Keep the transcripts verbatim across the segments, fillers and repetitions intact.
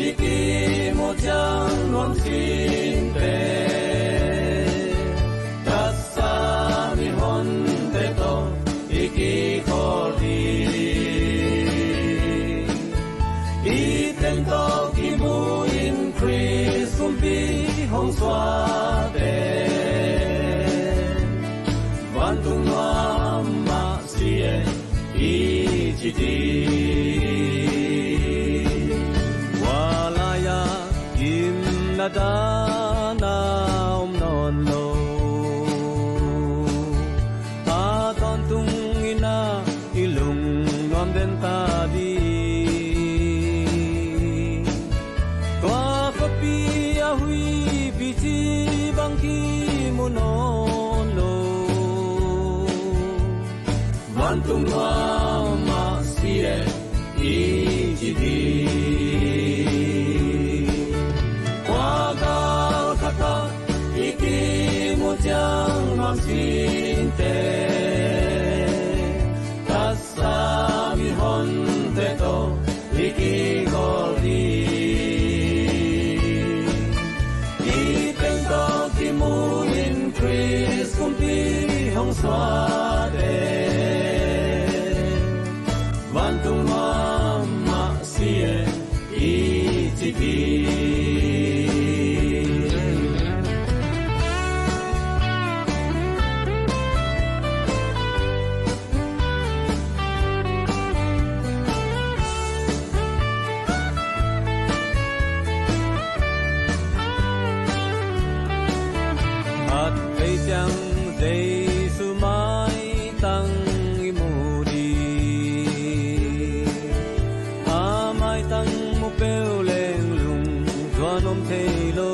I kimu ciang nuam sinte, tasa mihonte tawh i kikholh ding. I teng tawh kimu in Khrist kumpi hong suakte, vantung nuam mah si e i ci ding. Tua lai-ah gimna dan a om nawn lo, a tawntung in a i lungnuam den ta ding. Tua khuapi a huihpi ci bang kimu nawn lo, vantung nuam mah si e i ci ding. Tua galkhat ah i kimu ciang nuam sinte, tasa mihonte tawh i kikholh ding. I teng tawh kimu in Khrist kumpi hong suakte, vantung nuam mah si e i ci ding. Khat vei ciang Jesu maitang i mu ding. A maitang mu peuh leng lungzuan om thei lo.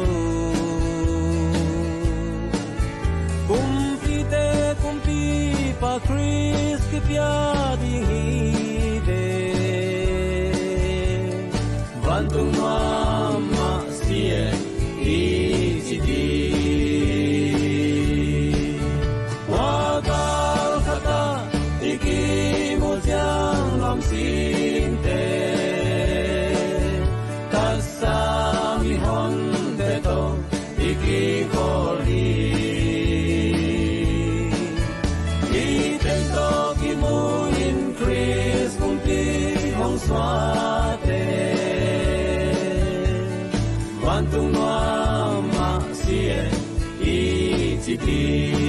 Kumpite kumpipa Khrist kipia ding hi ve, vantung nuam mah si e i ci ding. Tua galkhat ah i kimu ciang nuam sinte, tasa mihonte tawh i kikholh ding. I teng tawh kimu in Khrist kumpi hong suakte, vantung nuam mah si e i ci ding.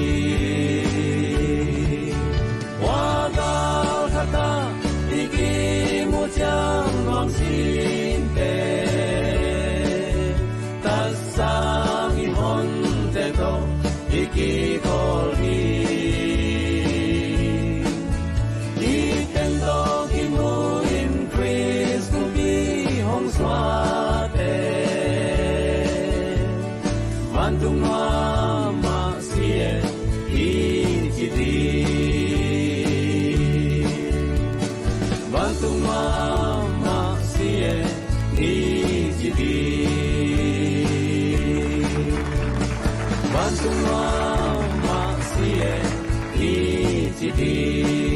Tua galkhat ah i kimu ciang nuam sinte, tasa mihonte tawh i kikholh ding. I teng tawh kimu in Khrist kumpi hong suakte, vantung nuam mah si e i ci ding. Vantung nuam mah si e i ci ding. Vantung nuam mah si e i ci ding.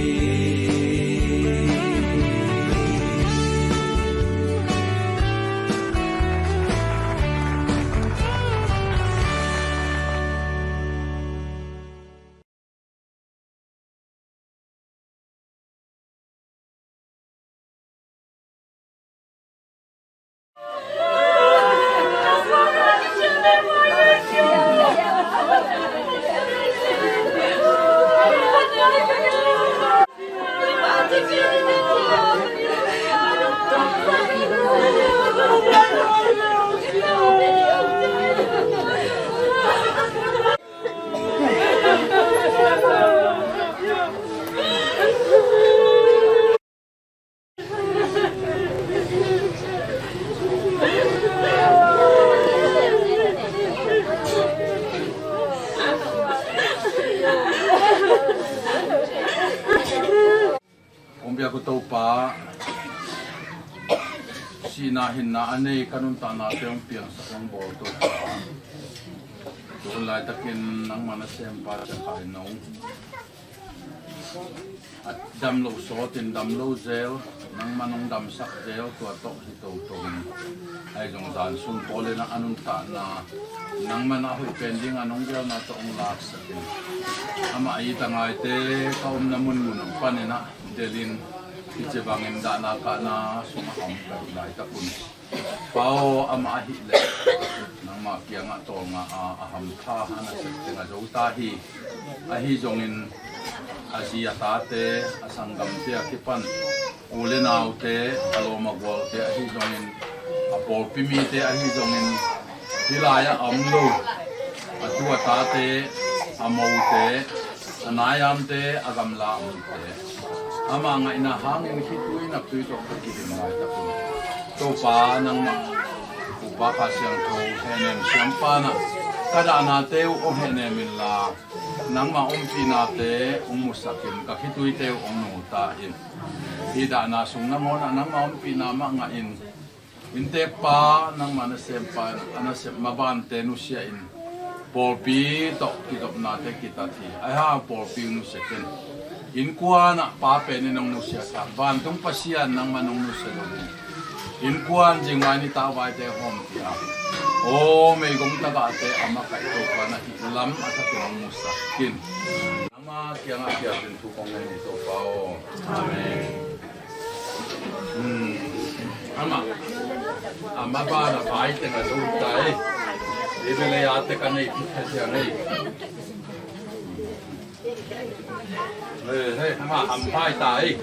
Kong biak uh Topa, sihna hinna a nei ka nuntaknate hong piangsak hong bawl Topa. Tu hun laitakin nangmah na sempa ciang kha in nong a dam lo sawtin dam lo zel, Nangman hong damsak zel tua tawh hi toto in, ahi zong zan sung pawl in a nuntakna nangman a hoih pen ding a nong gelna tawh hong laksak in, amah it a ngaite ka omna munmun hong panin ah delin, hi ci bangin dahna kahna sungah a om ka hih laitak un. Pa aw, amah ahih leh nangmah kiangah tawlnga a, a hampha a nasep teng a zo ta hi. Ahi zongin a zi a tate, a sanggamte a kipan u le naute, a lawm a gualte ahi zongin, a pawlpi mite ahi zongin, hih lai-ah a om lo a tu a tate, a mote, a naiamte, a gamla a omte, amah ngaihna hangin khitui naptui tawh ka kidin laitak un, Topa nangmah Upa Kha Siangtho hehnem siampa in ah ka dahnate uh hong hehnem inla, nangmah ompihnate hong musak in, ka khituite uh hong nu ta in. Hih dahna sung nangawn ah nangmah ompihna mah ngah in, innteekpa nangmah nasempa in a nasep mabante nusia in, pawlpi tawh kizopnate kitat hi. Ahi hang pawlpi hong nusia ken. Innkuan ah pa pen in hong nusia tak, vantung Pasian nangman hong nusia lo in, innkuan zingmai nitauvaite hawm pia, aw meigong tagahte a makaih Topa na hih lam a thakin hong musak kin. Nangmah kiangah piakin thu kong ngen hi Topa aw. Amen. Hmm. Amah, amah ban a pai teng a zo ta ei. Ei bele a te ka nei pit ka sia nei. Hei, hei, amah ham pai ta ei.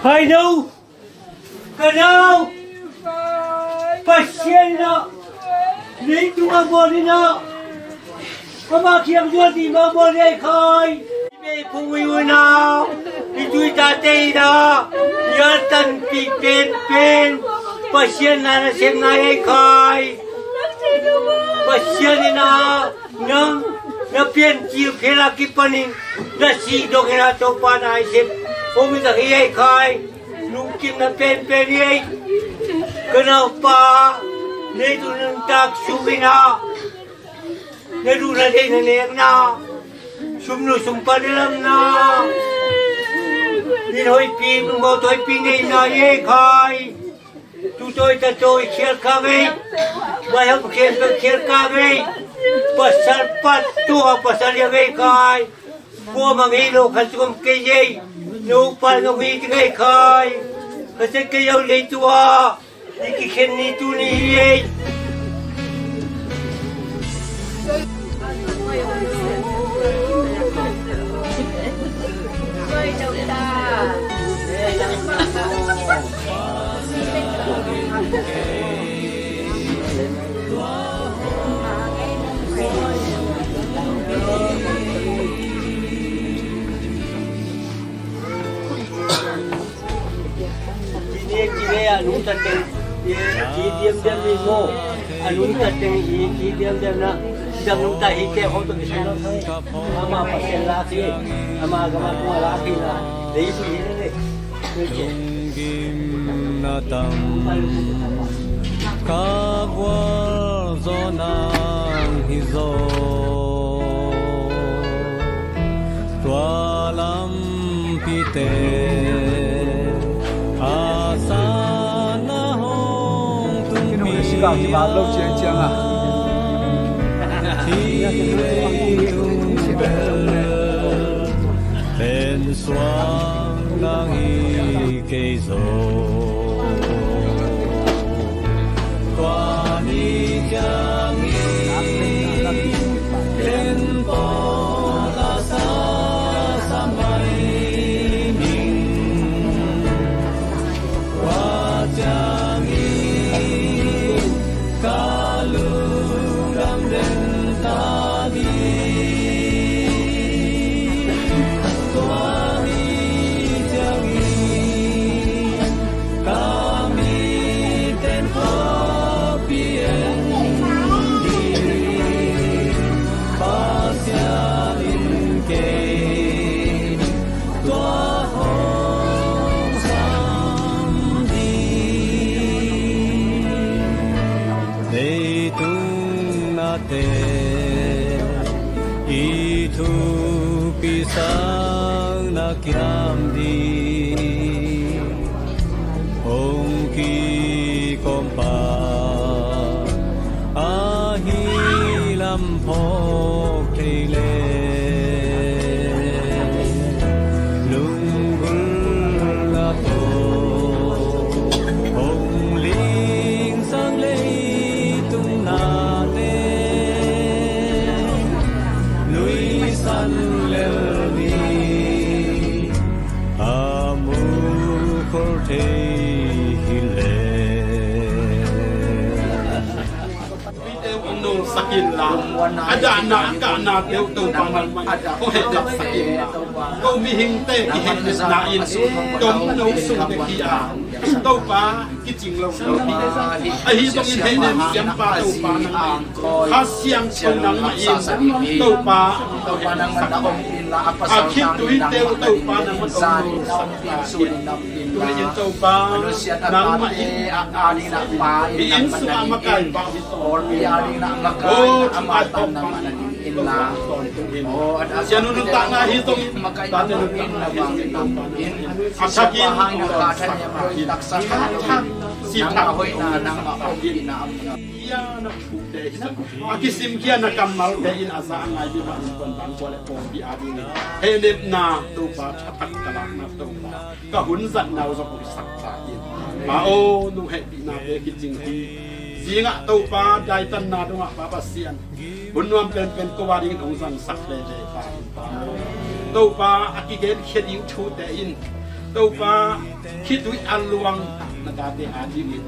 Hai no, ka no, Pasian in ah leitung a bawl in ah, amah kiang zuan ding mah bawl in ah ei khai. I bei phung i unau, i tuitate in ah, i altanpih penpen Pasian na nasem nai ei khai. Pasian in ah nang na piancil khel a kipanin na sih dongin ah Topa na i sep hong i tak hi ei khai. Lungkimna penpen hi ei. Ka naupa, leitung nuntak sungin ah na duhna deihna nekna, sumnu sumpa na lamna, inn hoihpi, minmawh hoihpi neihna hi ei khai. Tutawi tatawi khial kha ngei, baihawm khial khial kha ngei, pasal pat tua pasal hi ngei khai. Kuamah ngei lo khat zong om kei ei. No pa zong hi ngei khai. Ka se kei au lei tua i kikhen ni tuni hi ei. Kine kine a nungta teng i ki diamdiam i maw? A nungta teng i ki diamdiam na dam nungta hi te hong to kisen. Ama Pasian lak hi. Ama gama tunga lak hi na. Dei bu hi ne. Lunggimna tam ka gualzawh nang hi zaw. Tua lampite a sana hong tung mi a, hi leitung bel pen suang nang hi kei zaw. Tua ni ciangin ken pawl a sasa mai ning. Tua ciangin ka lungdam den ta ding. Tua ni ciangin ka miten khuapi en ding Pasian in kei tua hong sa Sang na kiam ding hong kikom pa ahi lam phawk thei le, lunggulh a tawh hong lingsang leitung nate, nuisan lel ni a mukhol thei hi le. Tuite uh nolsak inla, a dahna a kahnate uh Topa nangmah in hong hehlamsak inla, ko mihingte i hehlamna in tomno sung bek hi a, Topa kicing lo lo hi. Ahi zongin hehnem siampa Topa nangmah in, Kha Siangtho nangmah in, Topa hong hehlamsak in, a khitui teu Topa nangmah in hong nolsak in. Tuni in Topa nangmah in i inn sungah makai pau hi tawh. O, Topa, Topa nangmah in hong nolsak in. Sianu nuntakna hi zongin, tate nuntakna hi zongin, Topa nangmah in a thakin hong nolsak in. Sithak hoihna nangmah hong pihna a kisim khia na kammalte in a za a ngai mi mah in, pon bang kua le pawlpi a dingin hehnemna Topa thatak ka lakna Topa, ka hun zatna uh zong hong sak ta in. Pa aw, nong hehpihnate kicing hi. Zingah Topa daitanna dongah Pa Pasian, hun nuam penpen ko a dingin hong zangsak lele Pa in, Pa aw, Topa a kigenkhia ding thute in, Topa khitui a luang na tate a dingin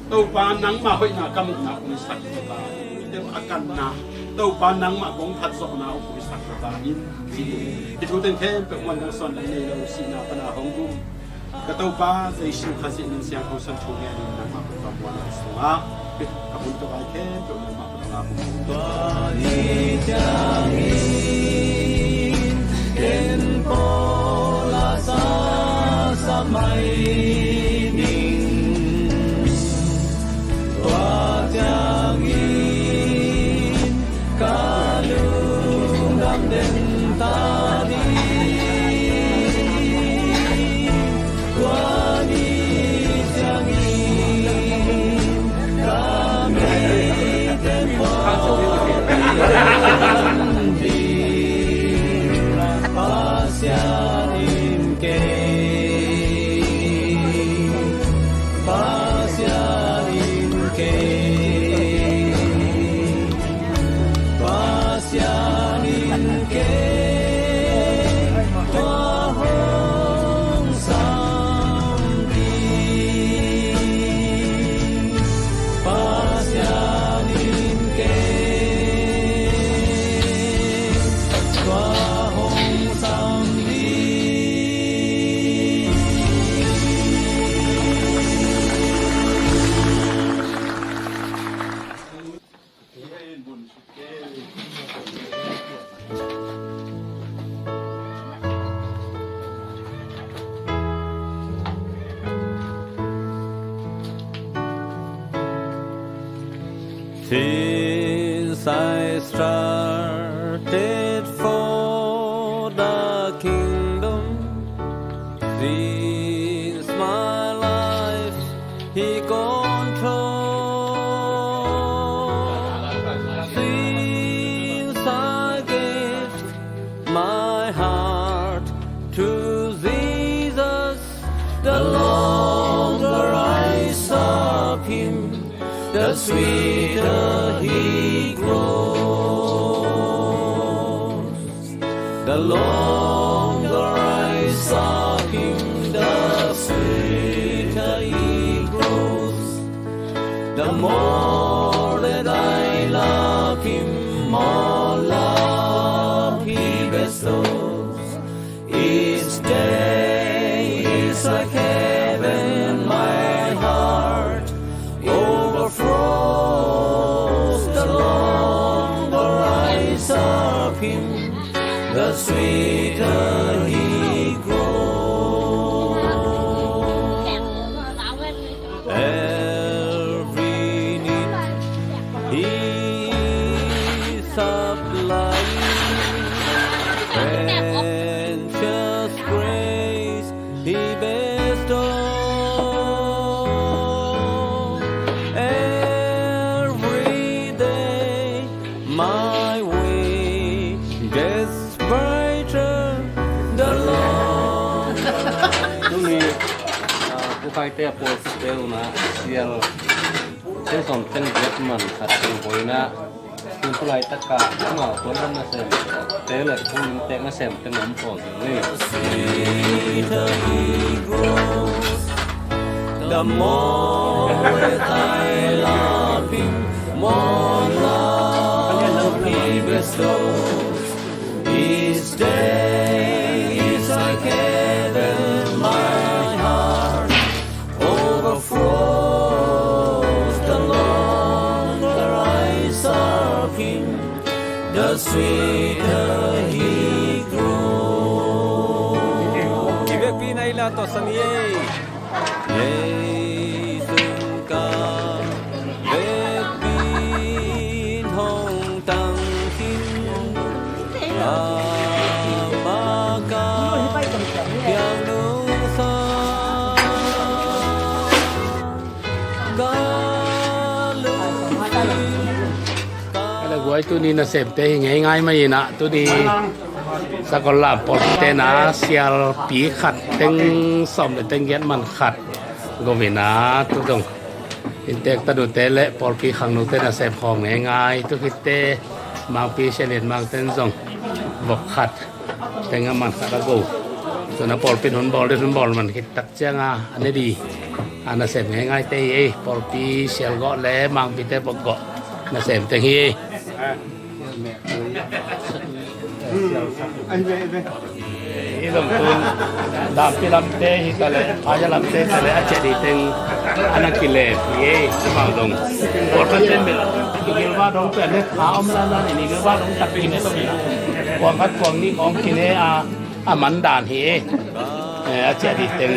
Topa nangmah hoihna ka muhna hong sak ta in, teu a kanna Topa nangmah kong phatzawhna hong sak ta in, ci in. Hih thu teng khempeuh muan dang suan dang nei lo, sihna pana hong um ka Topa Jesu Khazih min siangtho suang thu ngenin nangmah kong ka muan lo sungah ka hun ka vai khempeuh nangmah kong ka muan. Tua ni ciangin ken pawl a sasa mai ning. Tua ciangin ka lungdam den ta ding. Tua ni ciangin ka meite pawl ding. Pasian in kei, Pasian in kei, Pasian in kei, tua hong sam ding. Pasian in kei, tua hong sam ding. Since I started for the kingdom, since my life He control, since I gave my heart to Jesus, the longer I serve Him, the sweeter He grows. The longer I serve Him, the sweeter He grows. The more that I love Him, more love He bestows. Each day is like heaven, my heart overflows. The longer I serve Him, the sweeter He grows. Every need He supplies. He bestows every day my wages brighter the Lord. Tuni, ah, pu Khaite a pawl si peuh na sial teng sawm teng giat man khat teng hoihna. Tun tu laitak a amau tuan lam nasem te le pu inntek nasem teng om pawl ding ni. Sweeter he grows, the more I love him, more love he bestows. Each day is like heaven, my heart overflows. The longer I serve him, the sweeter he grows. Kivekpi na i la tawh sa ni ei. Ei sung ka vekpi in hong tang khin. Ama ka piang nungsa ka lungsim. Ka la guai tuni nasemte hi ngeingai mai inah tuni Sakol lam pawlpite na sialpi khat teng sawm le teng giat man khat govina tu dong inntek tanute le pawlpi khangnute nasem khawm ngeingai tu khitte mangpi sialin mangten zong vok khat teng a man khat a go. Tuna pawlpi in hun bawl ding hun bawl man khit tak cianga a ne di a nasem ngeingaite hi ei. Pawlpi sial gawh le mangpite vok gawh nasem teng hi ei. Hi zong tun dampi lamte hi ta le phaya lamte hi ta le a ciah dih teng a na kilem hi ei. Amau dong pawlkhat pen bel i gilva dong pen le tha om lanlan in i gilva dong tak kine lo hi. Kuang khat kuang nih kong kine a a man dan hi ei. A ciah dih teng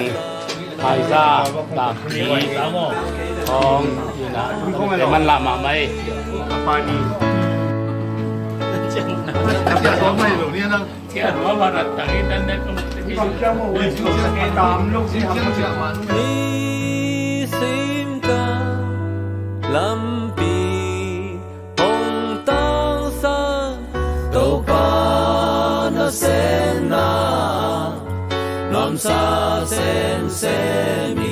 Phaiza, Bangpi, Thawng, ina, te man lah mahmah ei. Nisim ka lampi hong tangsak Topa nasemna nuamsa semsem hi.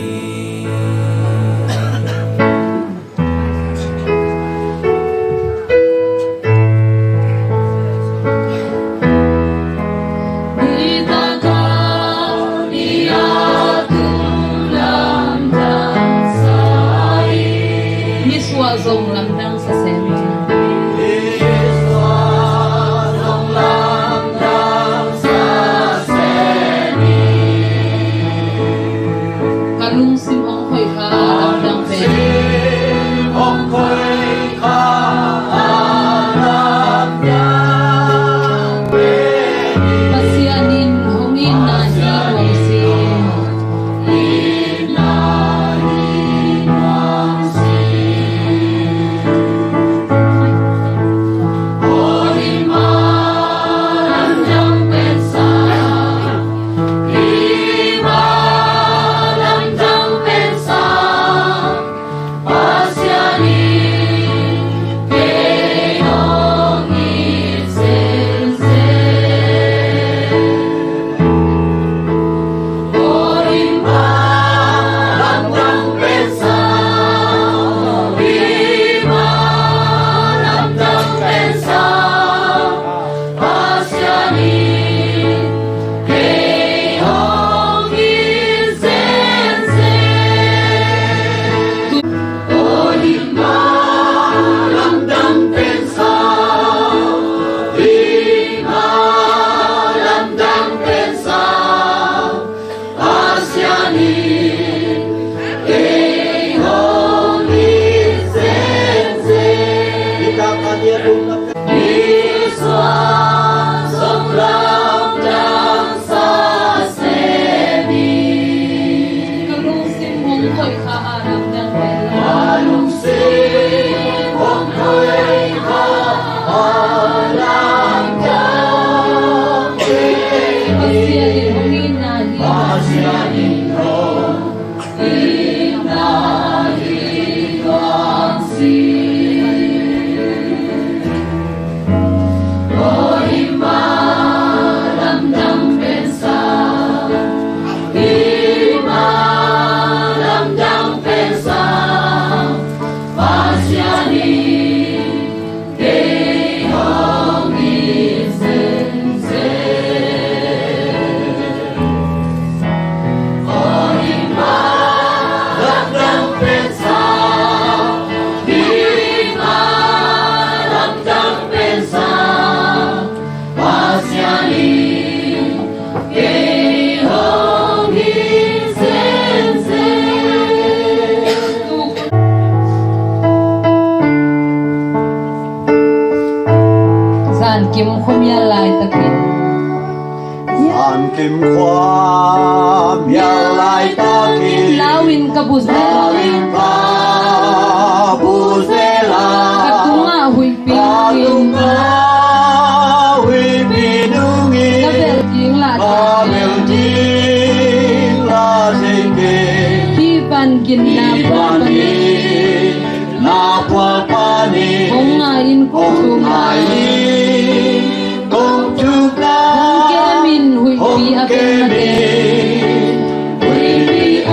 Nisuah zong lamdang sa sem hi. Ka lungsim hong khoih kha a lamdang pen. Pasian in hong itna hi nuam si. Zankim khuamial laitakin. Zankim khuamial laitakin. Lau in ka bu zel a. Lau in ka bu zel a. Ka tungah huih Ka tungah huihpi nungin ka bel ding la, ka bel ding la thei kei. Hih van ginna, hih van ginna phual panin hong ngai in kong thuk nai, kong thuk nai. Hong kem in, huihpi a ven mate. Huihpi a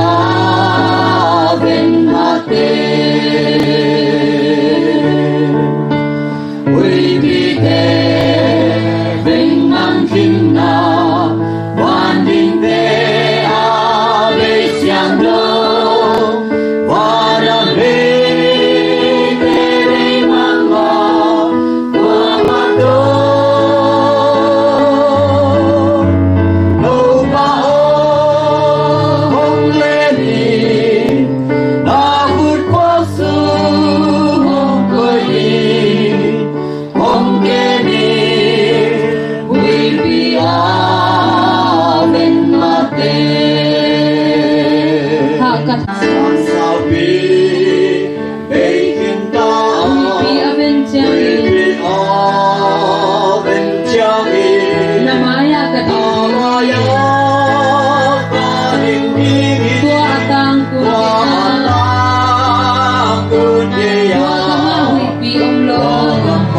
ven mate. Huihpite veng mang khinna, van dingte a bei siangtho, van a beite bei mang a, tua phat tawh. Topa aw, hong len in, na khut khuak sung hong koih in, hong kem in, huihpi a ven mate. Hah ka saupi bei khin ta. Huihpi a ven ciangin, huihpi a ven ciangin, na mai-ah ka ding, na mai-ah ka ding ding hi. Tua a tangkun, tua a tangkun kei a, tua gam ah huihpi om lo. Tua gam ah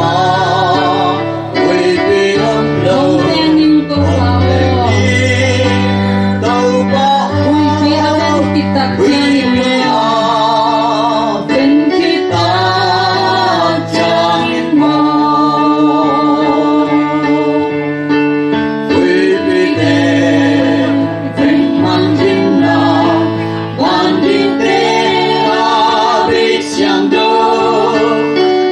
huihpi om lo. Hong teng in Topa aw. Hong teng in Topa aw. Huihpi a ven khit tak ciangin, huihpi a ven khit tak ciangin maw, huihpite veng mang khinna, van dingte a bei siangtho,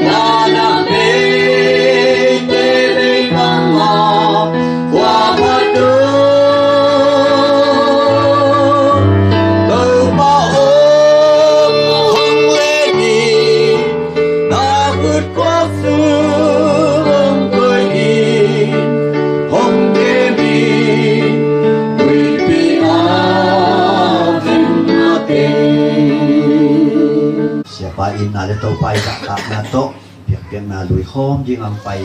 na na beite bei mang a, tua phat tawh. Topa aw, hong len in, na khut khuak sung hong koih in, hong kem in, huihpi a ven mate. Siapa itna le Topa i zahtakna tawh biakpiakna lui khawm ding a hong pai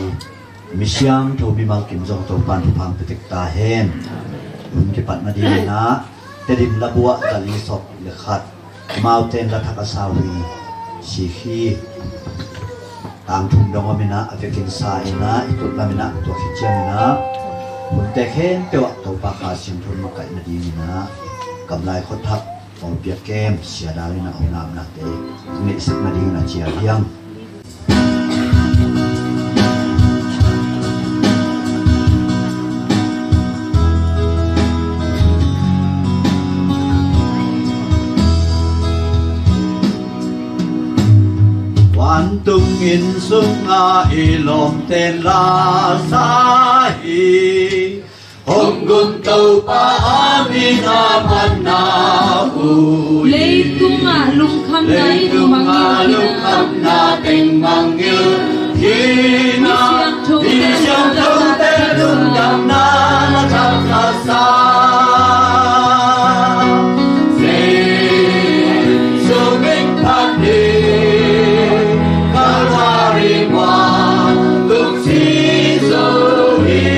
mi siangtho mimal kim zong Topa'n thupha hong pia tek ta hen. Hun kipat nadingin ah Tedim labuah za li sawm le khat, amaute in la thak a sa uh hi. Sikhi tangthum dong om in ah, a vekin sa in ah, i tut lam in ah, tua khit ciangin ah hunte khempeuh ah Topa Kha Siangtho in makaih nadingin ah gamlai khuathak pawlpi a kem Sia Dal in ah hun apnate hong neihsak nadingin a cial hi hang. Vantung inn sungah i lawmte'n la sa hi. Hong gum Topa a min a phatna uh hi. Leitungah lungkhamna in mangngilh hi in ah, lungkhamna teng mangngilh hi in ah, mi siangthote, mi siangthote lungdamna na thangsak sa. Jesu min phat in Calvary mual lungsim zo hi.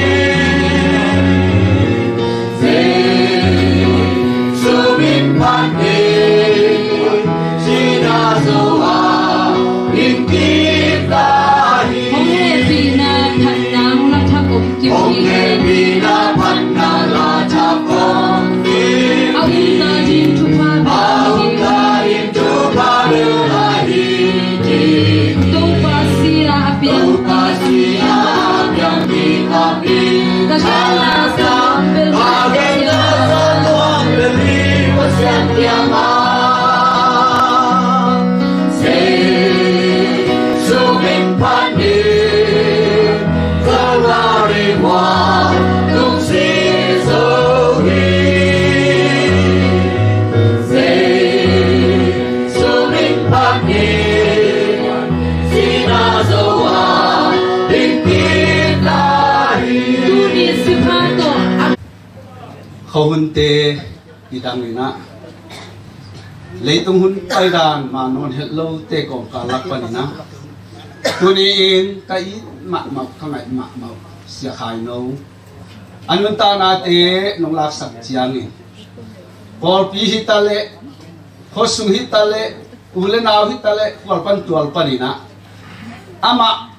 Khuahunte i dang inah, leitung hun paidan mah nawn het lote kawmkal lak paninah, tuni in ka it mahmah, ka ngaih mahmah Sia Khai No a nuntaknate nong laksak ciangin, pawlpi hi ta leh, khuasung hi ta leh, u le nau hi ta leh, khual pan tual paninah amah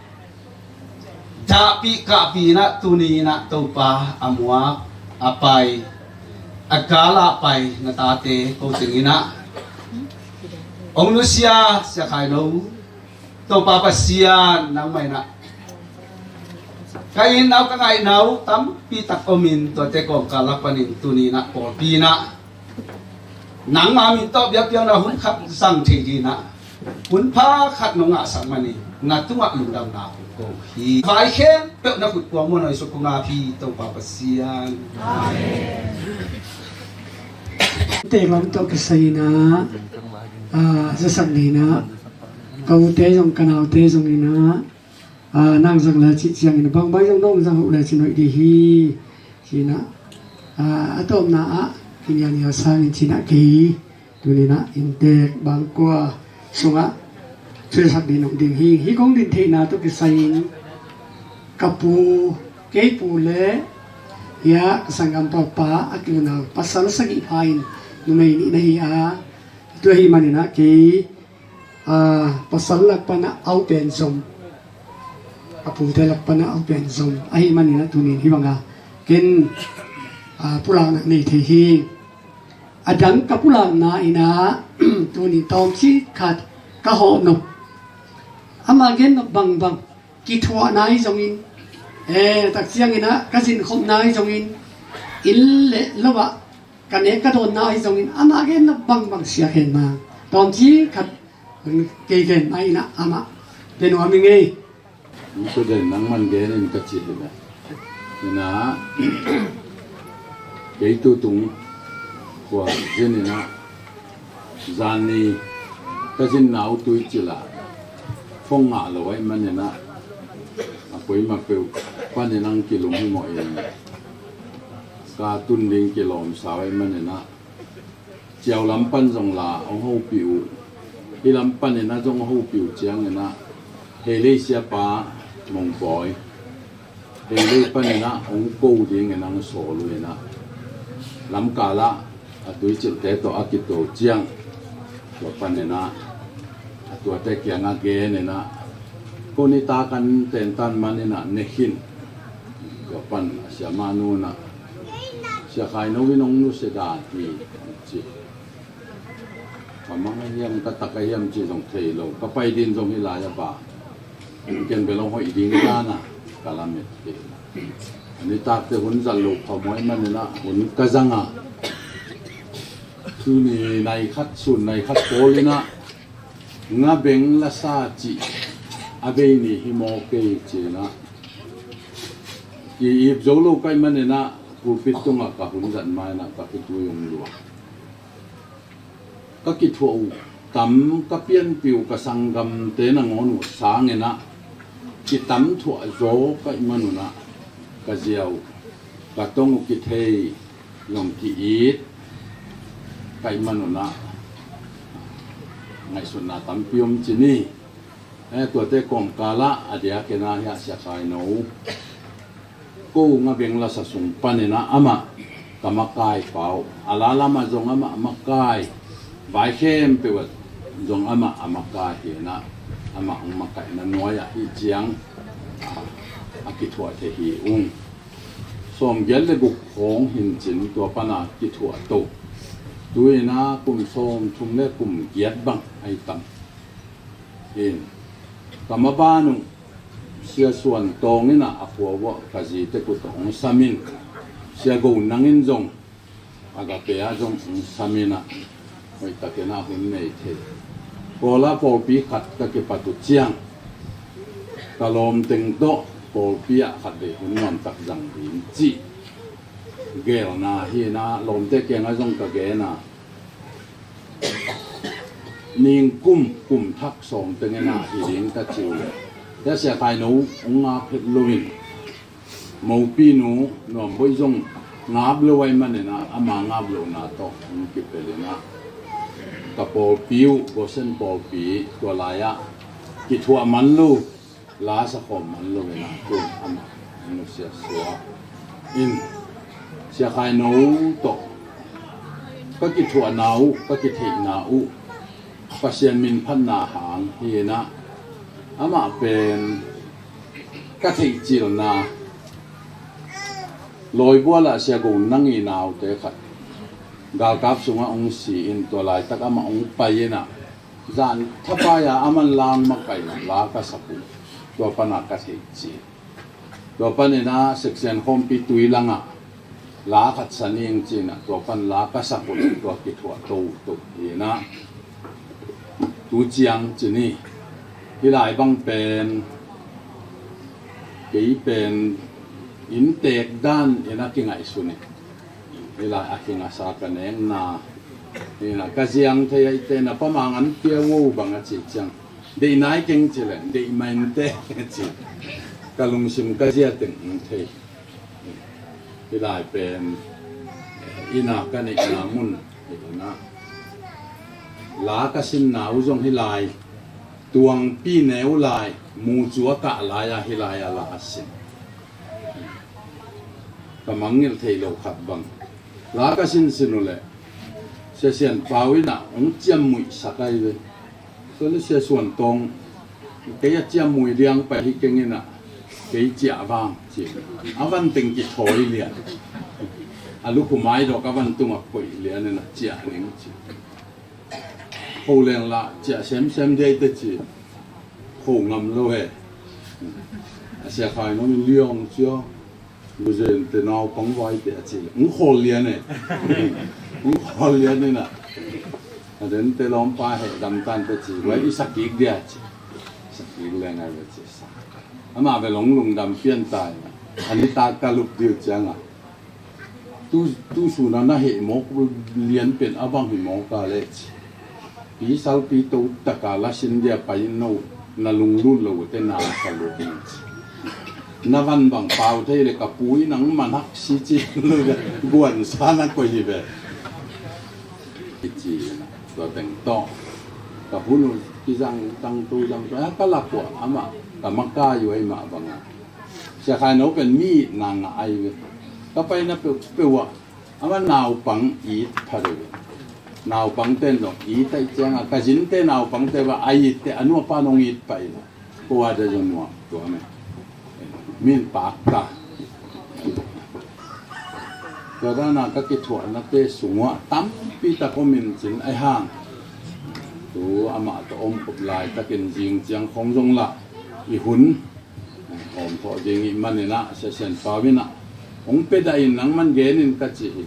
dahpih kahpih inah tuni inah Topa a muak, a pai, a gala pai na tate ko teng inah hong nusia Sia Khai No. Topa Pasian, nangmah inah ka it nau, ka ngaih nau tampi tak omin, tuate kawmkal lak panin tuni inah pawlpi inah nangma min tawh biakpiakna hun khat zang thei dinah hun pha khat nong ngahsak manin na tungah lungdamna kong ko hi. Vai khempeuh na khut kuang muan awi suk kong ap hi, Topa Pasian. Amen. Tek lam tawh kisai inah, ah, zasak ni inah, ka ute zong ka naute zong inah, ah, nang zang le cih ciangin bangbang zong nong zang uh le cih noih dih hi. Cinah, ah, a tawpna ah kiniania sangin cinah kei tuninah inntek bangkua sungah thuasak ding nong ding hi. Hih kong din theihna tawh kisai-in ka pu, kei pu le hiah ka sanggampa pa a kilunau pasal sagih pha in numei nih na hi a, tua hi maninah kei, ah, pasal lak panah au pen zom, a pute lak panah au pen zom ahi maninah tunin hih banga ken, ah, pulakna nei thei hi. A dang ka pulakna inah tunin tawmci khat ka hawh nop, amah gen nop bangbang kithuahna ahi zongin, eh, tak cianginah ka zinkhopna ahi zongin, inn le lo ah ka nek ka dawnna ahi zongin, amah gen nop bangbang Sia Khen Mang tawmci khat kei khen mah inah amah pe nuam ing ei. Hong tua den nangman gen in ka cih hi leh, inah kei tutung khua zin inah zanni ka zinna uh Tuicil ah phone ngah lo ahih maninah a poi mah peuh panin ang kilum hi mawh in, ka tun ding kilawmsa uh ahih maninah ciau lam pan zong la hong hopih uh, hih lam paninah zong hopih uh cianginah Heilei siapa Mongbawi, Heilei paninah hong ko dingin ang sawl uh inah lamkalah a Tuicilte tawh a kito ciang, tua paninah a tuate kiangah geninah ko nita kan tentan maninah ne khin. Tua pan a siamah nunah Sia Khai No in hong nusia dan hi, ci. Ka mang a hiam, ka tak a hiam cih zong thei lo. Ka pai din zong hi lai a ba. Ken bel hong hoih ding dan a ka lamet kei. A nitakte hun zat lo phamawh ahih maninah hun ka zang a, tuni nai khat, sun nai khat pawl inah ngabeng lasa cih a bei ni hi maw kei cinah ki-ip zo lo ka hih maninah pulpit tungah ka hun zat ma inah ka khutui hong luah. Ka kithuah uh tam, ka pianpih uh ka sanggamte nangawn uh sanginah kitam thuah zaw ka hih manunah ka zia uh, ka tong uh kithei zong ki-it ka hih manunah ngaihsutna tampi om ci ni. Eh, tuate kawmkalah a diakinah hiah Sia Khai No ko ngabeng lasa sung paninah amah ka makai pa uh, a la lamah zong amah a makai, vai khempeuh ah zong amah a makai hinah, amah hong makaihna nuai-ah hih ciang a, a kithuah thei hi ung. Sawmgiat le guk khawng hincin tua pana kithuah to. Tu-inah kum sawmthum le kum giat bang ahi tam. In, ka maban uh Sia Suan Tawng inah a khua uah ka zite kut hong sam in, Sia Go Nang in zong Agape ah zong hong sam in ah, hoihtakin ah hun nei thei. Kawla pawlpi khat ka kipat uh ciang, ka lawmteng tawh pawlpi ah khatvei hun nuamtak zang ding cih geelna hi in ah, lawmte kiangah zong ka gen a, ningkum, kum thak sawm teng in ah hi ding ka ci uh leh, tua Sia Khai No hong ngap het loin, mopinu Nuam Boih zong ngap lo ahih manin ah, ama ngap lohna tawh hong kipelh in ah, ka pawlpi uh, Goshen pawlpi, tua lai-ah kithuah man lo, la sa khawm man lo in ah, tu amah hong nusiat suak in, Sia Khai No tawh ka kithuahna uh, ka kitheihna uh, Pasian min phatna hang hi in ah, amah pen ka theihcilna, Lawibual ah Sia Go Nang i naute khat galkap sungah hong si in, tua laitak amah hong pai in ah, zan thapai-a aman la hong makaih in ah la ka sak uh, tua pan ah ka theihcil. Tua panin ah section khawmpi Tuilang ah la khat sa ning ci in ah, tua pan la ka sak uh, tua kithuah toto hi in ah, tu ciang ci ni, hih lai bang pen kei pen inntek dan in ah kingaihsun hi. Hih lai a kingasa ka nekna hi in ah, ka ziang thei ahih teh na Pa Mang an pia uh bang a cih ciang, deih nai keng ci leh, deih mah inteh ci. Ka lungsim ka zia teng hong thei. Hih lai pen inn a ka neihna mun hi in ah, la ka sinna uh zong hih lai, tuangpi neu lai, mucu a kah lai-a hih lai-a la a sin. Ka mangngilh theih loh khat bang, la ka sinsin uh leh Sia Sian Pau in ah hong ciammuihsak ahi ve. Tua leh Sia Suan Tawng, kei a ciammui diang pai hi keng in ah, kei ciah vang ci. A van teng kithawi lian, a lukhu maidawk a van tungah koih lian in ah ciah ning ci. Kho leng lah ciah semsem diai teh ci. Kho ngam lo he. A Sia Khai No in liang cia, Buzen te naupang vai te a ci leh, hong khawl lian e. Hong khawl lian in ah, a den te lawmpa heh dam tan te ci, vai i sakik dia ci. Sakik leng ai ve ci sa. Amah ve long lungdam pian ta in ah, a nitak ka lup ding uh ciang ah, tu, tu sun a na heh mawk lian pen a bang hi mawk a leh ci. Pi salpi to taka la sin dia pai in, no na lunglut lo uh teh na ka luang ci. Na van bang pau thei leh ka pu in nang man hak si ci. Guan sa na koih hi ve. I ci na, tua teng tawh ka hun uh kizang tangtu zang tawh, a ka lak uh ah amah ka makai uh ahih mah bang a, Sia Khai No pen mi itna ngah ahi ve. Ka paina peuhpeuh ah amah naupang it pha deuh ve. Naupangte in zong it ahih ciang a, ka zinte naupangte bang a it teh a nu a pa in hong it pah in ah, ko a dia zong nuam tua meh. Min pak ta. Tua dan a ka kithuahnate sung uah tampi tak om in cin ahih hang, tu amah tawh om khop laitakin zing ciang khawng zong lah i hun hawm thawh ding i hih manin ah, Sia Sian Pau in ah hong pia dah in, nangman gen in ka ci hi.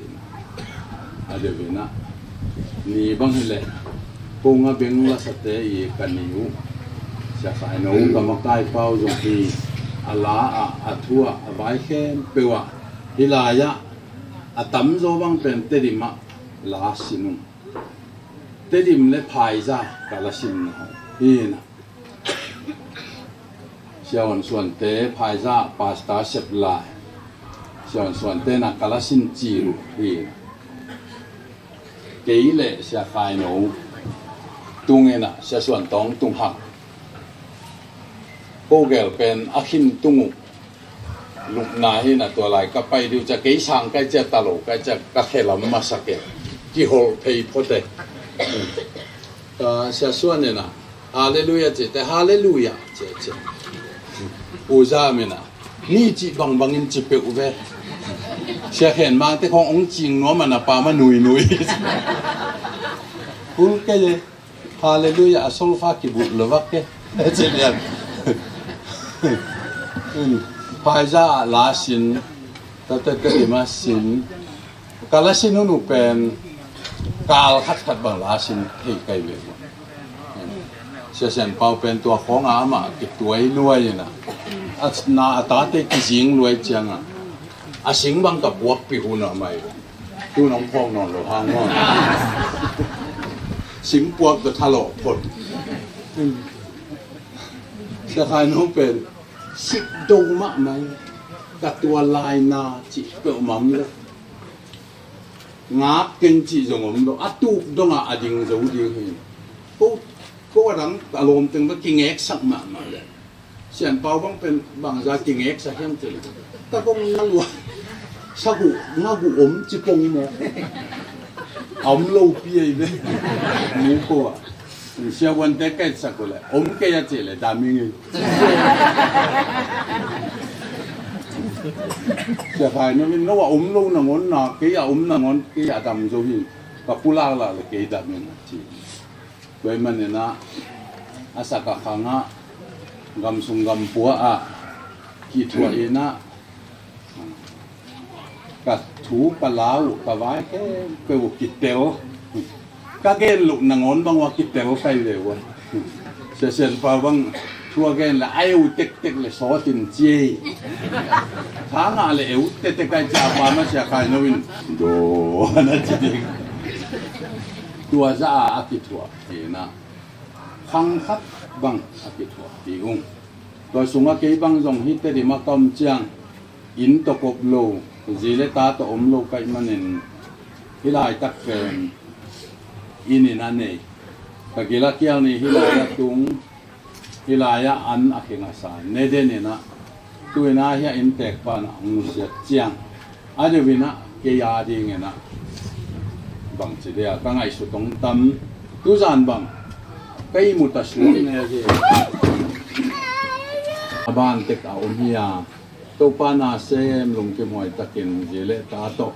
A deuh in ah, ni bang hi leh, kong a beng lasate i ka ni uh, Sia Khai No ka makai pa uh zong hi. A la ah, a thu ah, a vai khempeuh ah, hih lai-ah a tamzaw bang pen Tedim ah la sin uh. Tedim le phaiza ka la sin uh hi na. Sia Wan Suante phaiza pastor sep lai, Sia Wan Suante na ka la sin cil uh hi. Kei le Sia Khai No tung in ah, Sia Suan Tawng tung hang, ko gel pen a khin tung uh. Lupna hi na, tua lai ka pai ding uh ciang, kei sang kai ciang, talo kai ciang, ka khelam masak e. Kiholh phei phot e. Ka Sia Suan in ah, Halleluiah ci teh, Halleluiah ci ci. U Zam in ah, ni cih bangbang in ci peuh ve. Sia Khen Mang te khawng hong cing nuam a, na pa ma nuinui. Kul kei e. Halleluiah a solfa kibulh lo vak e. Ci lian. Phaiza ah la sin, tate Tedim ah sin, Ka lasin hun uh pen kal khatkhat bang lasin thei kai ve uh. Sia Sian Pau pen tua khawngah amah kituai luai inah, a na a tate kizing luai ciangah a sing bang ka puakpih hun ah mai. Tu nong phawk nawn lo hang maw? Sing puak tawh thalawh phot. Sia Khai No pen sik do mahmah. Ka tua laina cih peuhmah om lo. Ngak keng cih zong om lo. A tuk dongah a ding zo ding hi. Ko, ko a dang a lawm teng bang kingeksak mahmah le. Sian Pau bang pen bangza kingeksak hiam cih le, ta kong na lua. Sagu, ngagu om ci pong maw. A om lo pi ei ve. Mu ko ah. Sia Vuante ka etsak uh leh om kei a cih leh dam ing ei. Sia Khai No in no a om lo nangawn na, kei a om nangawn kei a dam zo hi. Ka pulak lak leh kei dam ing a ci. Tua ahih manin ah a sak a khang ah, gam sung gam pua ah kithuah inah, ka thu ka lau ka vai khempeuh uh kitel. Ka gen loh nangawn bang uh a kitel kai ve uh a. Sia Sian Pau bang thu a gen le a eu tektek le sawt in ci ei. Tha ngah le eu tektek kai ci a pa mah Sia Khai No in daw na ci ding. Tua zah a kithuah hi inah, khang khat bang a kithuah hi ung. Tua sungah kei bang zong hih Tedim ah ka om ciang inn tawh kop lo, zi le ta tawh om lo ka hih manin hih laitak pen inn in a nei. Ka gil a kial ni hih lai a tung, hih lai ah an a khinga sa ne den inah, tu inah hih a innteek pan ah hong nusiat ciang a deuh inah kei a ding inah bangci dia ka ngaihsut hong tam. Tuzan bang ka ihmut a suak ne hi. A bantek a om hi a, Topa na sem lungkim huai takin zi le ta tawh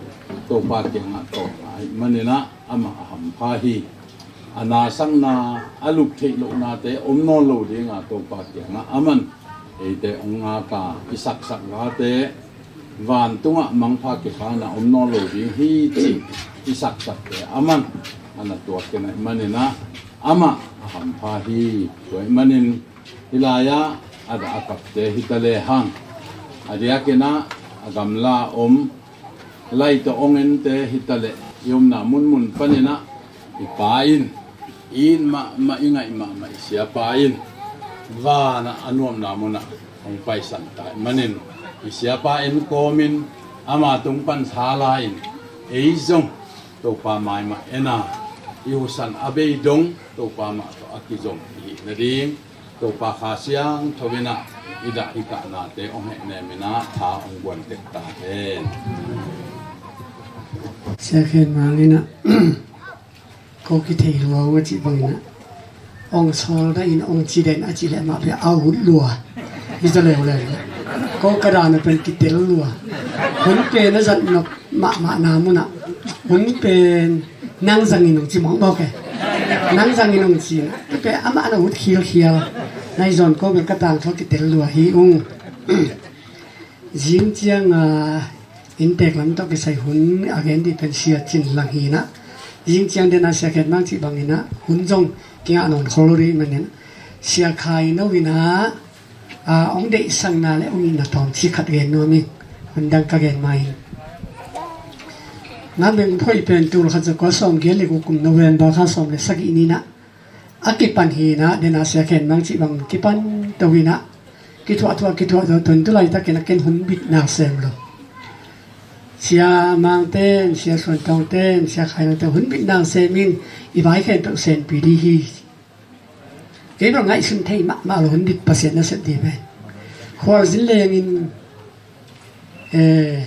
Topa kiangah tawh ahih manin ah amah a hampha hi. A nasakna, a lup theih lohnate om nawn lo dinga Topa kiangah aman eite hong ngak a, i saksak gate vantungah mangpha kikhakna om nawn lo ding hi cih i saksakte aman a na tuak kei ahih manin ah amah a hampha hi. Tua ahih manin hih lai-ah a dah a kapte hi ta lehang, a diakin ah a gamla om, lai tawh hong ente hi ta leh, i omna munmun panin ah i Pa in, i it mahmah, i ngaih mahmah i siapa in van ah a nuamna munah hong paisan ta ahih manin, i siapa en kawmin ama tung pan tha la-in, ei zong Topa mai mah en a, i husan a bei dong Topa mah tawh a kizom i hih nading, Topa Kha Siangtho in ah i dah i kahnate hong hehnem in ah tha hong guan tek ta hen. Sia Khen Mang in ah, ko kithei lua ung a cih bangin ah, hong sawl dah in hong ci den a cih leh mah pia a ut lua. Hi zaw leuleu in ah, ko ka dan a pen kitel lua. Hun pen a zat nop mahmahna munah, hun pen nang zangin hong ci mawkmawk e. Nang zangin hong ci-in ah, tua pen amah na ut khialkhial. Nai zawn ko bel ka tangthu a kitel lua hi ung. Zing ciang a, inntek lam tawh kisai hun a gen dih pen Sia Cin Lang hi in ah, zing ciang den a Sia Khen Mang cih bangin ah hun zong kingah nawn khol lo dih manin ah, Sia Khai No in ah, a, hong deihsakna le hong itna tawmcik khat gen nuam ing. Hun dang ka gen ma ing. Ngam Beng Phoih pen tul khat za kua sawmgiat le guk kum November kha sawm le sagih ni in ah a kipan hi in ah, den a Sia Khen Mang cih bang kipan to in ah, kithuahthuah kithuahthuah tun tu laitakin a ken hun bit na sem lo. Sia Mang ten, Sia Suan Tawng ten, Sia Khai No ten hun bit na sem in, i vai khempeuh senpi dih hi. Kei bel ngaihsun thei mahmah lo hun bit Pasian nasep dih pen. Khualzin lengin, eh,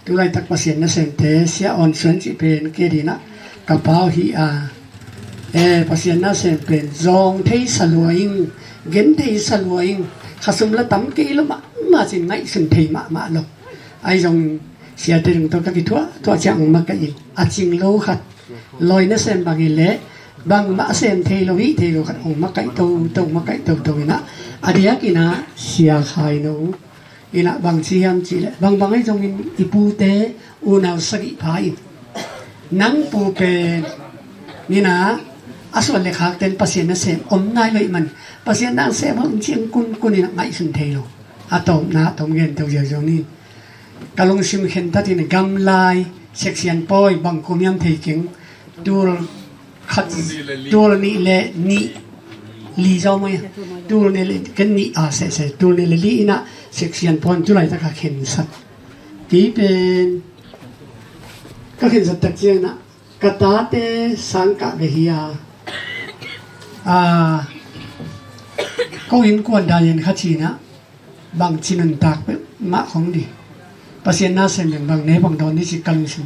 tu laitak Pasian nasemte, Sia Awn Suan cih pen kei adingin ah ka pau hi a, eh, Pasian nasem pen zawng thei sa lua ing, gen thei sa lua ing, khasum la tam kei lo mahmah cin ngaihsun thei mahmah lo. Ahi zong siate ding tawh ka kithuahthuah ciang hong makaih ing. A cing lo khat, lawi nasem bang hi leh bangmah a sem thei lo, hih thei lo khat hong makaih toto, makaih toto in ah, a diakin ah Sia Khai No in ah bang ci hiam cih leh, bangbang ahi zongin i pute unau sagih pha in, Nang pu pen nina a suan le khak ten Pasian nasem om nai lo ih man, Pasian nasem hong ciang kunkun in a ngaihsun thei lo. A tawpna a tawm gen to ziauziau ni. Ka lungsim khen tatin gamlai seksian pawi bang kumiam thei keng, tul khat, tul nih le nih li zaw mai. Tul nih le ken nih a sese, tul nih le li ina seksian pawi tulai taka khensat. Kei pen ka khensat tak ciangin ah ka tate sang kah ve hi a, a, ko innkuan dan in kha cin ah bang ci nuntak peuh mah khong di. Pasian nasem beng bang ne bang dawn ni ci ka lungsim,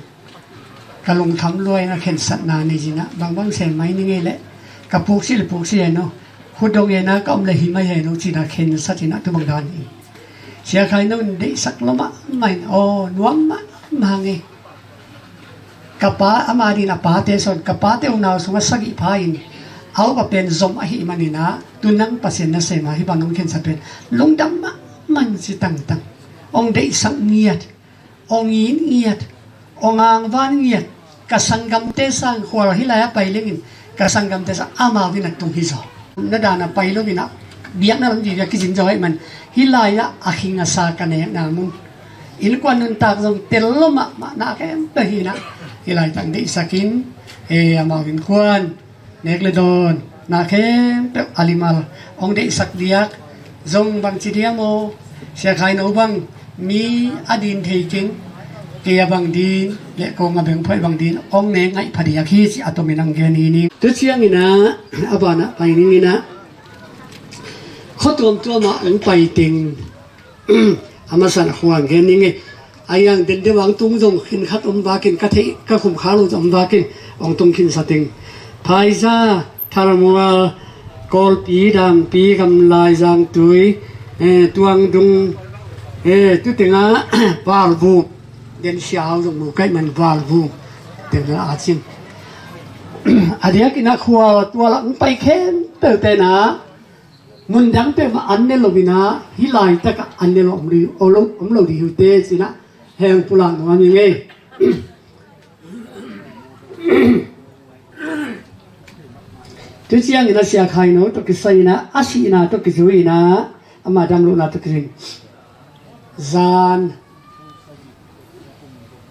ka lungkham luai na khensatna nei cin ah bang bang sem mai ni ngei leh ka puk si le puk si hen o, hudong hen a ka om le hi mai hen o cin ah khensat cin ah tu bang dan hi. Sia Khai No in deihsak lo mahmah in aw nuam mahmah ngei. Ka pa ama din a pate sawn, ka pate unau sungah sagih pha in a upa pen zom ahih manin ah tu nang Pasian nasem a hih bang nong khensat pen lungdam mahmah in ci tangtang. Ong deihsak ngiat, ong it ngiat, ong angvan ngiat. Ka sanggamte sang khual hih lai-ah pai lengin ka sanggamte sang amau in a tung hi zaw. Na dan a pai lo in a biakna lam vive a kizin zaw ahih man hih lai-ah a khing a sa ka nekna mun innkuan nuntak zong tel lo mahmah na khempeuh hi in ah hih laitak deihsak in, e, amau innkuan nek le dawn na khempeuh a limal ong deihsak diak zong bang ci diam aw. Sia Khai No bang mi a din thei keng, kei a bang din le kong a bengphuai bang din ong nek ngaih pha diak hi ci a tomin ang gen hi ning. Tu ciangin ah a banah pai ning in ah khua tuamtuam ah ong pai teng a masa in a khua ang gen ning e. A yang den deuh ang tung zong khin khat om vakin ka theih ka khum kha lo zong om vakin ong tung khin sa teng. Phaiza, Thalmual, Kawlpi, Dangpi, Gamlai, Zangtui, eh, Tuangdung, eh, tu tengah Valvum, den siau zong mu kaih man Valvum tengah a cin. A diakin a khua tual ah ong pai khempeuh tenah mundang peuhmah an ne lo in ah hih laitakah an ne lo om lo, om lo ding hi uh teh ci in ah heng pulak nuam ing ei. Tu ciangin ah Sia Khai No tawh kisai in ah a sihna tawh kizui in ah ama damlohna tawh kizui in zan,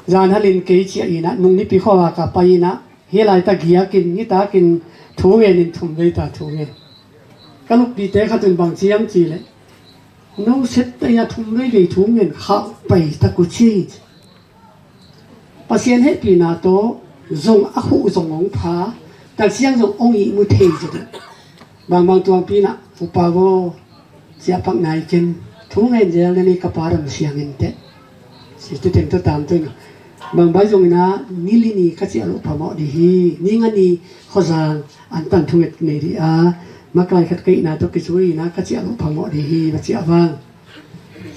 zan halin kei ciah in ah nung nipi khuavak a pai in ah hih laitak giakin nitakin thu ngenin thum vei ta thu ngen. Ka lupite khat un bang ci hiam cih leh no setta in ah thum vei vei thu ngen khauh pai tak uh ci. Pasian hehpihna tawh zong a khuh zong ong pha, tak ciang zong ong ihmu thei zaw deuh. Bangbang tuangpi in ah upa vaw, ciah pak nai ken, thu ngen zel na ni ka pa dam siang in teh. Ci tu teng tawh tam tawh in ah bangbai zong in ah ni li ni ka ciah loh phamawh ding hi, ni nga ni khuazang an tan thunget nei dih a, makai khat ka hihna tawh kizui in ah ka ciah loh phamawh ding hi, va ciah vang.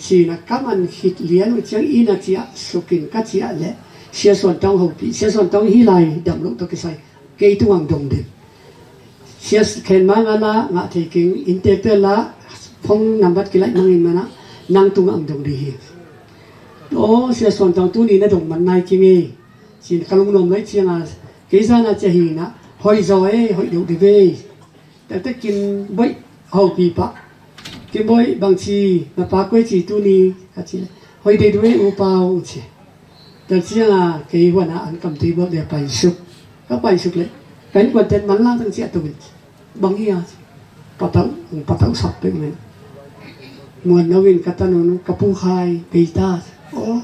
Ci in ah ka man khit lian uh ciang in ah ciah sukin ka ciah leh Sia Suan Tawng hopih, Sia Suan Tawng hih lai dam loh tawh kisai kei tungah ang dong den. Sia Khen Mang a la ngah thei keng, inntekte la phone number kilaih mangin manah nang tungah ang dong ding hi. Aw Sia Suan Tawng tuni na dong man nai keng ei. Ci in ka lungnuam laih ciangah kei zana ciah hi in ah hoih zaw ei, hoih deuh deuh ei. Taktak Kin Boih hopih pah. Kin Boih bangci na pa koi ci tuni ka ci leh hoih deuh deuh ei upa aw ci. Tel ciangah kei huan ah an kamtui bawk dia paisuk. Ka paisuk leh ka innkuanten manlang tang ciah tung in bang hi a ci. Patauh, patauh sak peuh men. Muan no in ka tanun ka Pu Khai bei ta. Aw.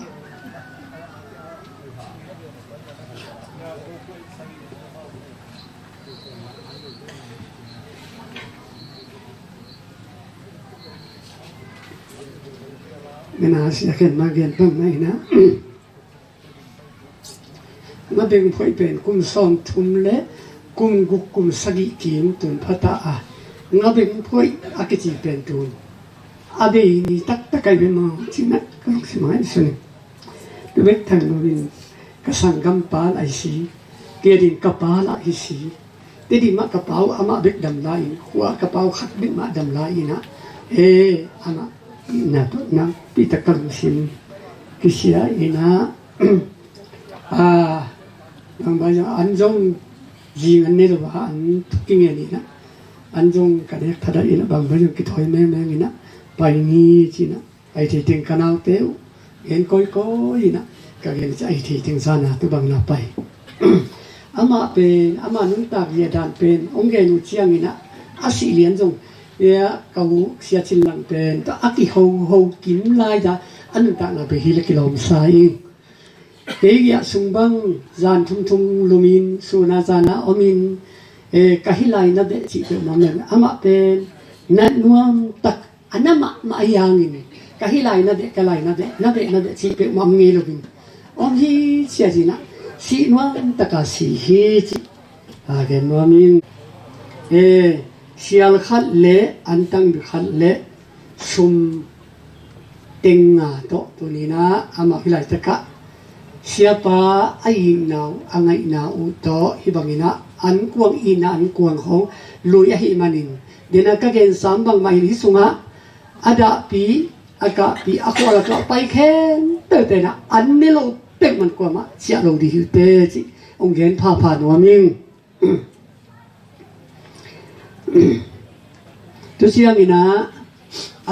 Mena sia khen ma gen pang na ina. Nga beng phoih pen kum sawm thum le kum guk kum sagih kim tun phata a. Nga beng phoih a kici pen tun a bei ni taktak ai bema cina ka lungsim ai suni. Tu bek thang lo in ka sanggam pa la hi si, kei ding ka pa la hi si. Tedi mah ka pa uh amah bek dam lai in, khua ka pa uh khat bek mah dam lai in ah, eh, amah na tu na pi ta ka lungsim kisia in ah, ah, Bang bai zong an zong zing an ne lo a, an thuk kingen inah, an zong ka nek thadah inah, bang bai zong kithawi mengmeng inah, pai ni cinah, ai thei teng ka naute uh gen kawikawi inah, ka gen ci ai thei teng sana tu bang na pai. Amah pen, amah nuntak liadan pen hong gen uh ciang inah, a sih lian zong ia ka uh Sia Cin Lang pen a kihoho kim lai dah, a nuntakna bei hi le kilawmsa ing. Kei giah sung bang zan thumthum lumin suna zana omin, eh, ka hi lai na deh cih peuhmah men amah pen na nuam tak a na mahmah ahi hangin ka hi lai na deh, ka lai na deh, na deh na deh cih peuhmah om ngei loin om hi cia cinah, sih nuam taka sih hi cih a gen nuamin, eh, sial khat le antang khat le sum teng nga tawh tuninah amah hi laitakah siapa a itna uh, a ngaihna uh tawh hi banginah an kuang itna an kuang hong lui ahi manin, dena ka gensam bangmah in hi sungah a dahpi a kahpi a khual a tuah pai khempeuh tenah an ne lo peuhmah kuamah ciah lo dih hi uh teh cih hong gen phapha nuam ing. Tu cianginah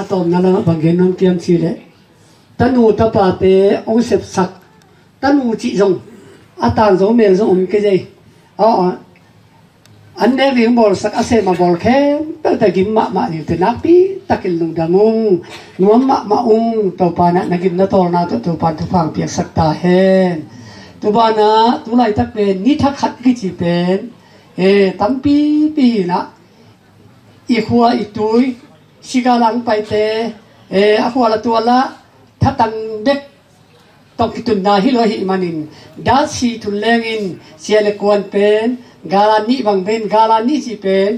a tawmna lamah bang gen nuam kiam cih leh, tanu tapate hong sepsak, tanu cih zong a tangzo mel zong om kei zei. Aw, an nek ding bawlsak a sem a bawl khempeuh ta gim mahmah ding te nakpi takin lungdam ung, nuam mahmah ung. Topa nah na gimna tawlna tawh Topa in thupha piaksak ta hen. Tu banah tu laitak pen ni thak khat kici pen, eh, tampipi hinah i khua i tui, sigalang paite, eh, a khua la tuala thatang bek tawh kitunna hi lo ahi manin, datsi tun lengin sia le kuan pen gala nih bang pen, gala nih ci pen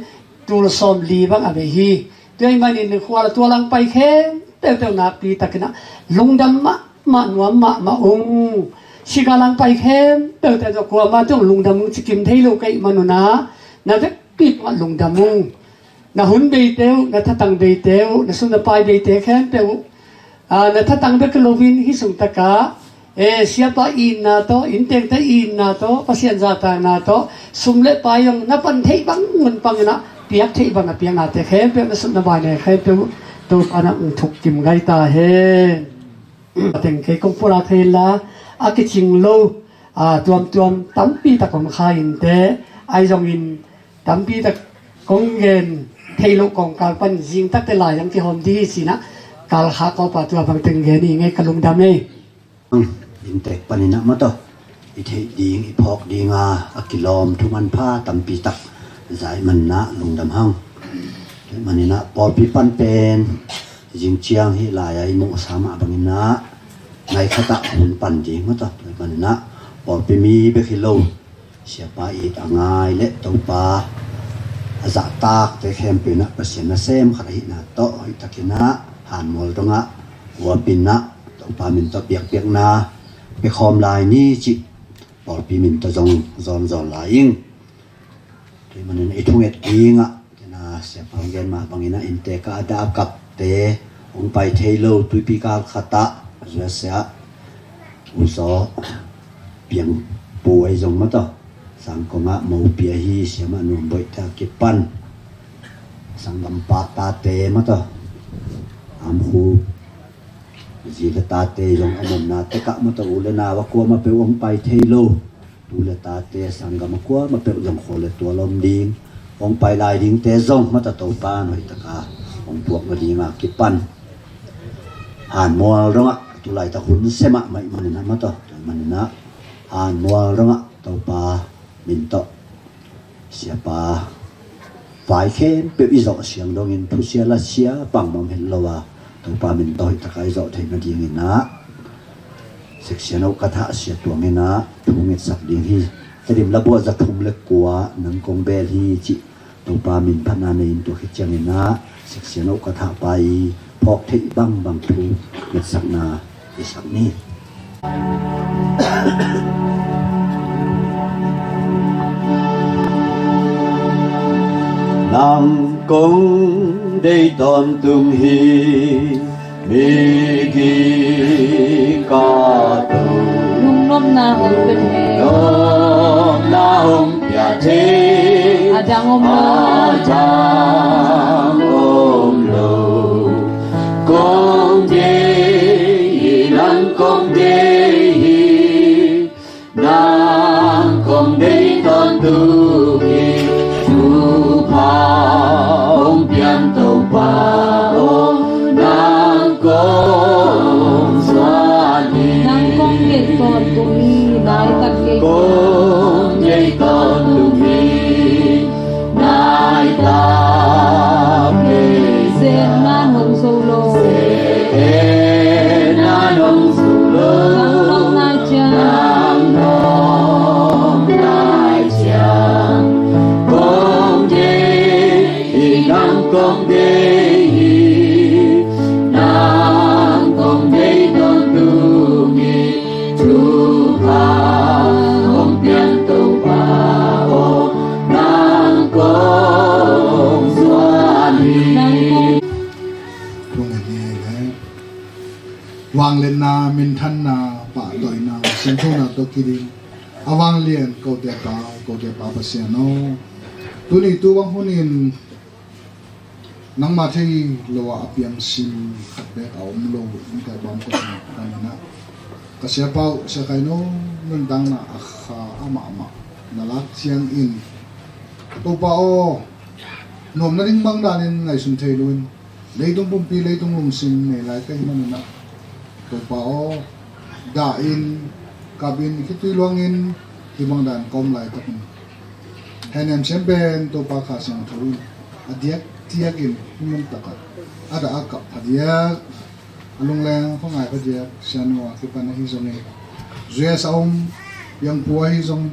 tul sawm li bang a bei hi. Tua ahi manin khua la tualang pai khempeuh peuh nakpi takinah lungdam mahmah, nuam mahmah ung. Sigalang pai khempeuh te tawh kuama tawh lungdam ung, cikim thei lo ka hih manunah na vekpi tungah lungdam ung. Na hun beite uh, na thatang beite uh, na sum na pai beite khempeuh uh, ah, na thatang bek loin hi sungtakah, eh, siapa itna tawh, innteekte itna tawh, Pasian zahtakna tawh, sum le pai zong na pan theih bang mun panginah piak theih bang a piaknate khempeuh, na sum na paine khempeuh uh Topa nah hong thuk kim gai ta hen. Teng kei kong pulak thei la, a kicing lo, ah, tuamtuam tampi tak om kha inteh, ahi zongin tampi tak kong gen thei loh kong kal pan zing takte lai zong kihawm dih hi cinah, kal kha kawpa tua bang teng gen hi ngei, ka lungdam ei. Inntek paninah mataw i theih ding i phawk dinga a kilawm thuman pha tampi tak zai manah lungdam hang. Maninah pawlpi pan pen zing ciang hih lai-a i muhsa mah banginah nai khatah hun pan ding mataw. Maninah pawlpi mi bek hi lo, siapa it a ngai le Topa a zahtakte khempeuh inah Pasian nasem khat ahihna tawh hoihtakinah hanmual dongah huapinah Topa min tawh biakpiakna pia khawm lai ni cih pawlpi min tawh zong zawnzawn lai ing. Tua manin i thunget dingah tena siapa hong gen mah banginah inntekah a dapkapte hong pai thei lo, tuipi kal khatah zuasia uzaw piangpu ahi zong mataw, sangkongah mopi ahi siamah nuamboihte a kipan sanggampa tate mataw, amkhu zi le tate zong a mawmna tekah mataw u le nau a kuamah peuh hong pai thei lo, tu le tate sanggam a kuamah peuh zong khua le tual om ding, hong pai lai dingte zong mataw Topa in hoihtaka hong puak nadinga kipan hanmual dongah tulaitak hun semah maih maninah mataw, tua maninah hanmual dongah Topa min tawh siapa vai khempeuh i zawh siang dongin thusia lasia bangmah om het lo a, Topa min tawh hoihtaka i zawh theih nadinginah section oh ka thah sia tuanginah thu ngetsak ding hi. Tedim labuah za thum le kua nang kong bel hi cih Topa min phatna nei in tua khit cianginah section oh ka thah pa i phawk theih bangbang thu ngetsakna i sak ni. Nang kong dei tawntung hi, migi ka tung. Nopna hong pia thei. Nopna hong pia thei. A dang om lo. A dang om lo. Kong deih hi, nang kong deih hi. Nang kong deih tawntung hi. Thupha hong piang Topa aw, nang kong zuan hi. Nang kong deih tawntung hi, nai tak kei. Kong deih tawntung hi, nai tak kei. Zen nan hong zo lo. Zen nan hong zo lo. Nang nong nai ciang. Nang nong nai ciang. Kong deih hi, nang kong deih hi. Nang kong deih tawntung hi. Thupha hong piang Topa aw, nang kong zuan hi. Nang kong Tung en hi le. Vangliatna, minthanna, pahtawina, siangthona tawh kiding a vanglian kote Pa, kote Pa Pasian aw, tuni tu bang hunin nangmah thei lo a, a piang sim khat bek a om lo, innte bang ko sing panin ah ka siapa uh Sia Kai No nuntakna a kha a mahmah na lak ciangin, Topa aw, nuam nading bang danin ngaihsun thei loin, leitung pumpi, leitung lungsim nei lai ka hih manin ah, Topa aw, dah in, kap in, khitui luangin hih bang dan ka om laitakin, hehnem siam pen Topa Kha Siangtho in a diakdiakin hih mun takah a dah a kap phadiak, a lungleng khuangai phadiak Sia Nu a kipan ahi zongin, U S a om Piangpu ahi zongin,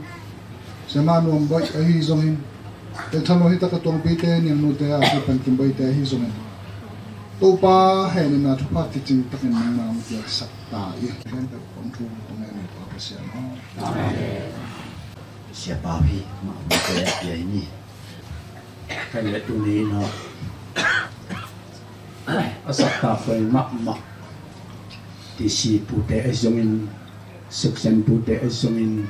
Siamah Nuam Boih ahi zongin, tel than lo hi taka Tuangpite, Niangnute a kipan Kim Boihte ahi zongin, Topa hehnemna thupha kicing takin nangmah hong piaksak ta in. Khempeuh kong thu kong ngen uh Pa Pasian aw. Amen. Siapa hi mahmah te a pia hi ni. Kan le tuni no a sakta poi mahmah T C pute ahi zongin, section pute ahi zongin,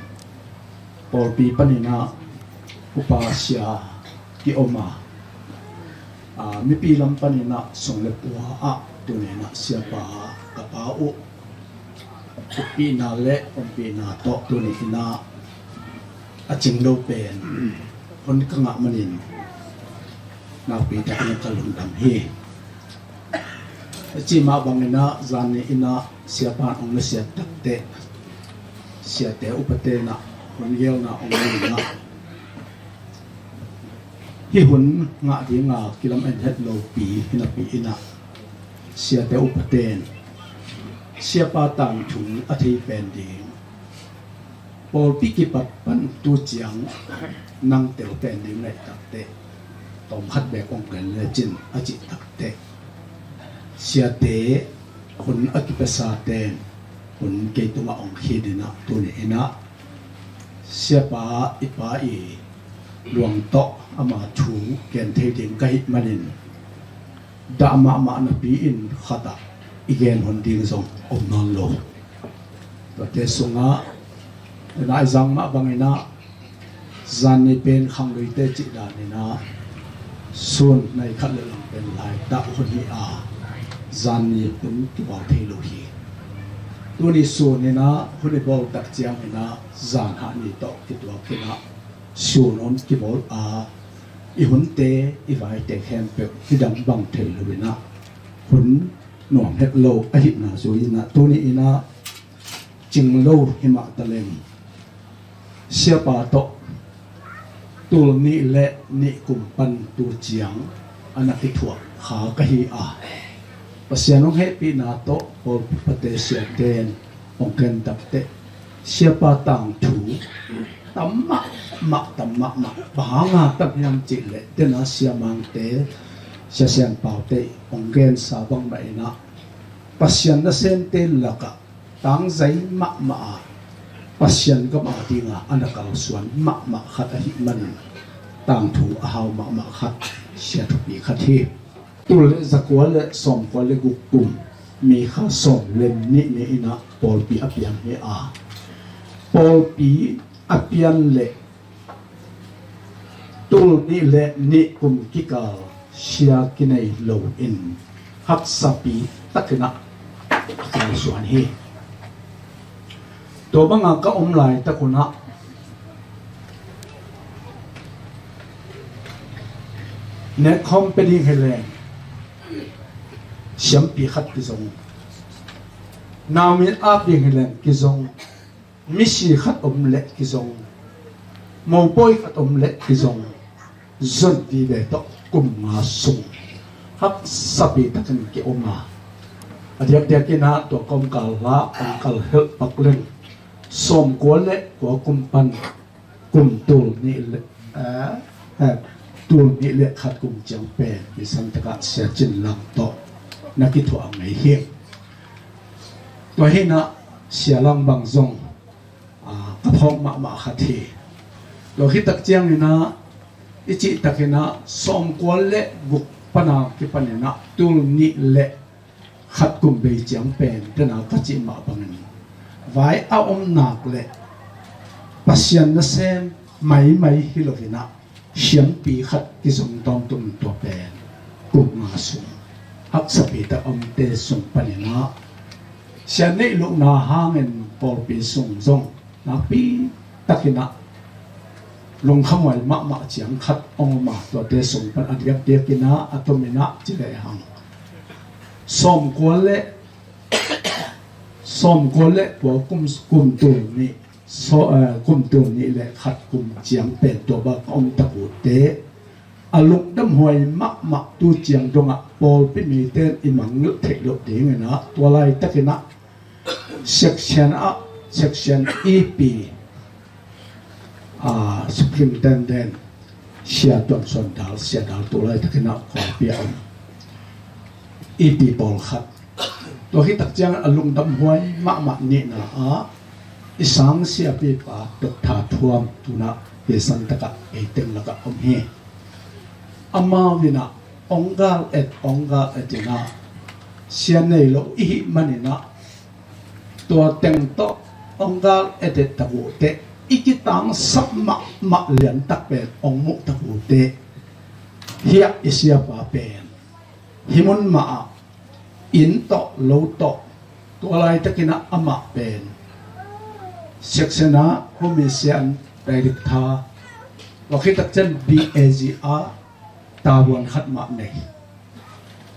pawlpi panin ah upa sia kiom a, a, mipi lam panin ah sung le pua ah tuni in ah siapa ka pa uh ompihna le ompihna tawh tuni in ah a cing lo pen hun ka ngah manin nakpi takin ka lungdam hi. A ci mah bangin ah zan ni in ah siapa hong na siat takteh, siate upate in ah hun gelna hong nei in ah, hih hun ngah dinga kilamen het lopi hi napi in ah, siate upate in siapa tangthu a thei pen ding, pawlpi kipat pan tu ciang nang tel pen ding ngaih takteh, tawm khat bek hong gen lecin a cih takteh, siate hun a kipiasate in hun kei tungah hong khit in ah tuni in ah siapa i pa i luang tawh ama thu gen thei ding ka hih manin, dah mahmah napi-in khatah i gen hun ding zong om nawn lo. Tuate sungah, nai zang mah bangin ah, zan ni pen khangluite cih danin ah, sun nai khat le lang pen laitah hun hi a, zan ni hun kibawl thei lo hi. Tuni sun in ah hun i bawl tak ciangin ah, zan hah ni tawh kituak in ah, sun hun kibawl a, i hunte, i vaite khempeuh hidang bang thei lo in ah, hun nuam het lo ahihna zui in ah, tuni in ah cing lo hi mah taleng, siapa tawh tul nih le nih kum pan tu ciang a na kithuah kha ka hi a, Pasian hong hehpihna tawh pawlpi pate siate in hong ken takteh, siapa tangthu tam mahmah, tam mahmah. Bang hanga tam hiam cih leh, dena Sia Mangte, Sia Sian Paute hong gensa bangmah in ah, Pasian nasemte lakah tangzai mahmah a, Pasian gam a dinga a na kalsuan mahmah khat ahih manin, tangthu a hau mahmah khat, sia thupi khat hi. Tul le zakua le sawmkua le guk kum, May kha sawm le nih ni in ah pawlpi a piang hi a, Pawlpi a pian leh tul nih leh nih kum kikal sia kinei lo in haksapi takin ah a kalsuan hi. Tua banga ka om laitak un ah nekkhawm pia ding hi leng siampi khat kizong, naungek ap ding hi leng kizong, misi khat om leh kizong, mopawi khat om leh kizong, zon vive tawh kum nga sung haksapi takin ki-om a, a diakdiakin ah tua kawmkal hla hong kal helh pak leng sawmkua leh kua kum pan kum tul nih leh, eh, eh, tul nih leh khat kum ciang pen Pi San Taka Sia Cin Lang tawh na kithuah ngei hi. Tua hi in ah Sia Lang bang zong ah, ka phawk mahmah khat hi. Tua khit tak ciangin ah i cih takin ah sawmkua leh guk pan a kipanin ah tul nih leh khat kum bei ciang pen tena ka cih mah bangin vai a om nak leh Pasian nasem maimai hi lo in ah siampi khat kizong tawntung tua pen kum nga sung haksapi tak omte sung panin ah sia neih lohna hangin pawlpi sung zong nakpi takin ah lungkhamhuai mahmah ciang khat hong om a, tuate sung pan a diakdiakin ah a tomin ah ci lehang sawmkua leh sawmkua leh kua kum, kum tul nih, so, eh, kum tul nih leh khat kum ciang pen tua bang a om tak uhte a lungdamhuai mahmah tu ciang dongah pawlpi mite in i mangngilh theih loh dingin ah tua laitakin ah section ah, section E P, ah, Superintendent Sia Tuan Suan Dal, Sia Dal tu laitakin ah kawlpi a om E P pawlkhat. Tua khit tak ciangin a lungdamhuai mahmah nihna ah i sang siapipa Doctor Thuam tu in ah Pi San Taka ei teng lakah om hi. Amau in ah hong gal et, hong gal et in ah sia nei lo i hih manin ah tua teng tawh hong gal et et tak uhte i kitangsak mahmah liantak pen hong muh tak uhte hiah i siapa pen hih mun mah ah inn tawh lo tawh tua laitakin ah amah pen section ah home mission director, tua khit tak ciang B A G ah tavuan khat mah nei.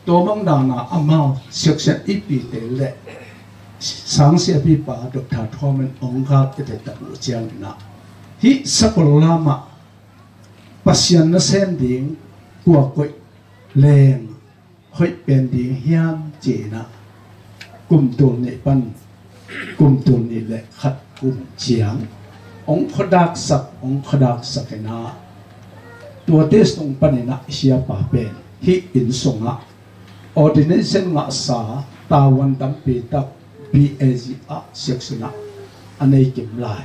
Tua bang dan a amau section E P te leh sang siapipa Doctor Thuam in hong gal et et tak uh ciangin ah hih Sakollam ah Pasian nasem ding kua koih leng hoih pen ding hiam ci-in ah kum tul nih pan kum tul nih leh khat kum ciang hong khuadaksak, hong khuadaksak in ah tuate sung panin ah i siapa pen hih inn sungah ordination ngahsa tavuan tampi tak B A G ah section ah a nei kim lai.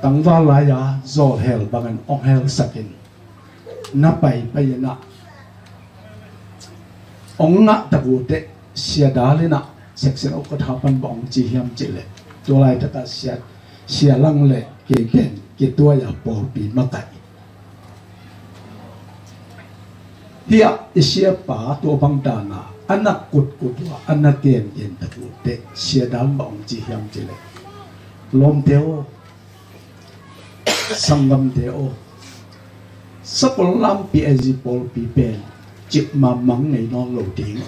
Tangval lai-a zawlhel bangin hong helsak in na paipai in ah hong ngah tak uhte Sia Dal in ah section ukatha pan bang hong ci hiam cih leh tua laitak ah Sia, Sia Lang leh kei pen kituai a pawlpi makaih. Hiah i siapa tua bang dan a a na kutkut uh a, a na gengen tak uhte Sia Dal bang hong ci hiam cih leh lawmte aw, sanggamte aw, Sakollam P A G pawlpi pen cik mamang ngei nawn lo ding.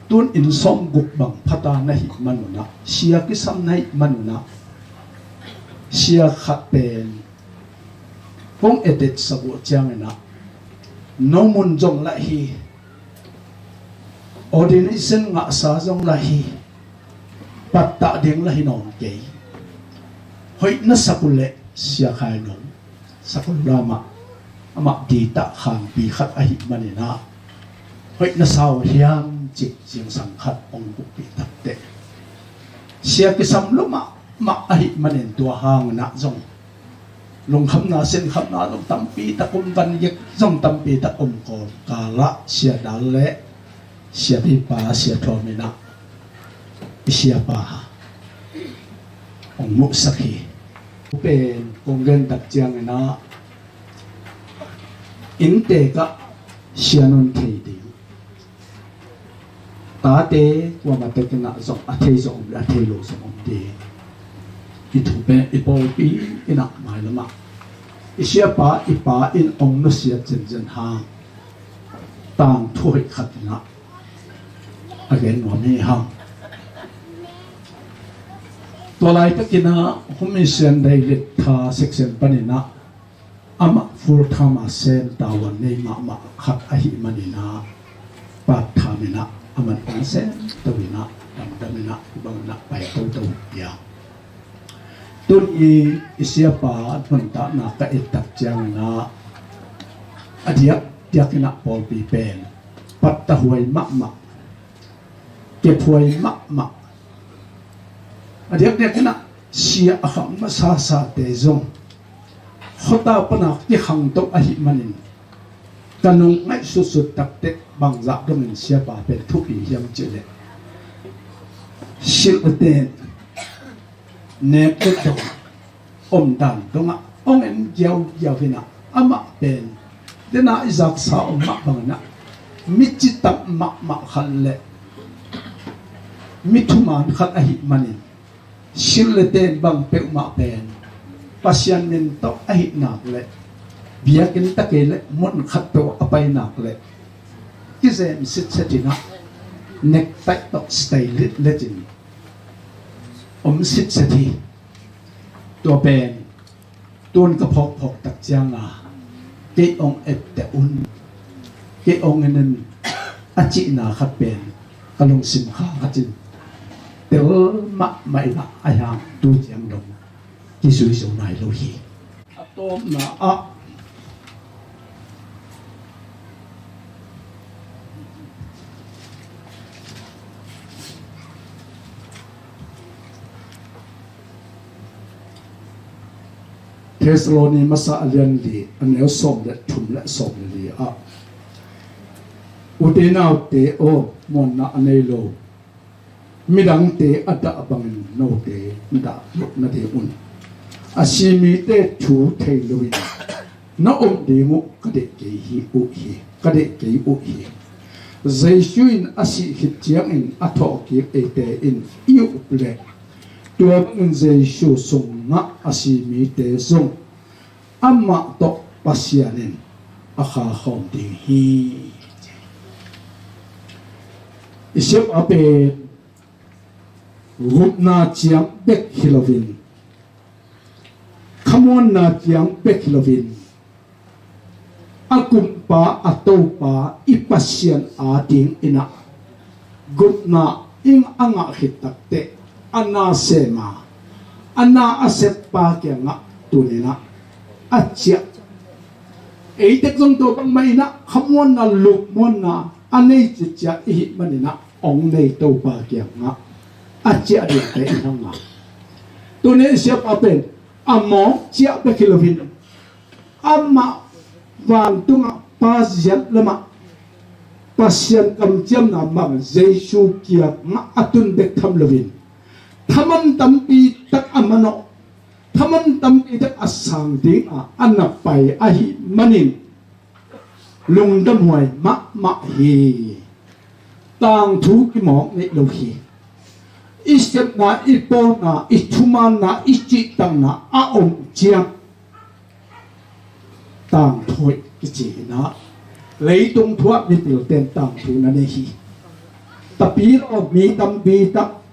Tun inn sawmguk bang phata na hih manun ah, sia kisam na hih manun ah, sia khat pen kong etet sak uh ciangin ah, no mun zong lah hi, ordination ngahsa zong lah hi, pattah ding lah hi nawn kei. Hoih na sak uh leh sia khai nong, Sakollam ah amah ditah khangpi khat ahih manin ah, hoih na sa uh hiam cih zingsang khat hong bukpih takteh, sia kisam lua mahmah ahih manin tua hangin ah zong lungkhamna sinkhamna zong tampi tak om, van gik zong tampi tak om. Kawlkal ah Sia Dal leh siapipa Sia Thuam in ah i siapa hong muhsak hi. Pen kong gen tak ciangin ah inntek ah sia nong thei ding, tate kuamah tekin ah zong a thei zong om le a thei lo zong om ding. I thu pen i pawlpi in ah mailam ah i siapa i pa in hong nusiat zenzen hang tangthu hoih khat in ah a gen nuam hi hang. Tua laitakin ah humi sian dailit tha section panin ah amah full time a sem tavuan nei mahmah khat ahih manin ah part time in ah aman hong sem to in ah damdam in ah bang in ah pai toto hi a. Tun i i siapa nuntakna ka et tak ciangin ah a diakdiakin ah pawlpi pen pattahuai mahmah, kephuai mahmah, a diakdiak in ah sia a khang masasate zong khuata pana kikhang to ahih manin ka nung ngaihsutsut takteh bangzah dongin siapa pen thupi hiam cih leh silh le ten nek le dong omdan dongah hong en giaugiau in ah amah pen dena i zaksa om mah bangin ah mi citak mahmah khat le mi thuman khat ahih manin silh le ten bang peuhmah pen Pasian min tawh ahih nak le biakinn tak ei le mun khat peuh a pai nak le kizem sitset in ah nektaih tawh style lit letin om sitset hi. Tua pen tun ka phawkphawk tak cianga kei hong etteh un, kei hong en un a cihna khat pen ka lungsim kha khatin tel mahmah in ah a hiang tu ciang dong kizui zo nai lo hi. A tawpna ah Thessaloni masa a lian li a neu sawm le thum le sawm le li ah, ute naute aw, muanna a nei lo midangte a dah bangin note dah loh nading un a si mite thu thei loin na om ding uh ka deih kei hi uh hi, ka deih kei uh hi. Jesu in a sih khit ciangin a thawhkik eite in i up leh tua bangin Jesu sungah a si mite zong amah tawh Pasian in a khakhawm ding hi. I siapa pen gupna ciang bek hi loin, khamuanna ciang bek hi loin, a kumpa a topa i Pasian a ding in ah gupna in a ngah khit takteh a na sem a, a na a seppa kiangah tuni-in ah a ciah. Ei tek zong tua bangmah in ah khamuanna lupmuanna a nei cicia i hih manin ah hong nei topa kiangah a ciah dingte i hang a. Tuni i siapa pen a mawk ciah bek hi loin amah vantungah Pa ziat lamah Pasian kamciamna mah Jesu kiangah a tun bek tham loin thaman tampi tak a manawh, thaman tampi tak a sang dinga a na pai ahih manin lungdamhuai mahmah hi. Tangthu kimawk neih lo hi. I sepna, i pawlna, i thumanna, i cihtakna a om ciang tangthu hoih kici hi. Na leitung thu ah mipilten tangthu na nei hi. Tapi lo mi tampi tak,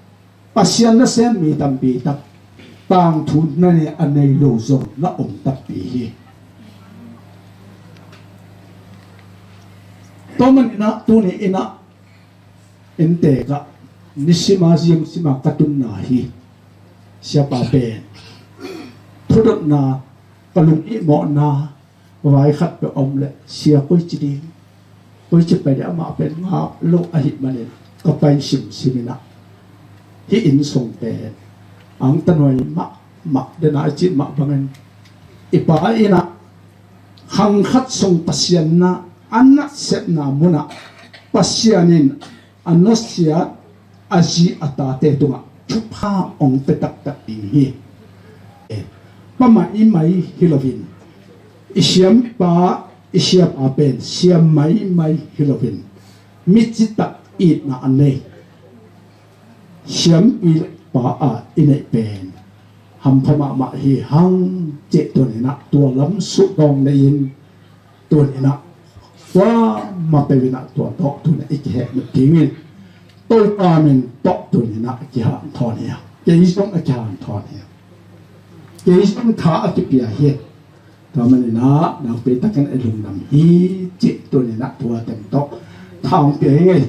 Pasian nasem mi tampi tak tangthu na nei a nei lo zong na om takpi hi. Tua manin ah tuni in ah inntek ah nisima zingsima ka tunna hi. Siapa pen thudotna, ka lung ihmawhna vai khat peuh a om leh sia koici ding, koici pai ding, amah pen ngap lo ahih manin ka pai simsim in ah hih inn sung pen angtanuai mahmah dena i cih mah bangin i pa in ah khang khat sung Pasian na a nasepna munah Pasian in a nusiat a zi a tate tungah thupha hong pia taktak ding hi. Eh, pa maimai hi loin, i siampa, i siapa pen siam maimai hi loin, mi citak itna a nei siampi pa a i neih pen hampha mahmah hi hang, cih tuni-in ah tua lam sutdawng nei-in, tuni-in ah kuamah peuh in ah tua tawh tuni-in ah i kihehmit dingin Topa min tawh tuni-in ah kihanthawn hi. Kei zong a kihanthawn hi. Kei zong tha a kipia hi. Tua manin ah nakpi takin i lungdam hi, cih tuni-in ah tua teng tawh tha hong pia hi ing ei.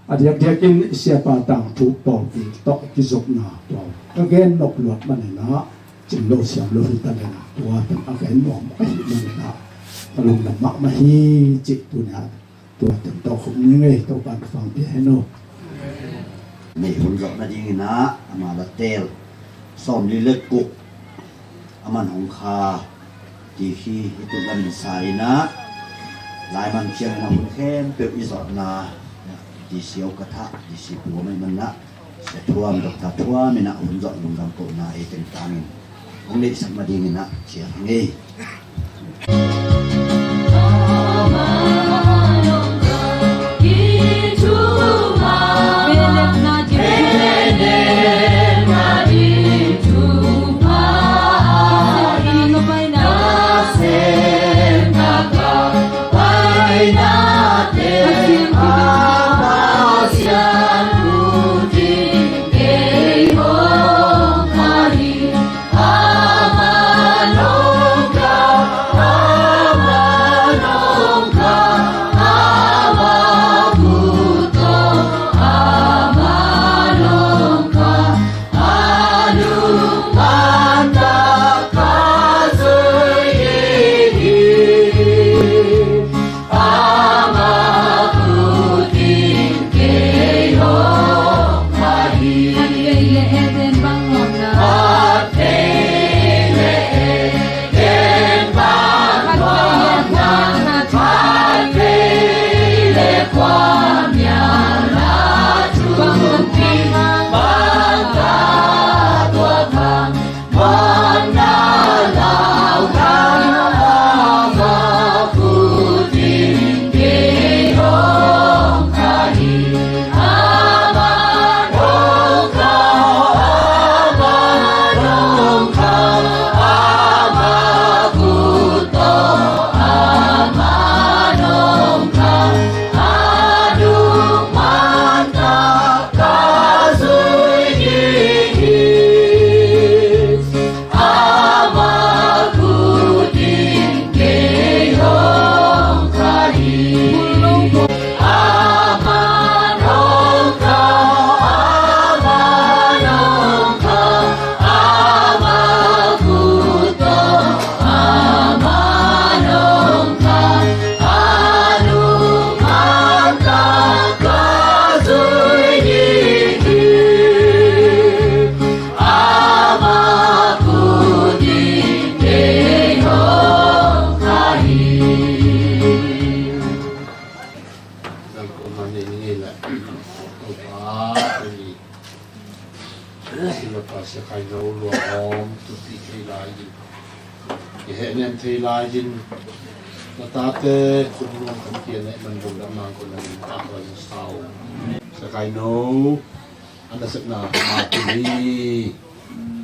A diakdiakin i siapa tangthu pawlpi tawh kizopna tua ka gen nop luat manin ah cing lo siam lo hi ta leh, tua teng a gen nuam ahih manin ah ka lungdam mahmah hi, cih tuni-in ah tua teng tawh khum ni ing ei. Topa'n thupha hong pia hen aw. Neih hun zawh nadingin ah ama la teel sawmli le guk, a man hong kha ti hi. Hih tu lamin sa-in ah laiman ciangin a hun khempeuh i zawhna, D C Okatha, D C pu a man in ah, Sia Thuam, Doctor Thuam in ah hun zawh lungdam kohna ei teng tangin hong neihsak nadingin ah cial hi ing ei. Sia Khaino luahawm thupi thei lai in, kihehnem thei lai in, na tate khutnuam kan pian ahih man lungdam nang ko nang in pahtawi in sau. Sia Khaino a nasepna mah tung hi,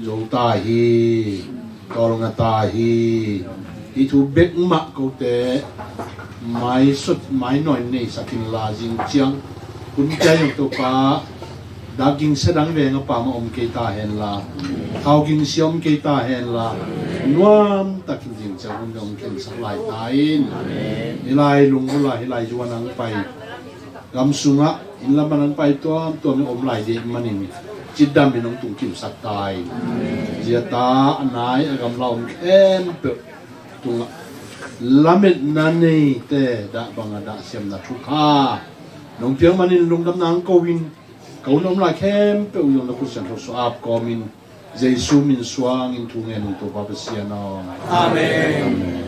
zo ta hi, tawlnga ta hi. Hih thu bek mah kote maisut mainawi neisak inla, zing ciang hunte zong Topa, dak gingsia dang veng a pam a om kei ta henla, thau gingsia om kei ta henla, nuam takin zing ciang hun dong khensak lai ta in. Hih lai Lungbul ah, hih lai zuan ang pai gam sungah inn lam ah nang pai tuamtuam in om lai ding manin, cidam in hong tungkimsak ta in. Zia ta a nai a gamla om khempeuh tungah lametna neite dah bang a dah siamna thukha nong piak manin lungdam nang ko in, ka hun om lai khempeuh zong na khut siangtho suah ap kawmin, Jesu min suangin thu ngen ung, Topa Pasian aw. Amen.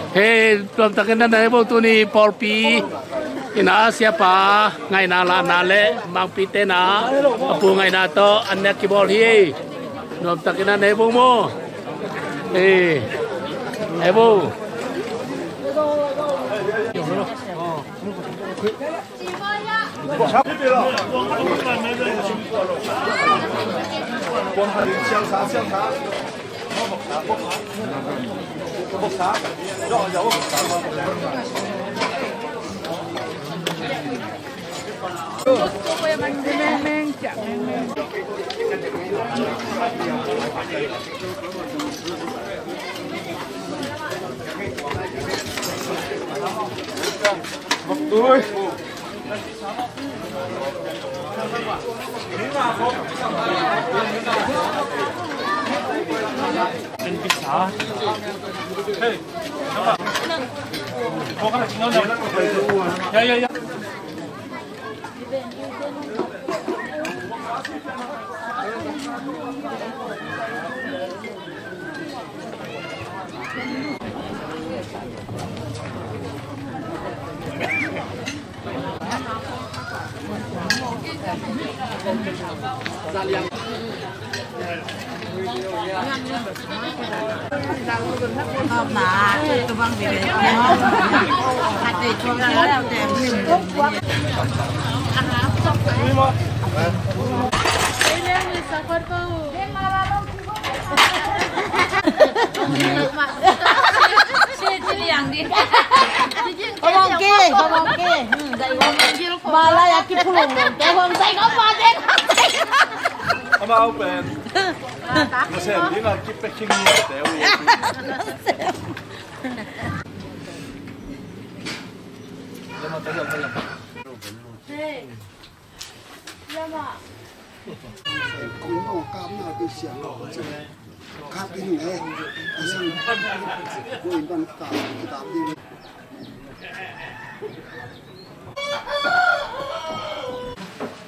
Hei, tuamtakin na nei bo tuni pawlpi ina siapa ngaihna lahna le mangpite na a pu ngaihna tawh an nek kibawl hi. Tuamtakin na nei bo maw? Hei, nei bo. Pamawngki, pamawngki. Malaya kiphulung nong te hong sai ko pa te. Amau pen nasem ding a kipia khing ni te.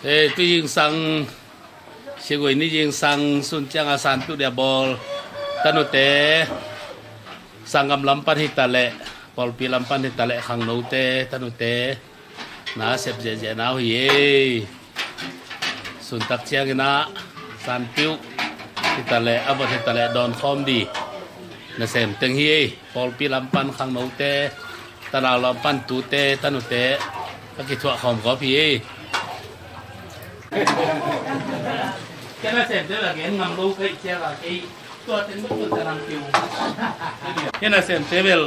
Hei, tu zingsang, Sigui ni zingsang sun ciang a sanpiuh dia bawl tanute, sanggam lam pan hi ta leh, pawlpi lam pan hi ta leh, khangnote, tanute, na sep ziahziah na uh hi ei. Suntak ciangin ah sanpiuh hi ta leh, a vot hi ta leh dawn khawm di nasem teng hi ei. Pawlpi lam pan khangnote, tanau lam pan tute, tanute a kithuah khawm gawp hi ei. Kei nasemte bel a gen ngam lo ka hih ciang a, kei tua teng bek tua tanang kiu. Kei nasemte bel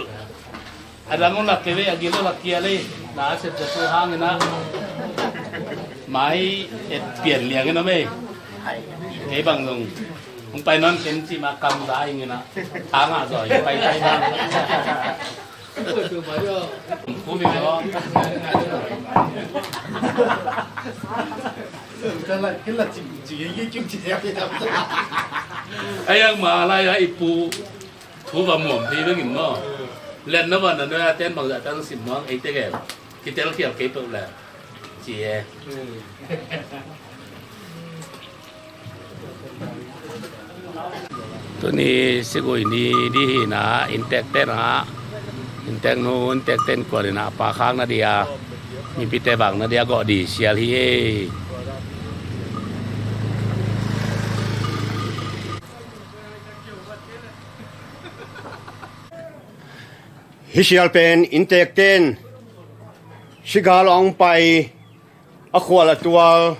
a dang uh lak kei ve, a gil uh lak kia lei. Na a septe tu hangin ah mai et pian liangin om ei. Kei bang zong hong pai nawn ken cih mah kam za ing in ah, a ngah zaw hi, pai pai bang. A yang ma lai a i pu thu va muam thei bengin maw? Len na van na noya ten bangzah tang sim nuang ei tegel. Kitel khial kei peuh le ci e. Tuni Sigui ni di hi na, inntek ten ah, inntek nu, inntek ten kuan in ah, pa khak na dia, mipite vak na dia gawh di sial hi ei. Hih sial pen inntek ten sigal a hong pai a khual a tual,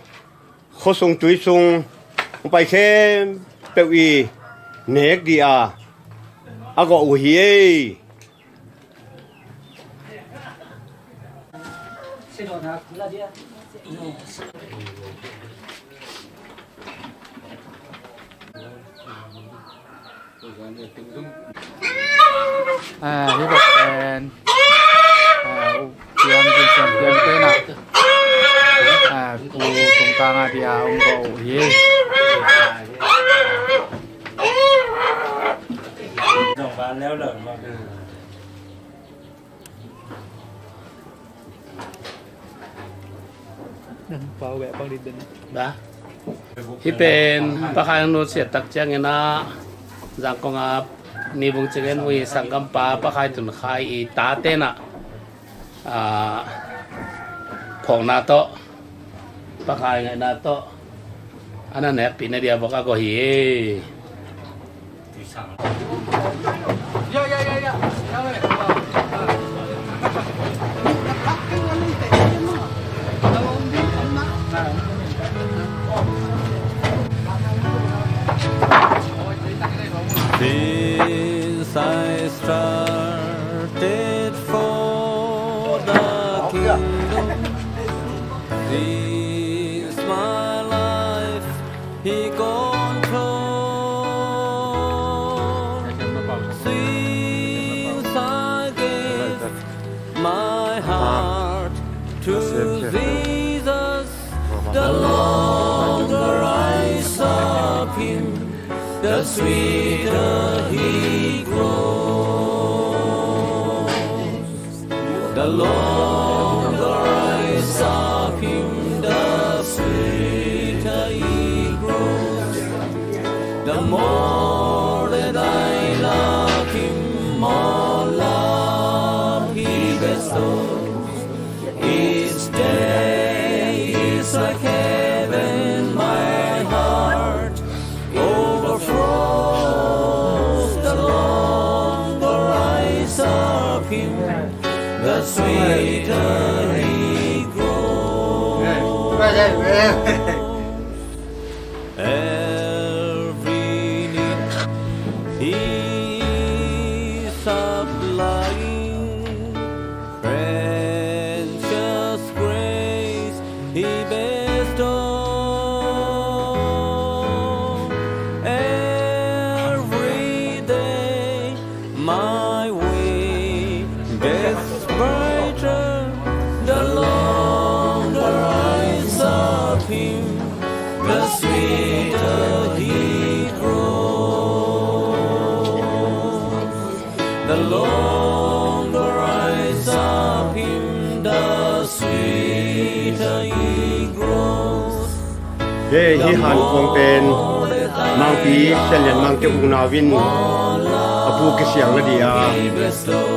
khuasung tuisung hong pai khempeuh i nek dih a, a gawh uh hi ei. Ah, hih bek pen, ah, u pian, kin siam pian te na, ah, ku tungtang a dia ong ko hi. Hih pen Pa Khai hong nusiat tak ciangin ah, Zangkong a ni bung ciangin ui sanggampa Pa Khai Tun Khai i tate na, ah, phawkna tawh, Pa Khai ngaihna tawh, a na nekpih na dia bawk a gawh hi. Since I started for the kingdom, since my life He control. Since I gave my heart to Jesus, the longer I serve Him, the sweeter He grows. The longer I serve Him, the sweeter He grows. The more that I love Him, more love He bestows. Each day is like heaven, my heart overflows. The longer I serve Him, the sweeter He grows. Every need He supplying, precious grace He bestows. Every day my way gets brighter, the longer I serve Him, the sweeter He grows. The longer I serve Him, the sweeter He grows. Hei, hih han kuang pen Mangpi Sian Lian Mang Keu Ung Nau in a pu kisiang na dia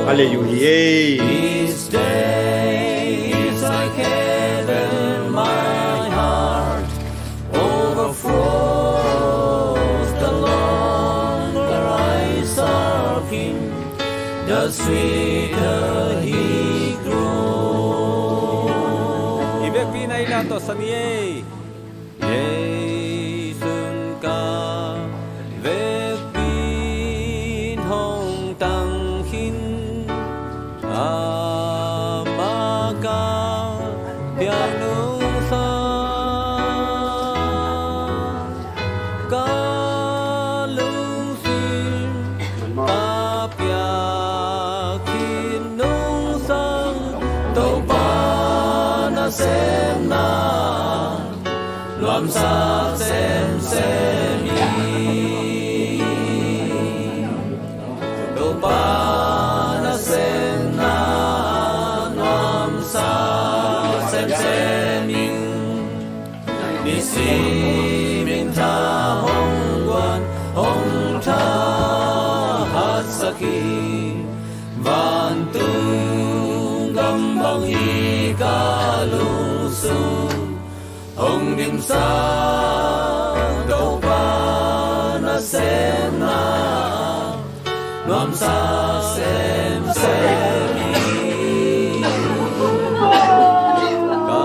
a lei uh hi ei. Each day is like heaven, my heart overflows. The longer I serve Him, the sweeter He grows. I vekpi na i na tawh sa ni ei. Jesu'n ka vekpi in hong tang khin, amah ka piak nungsa, ka lungsim ka piak khin nungsa, Topa nasemna nuamsa semsem in. Topa nasemna nuamsa semsem in. Nisimin tha hong guan, hong thahatsak hi. Vantung gam bang hi ka lungsung, hong dimsa Topa nasemna nuamsa semsem hi. Ka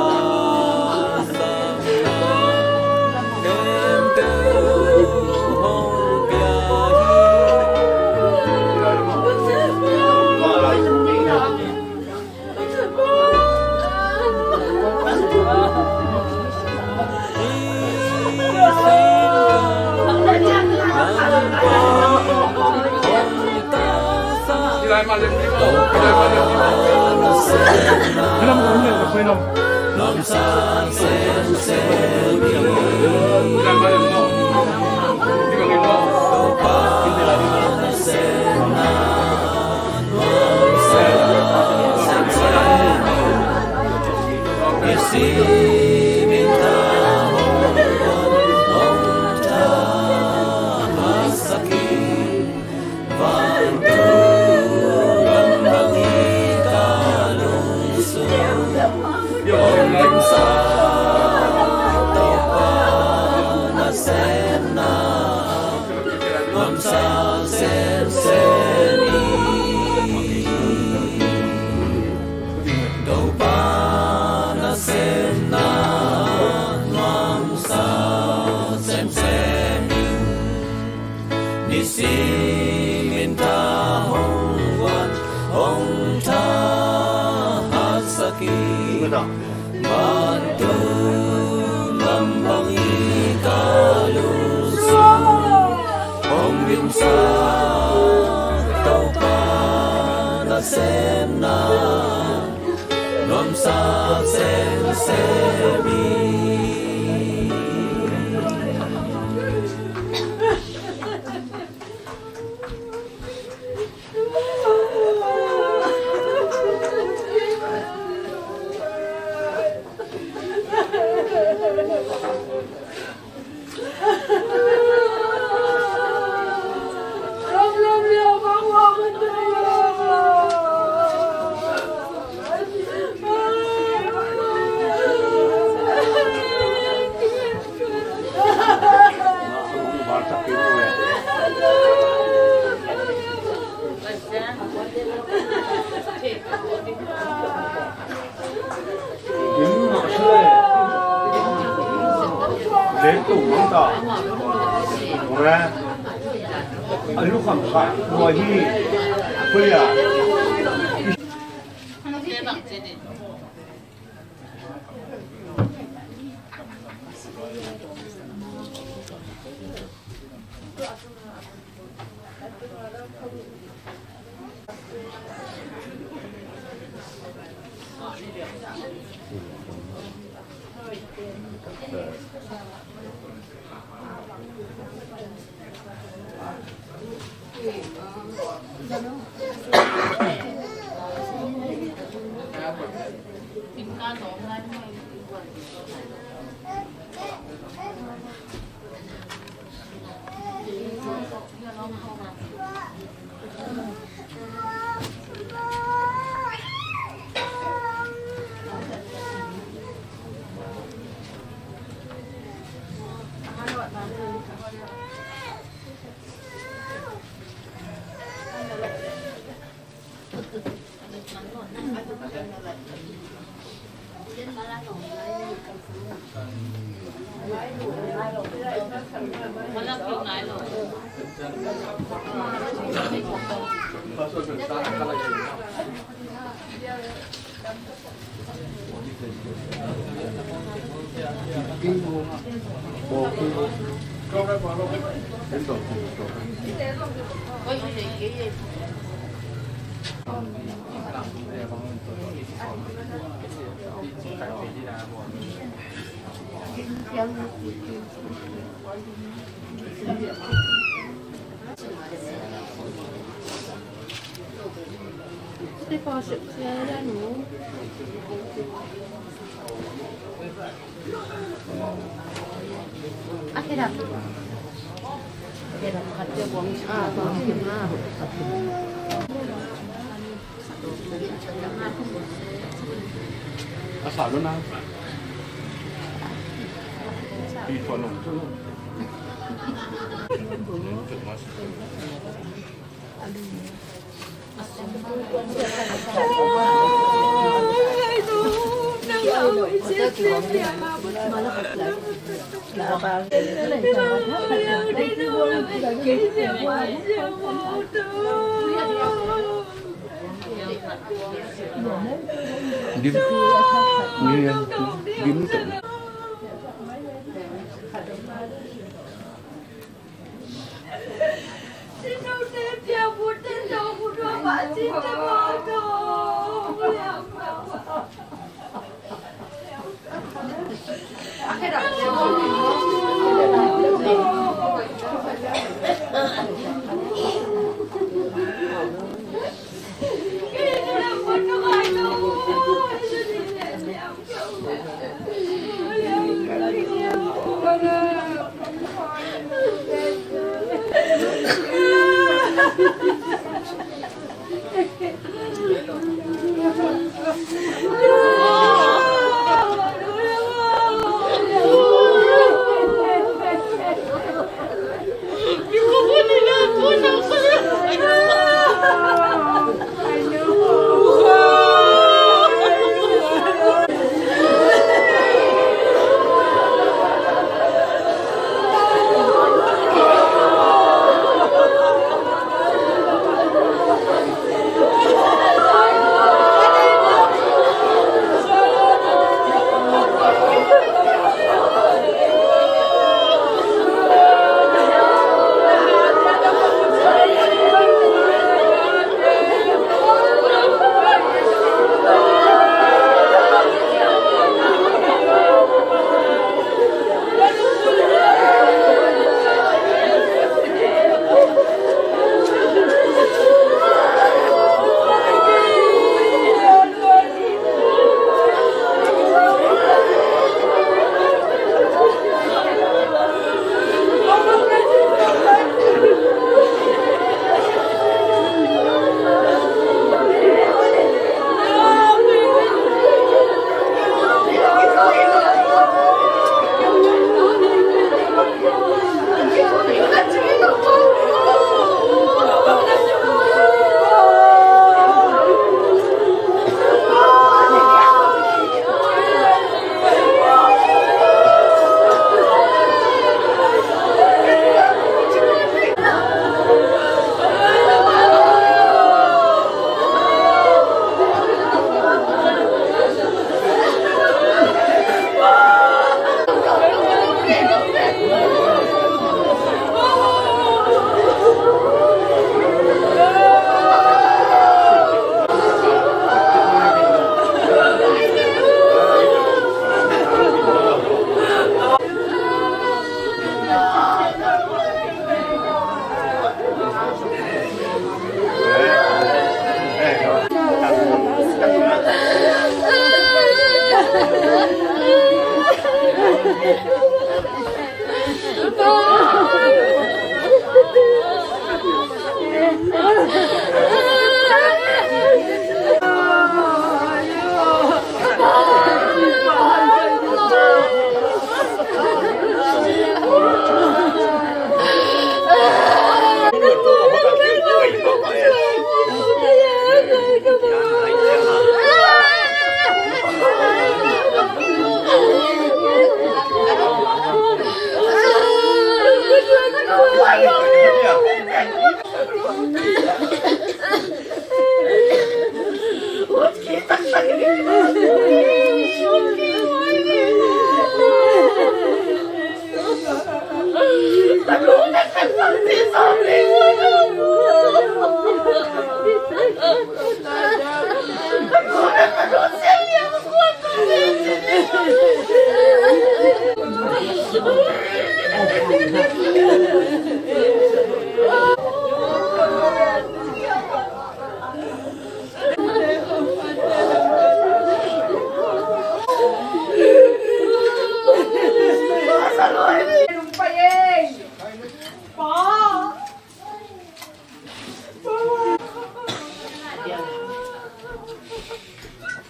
Nisim in tha hong guan, hong tha hatsak in. Vantung gam bang i ka lungsim hong dimsak, Topa nasepna nuamsa semsem hi.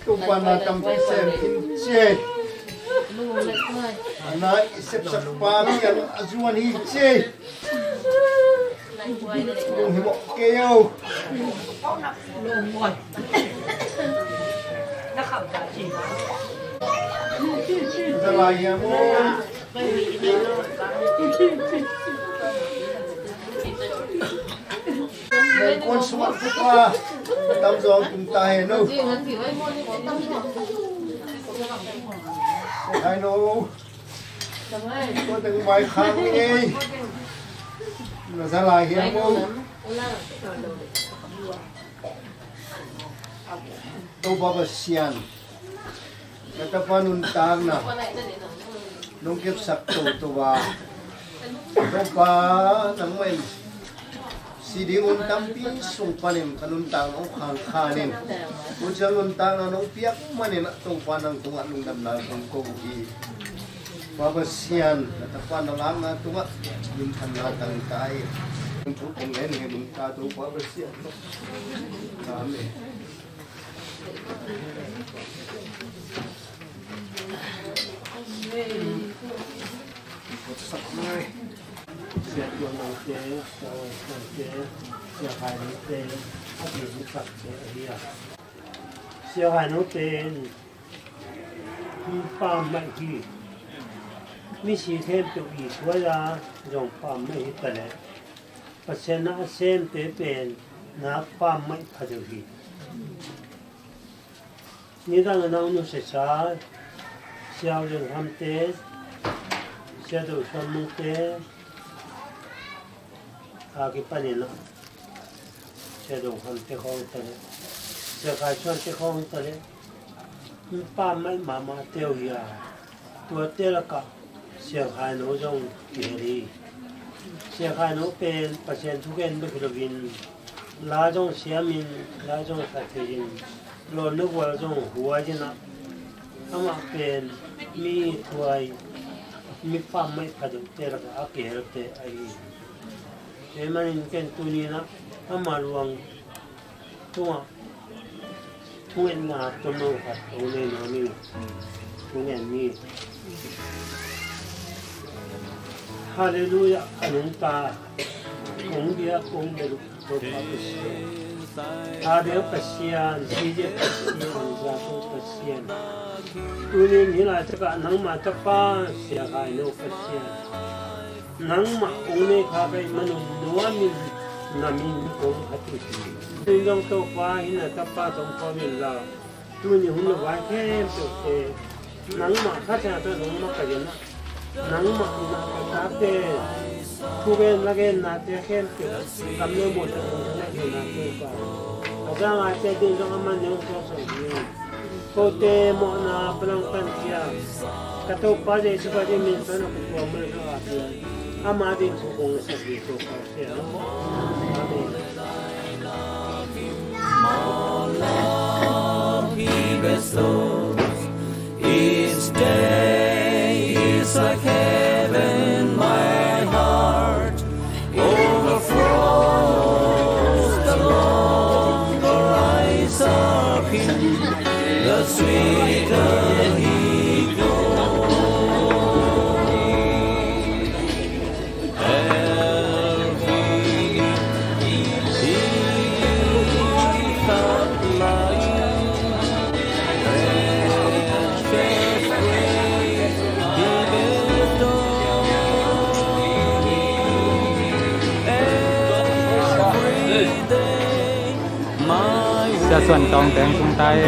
Topa na tampi sem in ciai. A na i sepsak pa kiang a zuan hi ciai. Lunghimawh kei o. Za lai hiam o. Nei kuan sungah Topa tamzaw tung ta hen o. Hai no. Tua teng vai khang ni ei. Na za lai hiam o. Topa Pasian, na tapa nuntakna nong kepsak toto a, Topa, nangmah in si ding hun tampi sung panin ka nuntakna hong khangkhan in, hun ciang nuntakna nong piak manin ah Topa nang tungah lungdamna kong ko hi. Pa Pasian, na tapa na lakna tungah minthanna tangta in. Thu kong ngen hi nung ta Topa Pasian. Amen. Sia Tuan Note, Sia Wai Note, Sia Khai Note, a kizusakte ahi a. Sia Khai Note in hong pammaih hi. Misi khempeuh i thuai a zong pammaih hi ta leh, Pasian na a semte pen na pammaih pha deuh hi. Nidang a nau nusesa Sia Lian Khamte, Sia Do Suan Mungte, a kipanin ah Sia Do Khamte khawng ta leh, Sia Khai Suante khawng ta leh, mi pammaih mahmahte uh hi a, tuate lakah Sia Khai No zong kihel hi. Sia Khai No pen Pasian thugen bek hi loin, la zong siamin, la zong sathei in, lawm le gual zong huai in ah, amah pen mi thuai, mi pammaih pha deuhte lakah a kihelte ahi hi. Tua ahih manin ken tuni-in ah ama luang tungah thungetna tomno khat hong nei nuam ing. Thungen ni. Halleluiah, a nungta kong bia kong bel uh Topa Pasian. A bia Pasian, Sidia Pasian, Zato Pasian. Tuni-in hih laitakah nangmah tapa Sia Khai No Pasian, nangmah hong nei kha ka hih manun nuamin na min kong phat hi. Tuni zong Topa hih na tapa tawh kawm inla, tuni hun a vai khempeuhte nangmah kha ciang tawh zong makaih in ah, nangmah in ah ka tate thugen lagennate khempeuh kam le mual tawh hong na hi na Topa. A za ngaite ding zong a man ne hong suaksak ding. Kote mawhna palang tan ciang ka Topa Jesu Khazih min suan a ka tua man a atin ama din thu kong sak ding Topa Pasian. Amen. More love he bestows. Each day is like heaven. My heart overflows. The longer I serve him, the sweeter he grows. Sia Suan Tawng teng sung tai.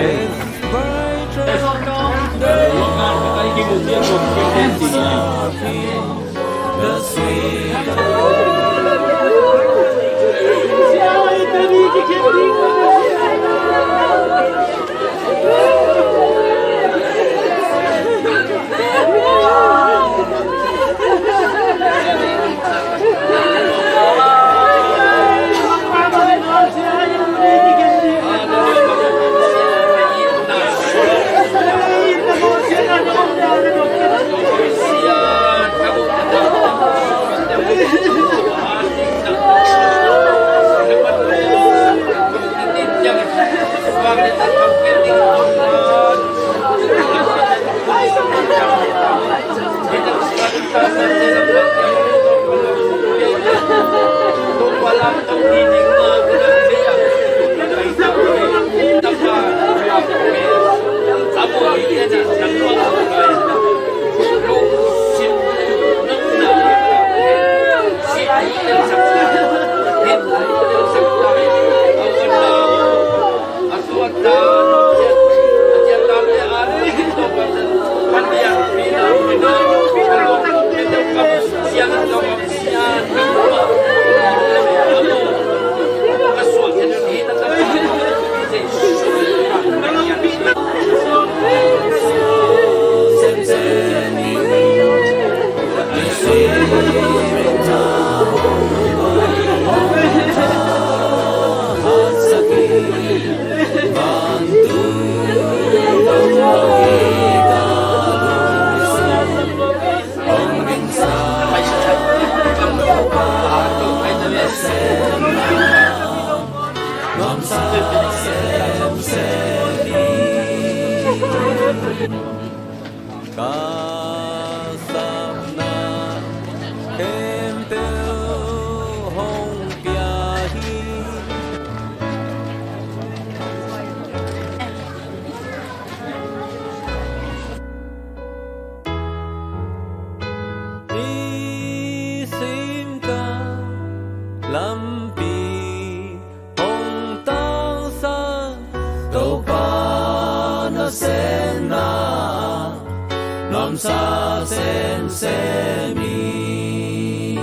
semsem hi.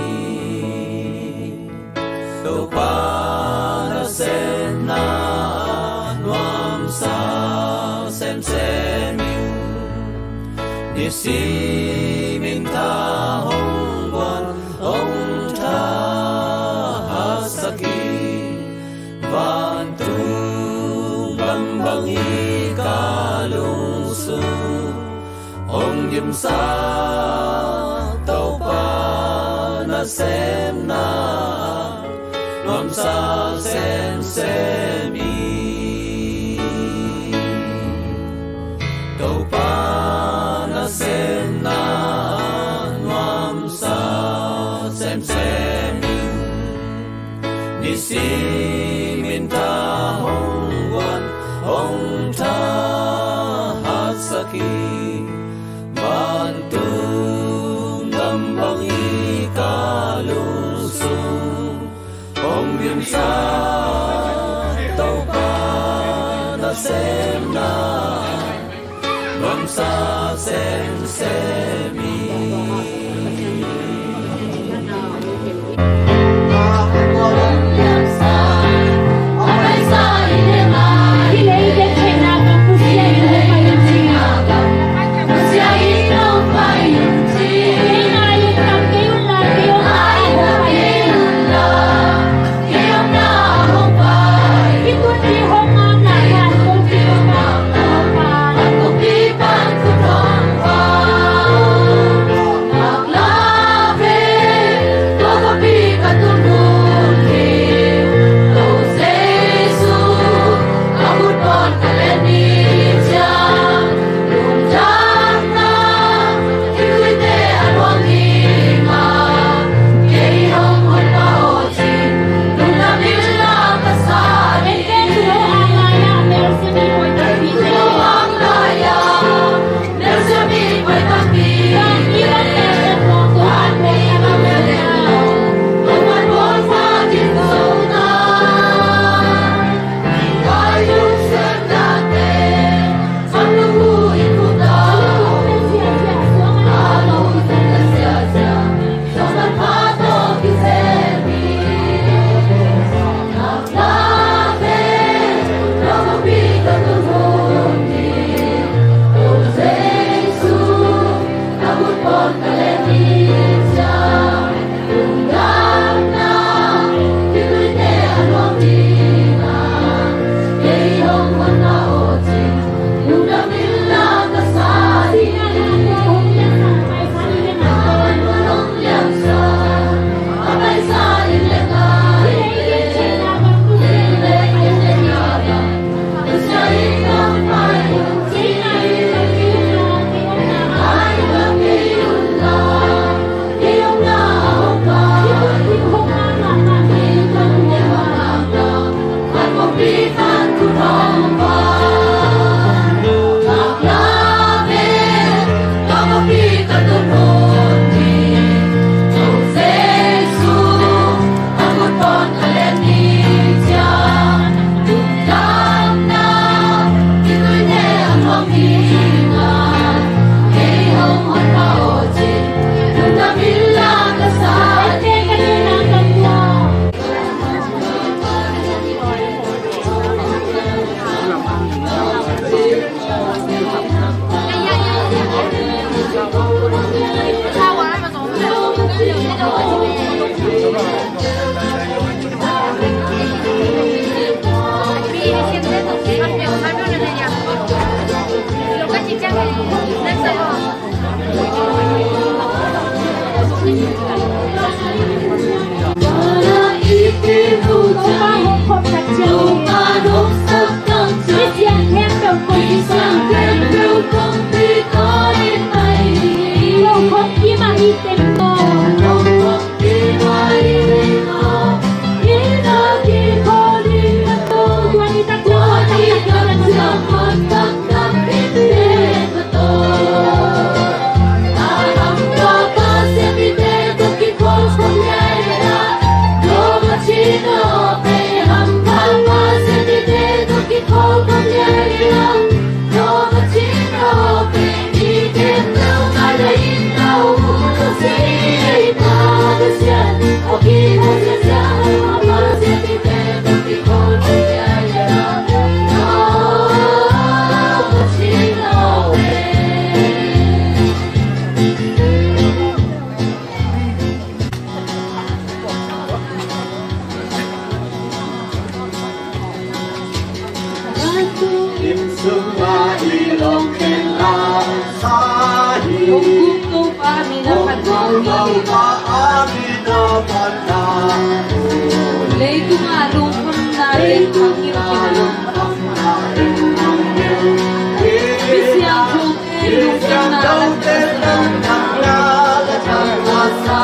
Topa nasemna nuamsa semsem hi. Nisimin ta hong guan hong thahatsak hi. Vantung gam bang hi ka lungsung. Hong dimsa Topa nasemna nuamsa semsem hi. Topa nasemna nuamsa semsem hi. Nisimin ta hong guan hong thahatsak hi. Vantung gam bang hi ka lungsung. Hong dimsa Topa nasemna nuamsa semsem hi. Topa a min a phat mawk hi. Leitungah lungkhamna le thangin kiha lo. Misiangtho te lungkhamna la phat mawk hi.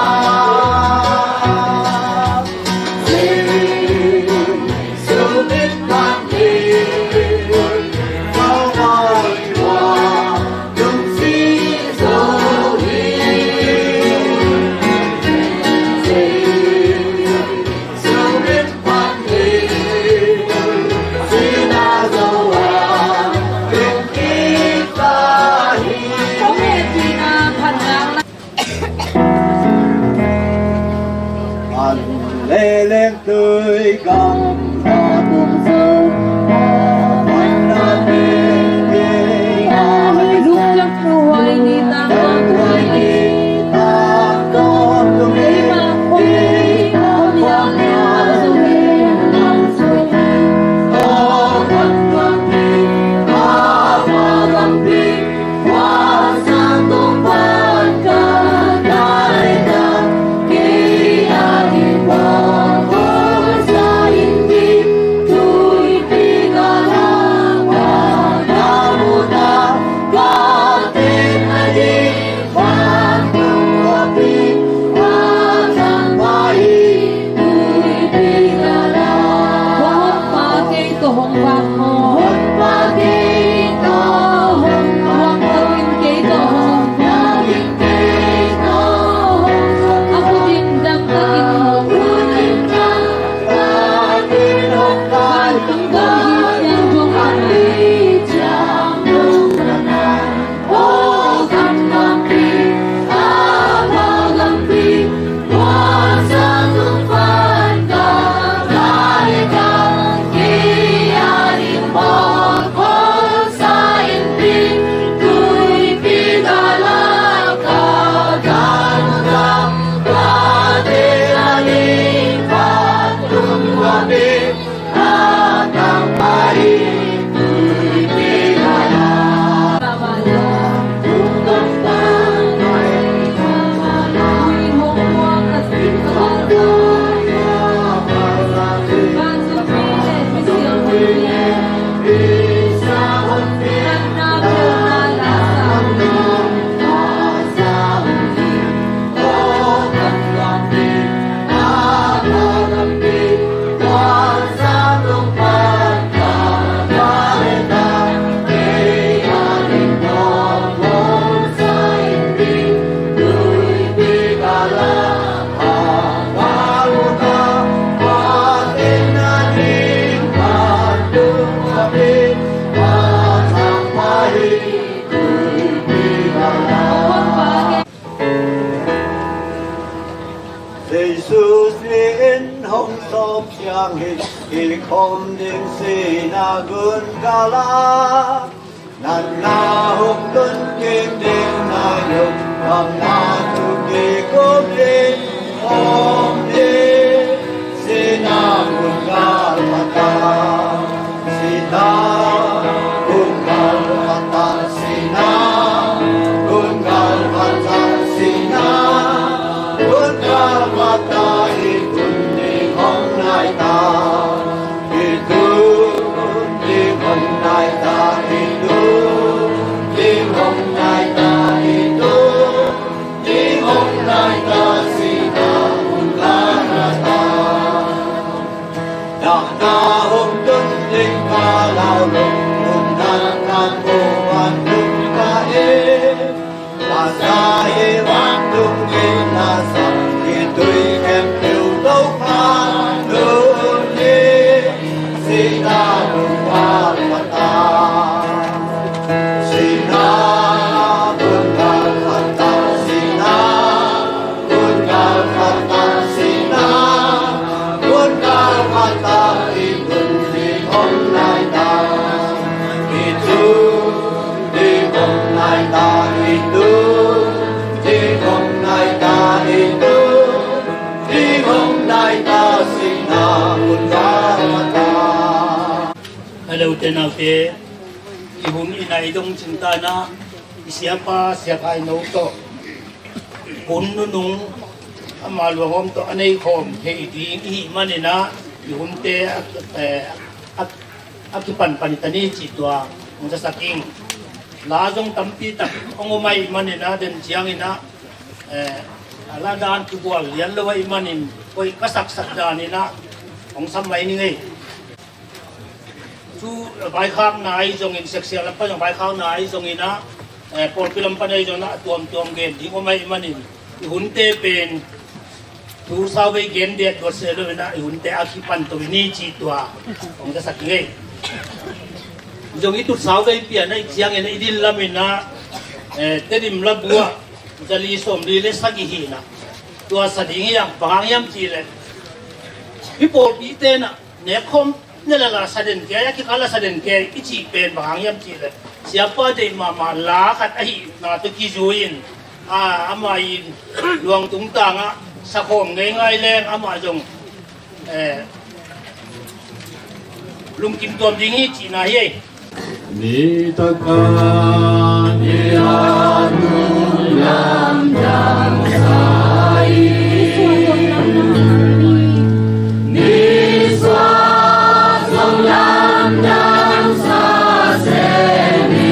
Jesu sihin hong sawp ciangin kikhom ding sihna gun galak. Natna hong tun kik ding nai lo, gamna thu kikum ding om ding. Sihna gun galak a, sihna gun galak a, sihna gun galak a, sihna gun galak a, i tun ding hong nai ta. Hello, te naute, i hun i nai dong cingtana i siapa, siapa i no tawh Hun nunung ama luangawm tawh a neikhawm thei ding i hih maninah i hunte a, eh, a, a kipanpan i ta ni cih tua hong zasak ing. La zong tampi tak hong om ahih maninah den cianginah, eh, a la dan kibual lian lo ahih manin koih ka saksak daninah hong sam mai ni ngei. Cu vaikhakna ahi zongin, seksia lam pan zong vaikhakna ahi zonginah, eh, pawlpi lam pan ahi zonginah a tuamtuam gen ding om ahih manin i hunte pen thu sauvei gen diat duat se loinah i hunte a kipan to i ni cih tua hong zasak ngei. Zong i tut sauvei pianah i cianginah i din laminah, eh, Tedim labuah zali sawmli le sagih hinah tua sa ding hiang bang hang hiam cihleh i pawlpi tenah nekkhawm ne lala saden kei a kikal a saden kei i cih pen bang hang hiam cihleh siapa deih mahmah la khat ahihna tawh kizui-in, a, ama i luang tungtangah sakhawm ngeingai leng amah zong, eh, lungkim tuam ding hi cihna hi ei. Ni taka ni a nung lamdang sa i, ni sua zong lamdang sa se ni.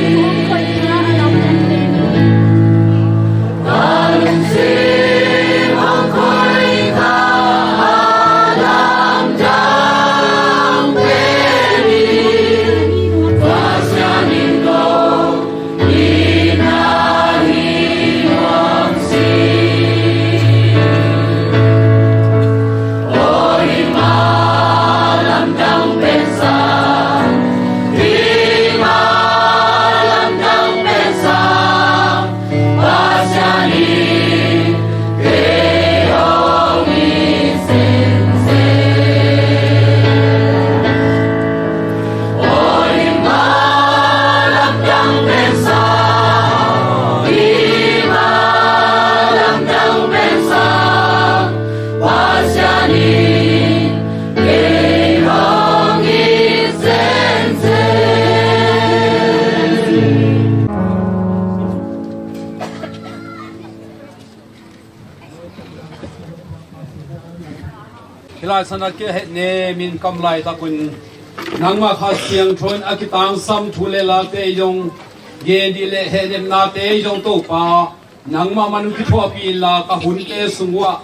Hih lai sanah kei het ne min kam laitakun nangmah Kha Siangtho in a kitangsam thu le late zong gen dih le hehnepnate zong Topa nangmah man kithuahpih inla ka hunte sung uh ah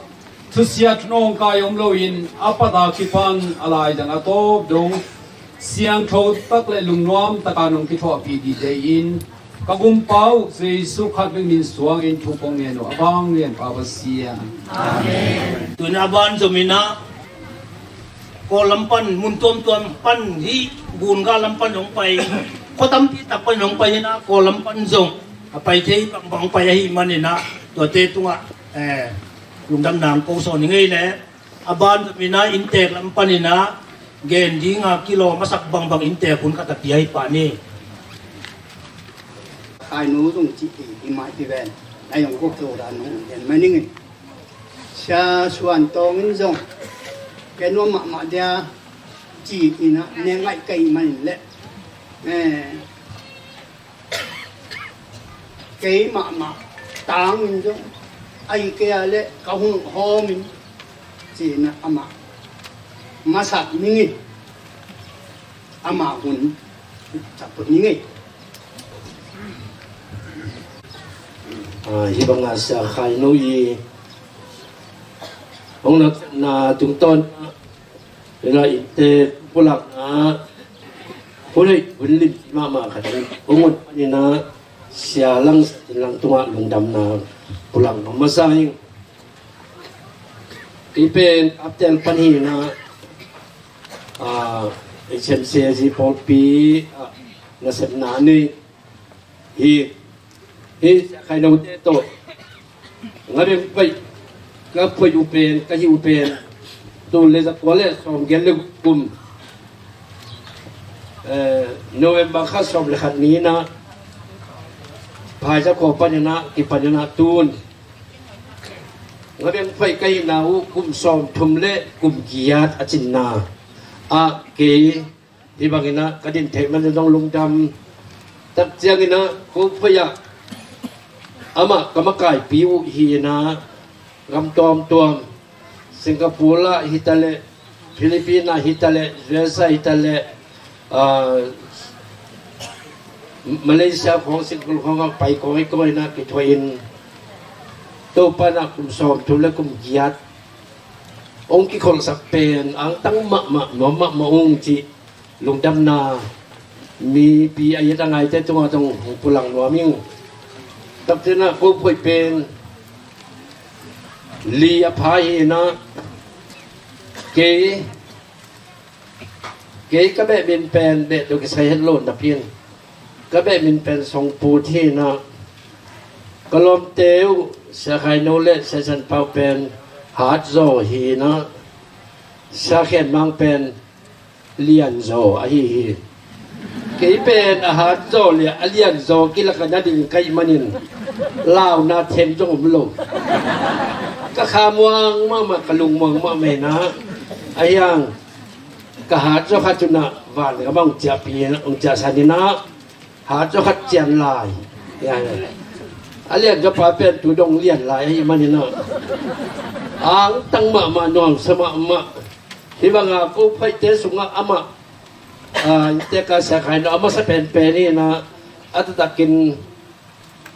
thusia thunawngkai om loin a pata kipan a laizang a tawp dong siangtho tak le lungnuam taka nong kithuahpih dih deihin ka gumpa uh Jesu Khazih min suangin thu kong ngen uh a bang lianpa Pasian. Amen. Tun a ban zominah Kawl lam pan mun tuamtuam pan hih Gunga lam pan hong pai, khua tampi tak pan hong pai hinah Kawl lam pan zong a pai thei bangbang hong pai ahih maninah tuate tungah, eh, lungdamna hong ko sawn hi ngei leh a ban zominah inntek lam paninah gen dinga kilawm a sak bangbang inntek hun khat a pia hi pah ni. Khainu zong cih hi, hi mah hi ven. Nai hong kok zo dan hong gen mai ning in. Sia Suan Tawng in zong ken nuam mahmah dia ci inah ne ngaih ka hih manin leh, eh, kei mahmah tangin zong ahi kei a leh ka hung hawmin cinah amah masak ning i amah hun capput ning i. Ah, hih bangah Sia Khainu i hong na tungtawn Hina innte pulakna hun hei hun limci mahmah khat in hong hun paninah Sia Lang Satin Lang tungah lungdamna pulak masa ing. Hih pen Aptel pan hinah, ah, H M C A G pawlpi, ah, nasepna nei hi. Hih Sia Khainote tawh nga beng pai ka phuai uh pen, ka hih uh pen tul le zakua le sawmgiat le kum, eh, November kha sawm le khat ni inah Phaiza khua paninah kipaninah tun nga beng pai ka hihna uh kum sawmthum le kum giat a cinna ah kei hih banginah ka din theih man zong lungdam tak cianginah ko phuai ah Amah ka makaipi uh hi inah, gam tuamtuam, Singapore ah hi taleh, Philippines ah hi taleh, U S ah hi taleh, ah, Malaysia khawng, Singapore khawng ah pai kawikawi inah kithuah in, Topa inah kum sawmthum le kum giat hong kikholhsak pen angtang mahmah, nuam mahmah ung cih lungdamna mipi a it a ngaite tungah zong hong pulak nuam ing. Takte inah ko phoih pen li a pha hi inah, kei, kei ka beh min pen beh tawh kisai het lo napi in, ka beh min pen Song Put hi inah, ka lawmte uh Sia Khai No le Sia San Pau pen Hat Zaw hi inah, Sia Khen Mang pen Lian Zaw ahi hi. Kei pen a Hat Zaw le a Lian Zaw kilak a na ding ka hih manin launa them zong om lo. Ka kha muang mahmah, ka lung muang mahmah inah, ahi hang ka Hat Zaw khat uh inah van ka mah hong ciahpih, hong ciahsan inah, Hat Zaw khat cian lai. Ya, ya. A Lian Zaw pa pen tu dong lian lai ahih manin ah, angtang mahmah, nuamsa mahmah. Hih bangah ko phoihte sungah amah, ah, inntek a Sia Khai No a masa penpen hi inah, a taktakin,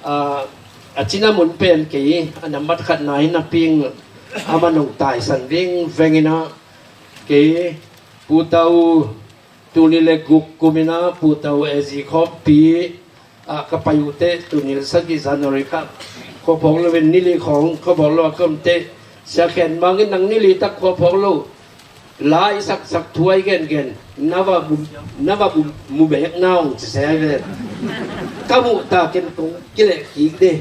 ah, a cina mun pen kei a nambat khatna hi napi in, amah hong taisan vingveng inah, kei Pu Tau, tuni le guk kum inah Pu Tau A Z khawmpi ah ka pai uh teh, tuni le sagih January kha khuaphawk lo in, ni li khawng khuaphawk lo a ka om teh, Sia Khen Mang in nang ni li tak khuaphawk lo, la i saksak thu a i gengen, na va mu, na va mu, mu bek na ung ci se ve. Ka muh ta ken kong kileh kik de.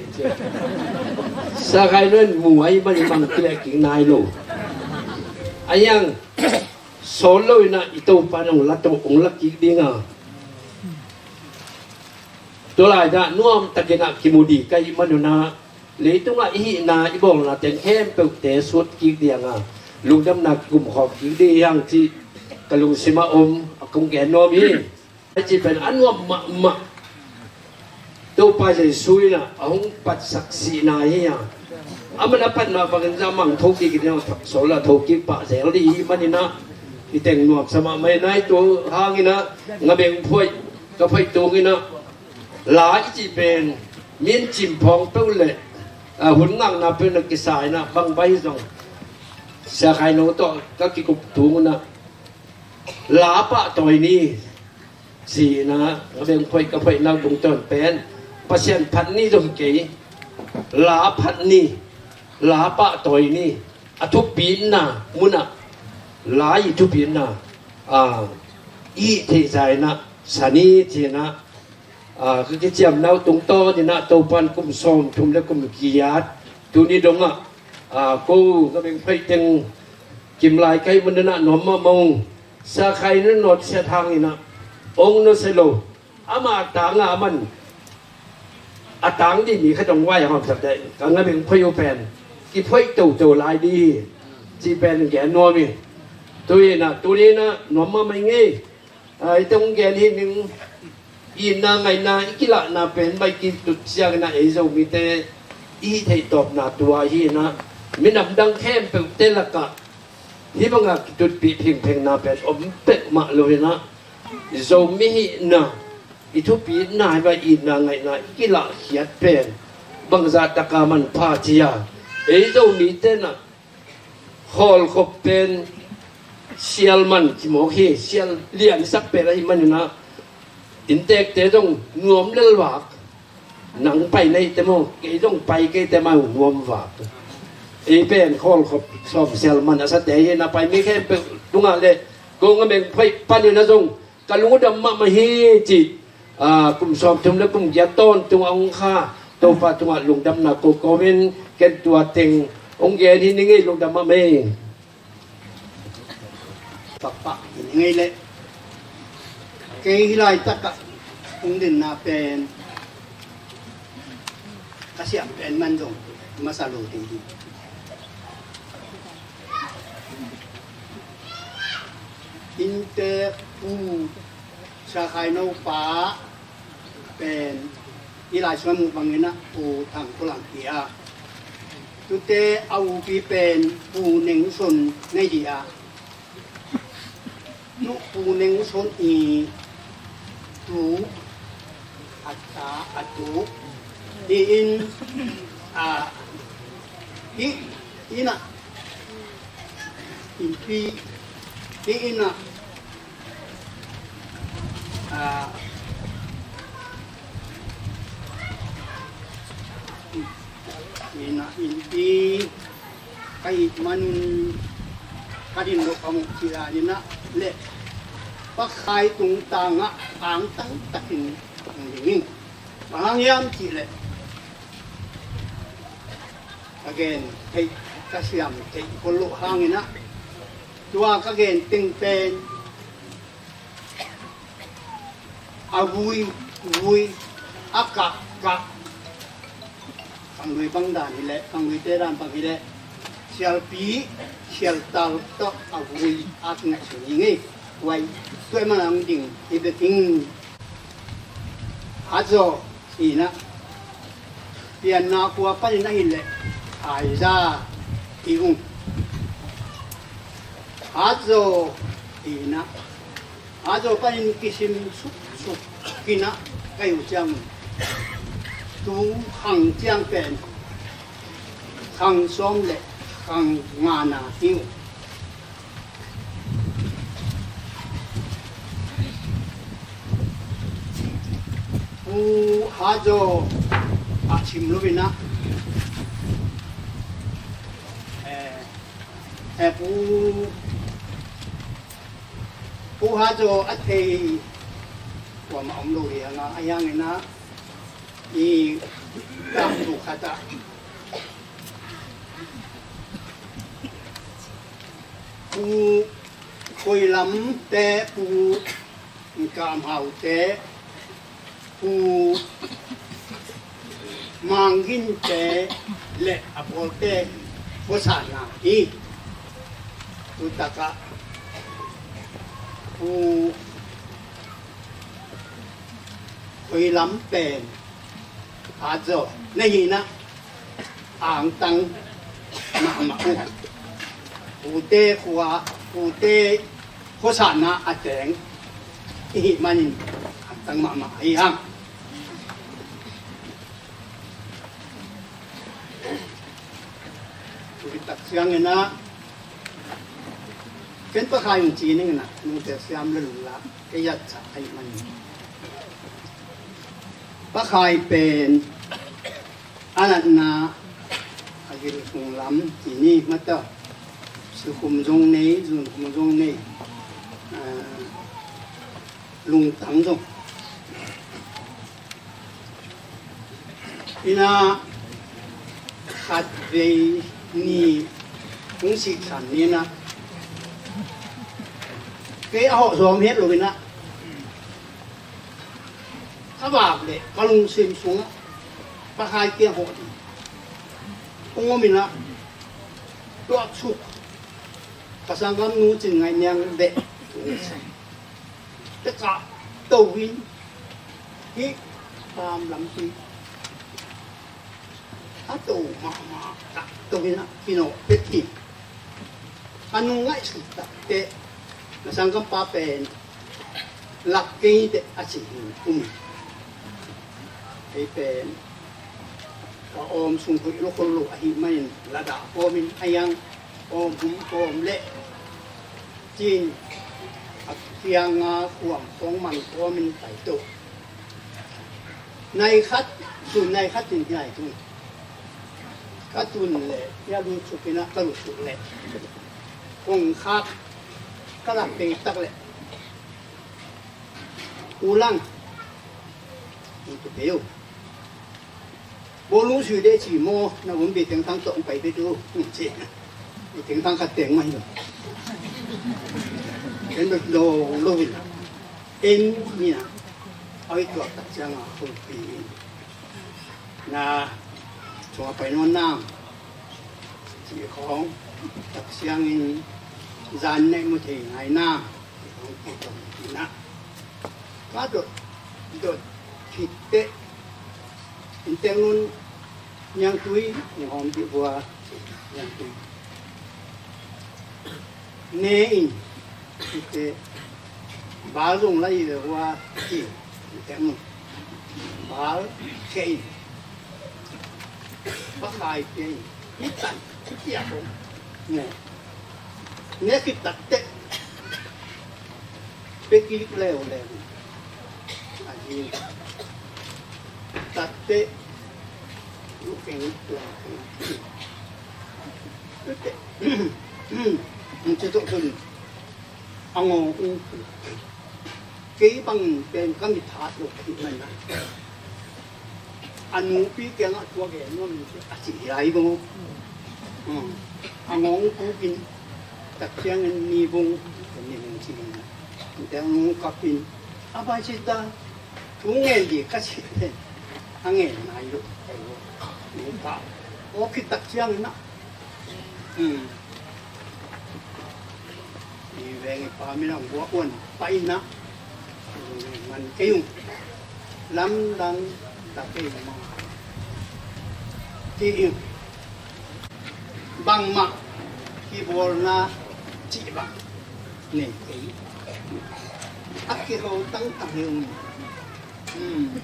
Sia Khai No in mu ahih manin mang kileh kik nai lo. Ahi hang sawl lo inah i Topa in hong la to, hong la kik ding a. Tua lai-ah nuamtak inah kimu ding ka hih manun ah, leitungah i hihna, i bawlna teng khempeuhte sut kik ding a, lungdamna kikum khawm kik ding hi hang cih ka lungsim ah om a kong gen nuam hi. A cih pen a nuam mahmah Topa Jesu inah a hong patsak sihna hi a, aman a patna bangin a mang thokik in a, sawl a thokik pah zel ding hi manin ah, i teng nuamsa mahmah hi inah, tua hangin ah Ngabeng phoih ka phoih tung inah, la i cih pen min cimphawng peuh le, ah, hun ngakna peuh na kisa inah, bang bang hi zong Sia Khai No tawh ka kikup tung inah, la pahtawi ni ci inah, Ngabeng phoih ka phoih nau tungtawn pen Pasian phat ni zong hi kei, la phat ni, la pahtawi ni, a thupitna munah, la i thupitna, ah, i hih theih zah inah sa ni ci inah, ah, ka kiciamna uh tungtawn inah Topa in kum sawmthum le kum giat tuni dongah, ah, ko Ngabeng phoih teng kim lai ka hih manun ah nuam mahmah ung. Sia Khai No nusiat hang inah hong nusia lo. Ama tang a, aman a tang ding mi khat hong vai hawmsak dai, ka Ngabeng phoih uh pen kiphoih toto lai ding hi cih pen gen nuam hi. Tu inah, tuni inah nuam mahmah ing ei. Ah, i teng gen hi ning, itna ngaihna i kilahna pen bang i kitut ciang inah ei Zomite i hih theih tawpna tua hi inah, minam dang khempeuhte lakah hih bangah kitutpih phingphengna pen om peuhmah lo inah, Zomi hihna, i thupitna, hih bang itna ngaihna i kilahkhiat pen bangzah taka manpha ci a, ei Zomite inah khawlkhop pen sial man ci mawk hi, sial liansak pen ahih manin ah, inntekte zong nuam lel vak. Nang pai na hih teh maw, kei zong pai kei teh maw, nuam vak. Ei pen khawlkhop sawm sial man a sate hi inah, pai mi khempeuh tungah le ko Ngabeng phoih panin ah zong ka lungdam mahmah hi cih, ah, kum sawmthum le kum giat tawntung a hong kha Topa tungah lungdamna ko kawmin, ken tua teng hong gen hi ning ei, lungdam mahmah hi. Pakpak hi ning ei leh. Kei hih laitakah hong dinna pen ka siam pen man zong masa lo ding hi. Inntek Pu Sia Khai No pa pen I Lai Siangtho bangin ah Pu Thang Kho Lang hi a, tute a upi pen Pu Neng Son nei dih a, tu Pu Neng Son i tu a ta a tu hi in, a, hi in ah, innpi hi in ah, a, hi in ah, innpi ka hih manin ka din lo ka muh cih dan in ah le Pa Khai tungtang ah angtang takin hong ding in. Bang hang hiam cih leh ka gen theih, ka siam theih khol loh hangin ah, tua ka gen teng pen a vui vui, a kah kah, kanglui bang dan hi leh, kangluite dan bang hi leh, sialpi sialtal tawh a vui a kingaihsun hi ngei. Tua i, tua i man a hong ding hi bek ing. Hat zaw hi in ah, pianna khua panin ahih leh Thaiza hi ung. Hat zaw hi in ah, hat zaw panin kisim suksuk in ah ka hi uh ciang, tu khang ciang pen khang sawm le khang ngana hi uh. Pu Hazaw a chim lo in ah, eh, eh, Pu, Pu Hazaw a thei kuamah om lo hi hang a, ahi hangin ah i tangthu khat ah Pu Khoi Lam te, Pu Kam Hau te, Pu Mang Gin te le a pawlte khuasatna hi. Tutak ah Pu Khoi Lam pen Hazaw na hihna angtang mahmah uh. Pute khua, pute khuasatna a teng i hih manin angtang mahmah ahi hang. Tua tak ciangin ah, ken Pa Khai hong ci ning in ah, nungte siam le lungla kei a cah ahih manin, Pa Khai pen a natna a gil sung lam ci ni, mata, sukhum zong nei, zunkhum zong nei, ah, lungtang zong. Ina khat vei ni hong sihsan ni ina, kei a hawh zawm het lo ina, ka vak le ka lungsim sungah Pa Khai kiang hawh ding hong om ina, tuaksuk ka sanggamnu Cin Ngaih Niang beh te kah to in, hih paam lampi a to mahmah kah to in a kinawh pek hi. A nung ngaihsut tak teh na sanggampa pen lak kei teh a ci hi. Um, ei pen ka awm sung hoih lo khol lo ahih manin ladah kawmin a yang awm hum kawm le cin a kianga khuam kawng man kawmin pai to. Nai khat, sun nai khat in hi nai tun. Ka tun le, ya lu suk ina ka lu suk le, kong khak ka lak pei tak le, u lang, in tu pei u. Bawlung sui de ci maw, na vun bei tengtang tawh pai pei tu, ci. Bei tengtang khat teng mah hi lo. Ken lo, lo hi lo. En ni na, a i tuak tak cianga hong pi in. Na, cua pai nawn na, ci khawng, tak ciangin, zan nei mu thei ngai na, ci khawng ci tawh na. Ka dot, dot khit teh, Inn tek nun niangtui, inn hawm dih vua niangtui. Ne in, ite, bal zong lai ve vua, inn tek nun. Bal, khe in. Pakai pia in. Hitan, hitia kong. Ne. Ne khit takteh. Pekik leuleu. A hi. Takteh. Lukeng tuang. Takteh. Ci tok tun. A ngawng ung. Kei bang pen ka mit hat lo ka hih manin a, a nupi kiangah tua gen nuam in ci a, ci hi lai bang. A ngawng pukin tak ciangin ni bung ni bung ci in a, tua ngawng kapin a bai ci ta, thu ngen di ka ci pen a ngen nai lo. Ni ta aw khit tak ciangin a, Hmm. I veng i pa min ang bua uan paina. Man kei ung. Lamdang ta kei ma. Ti ing. Bangmah kibawlna cih bang nei kei. A kiho tangtang hi ung. Hmm.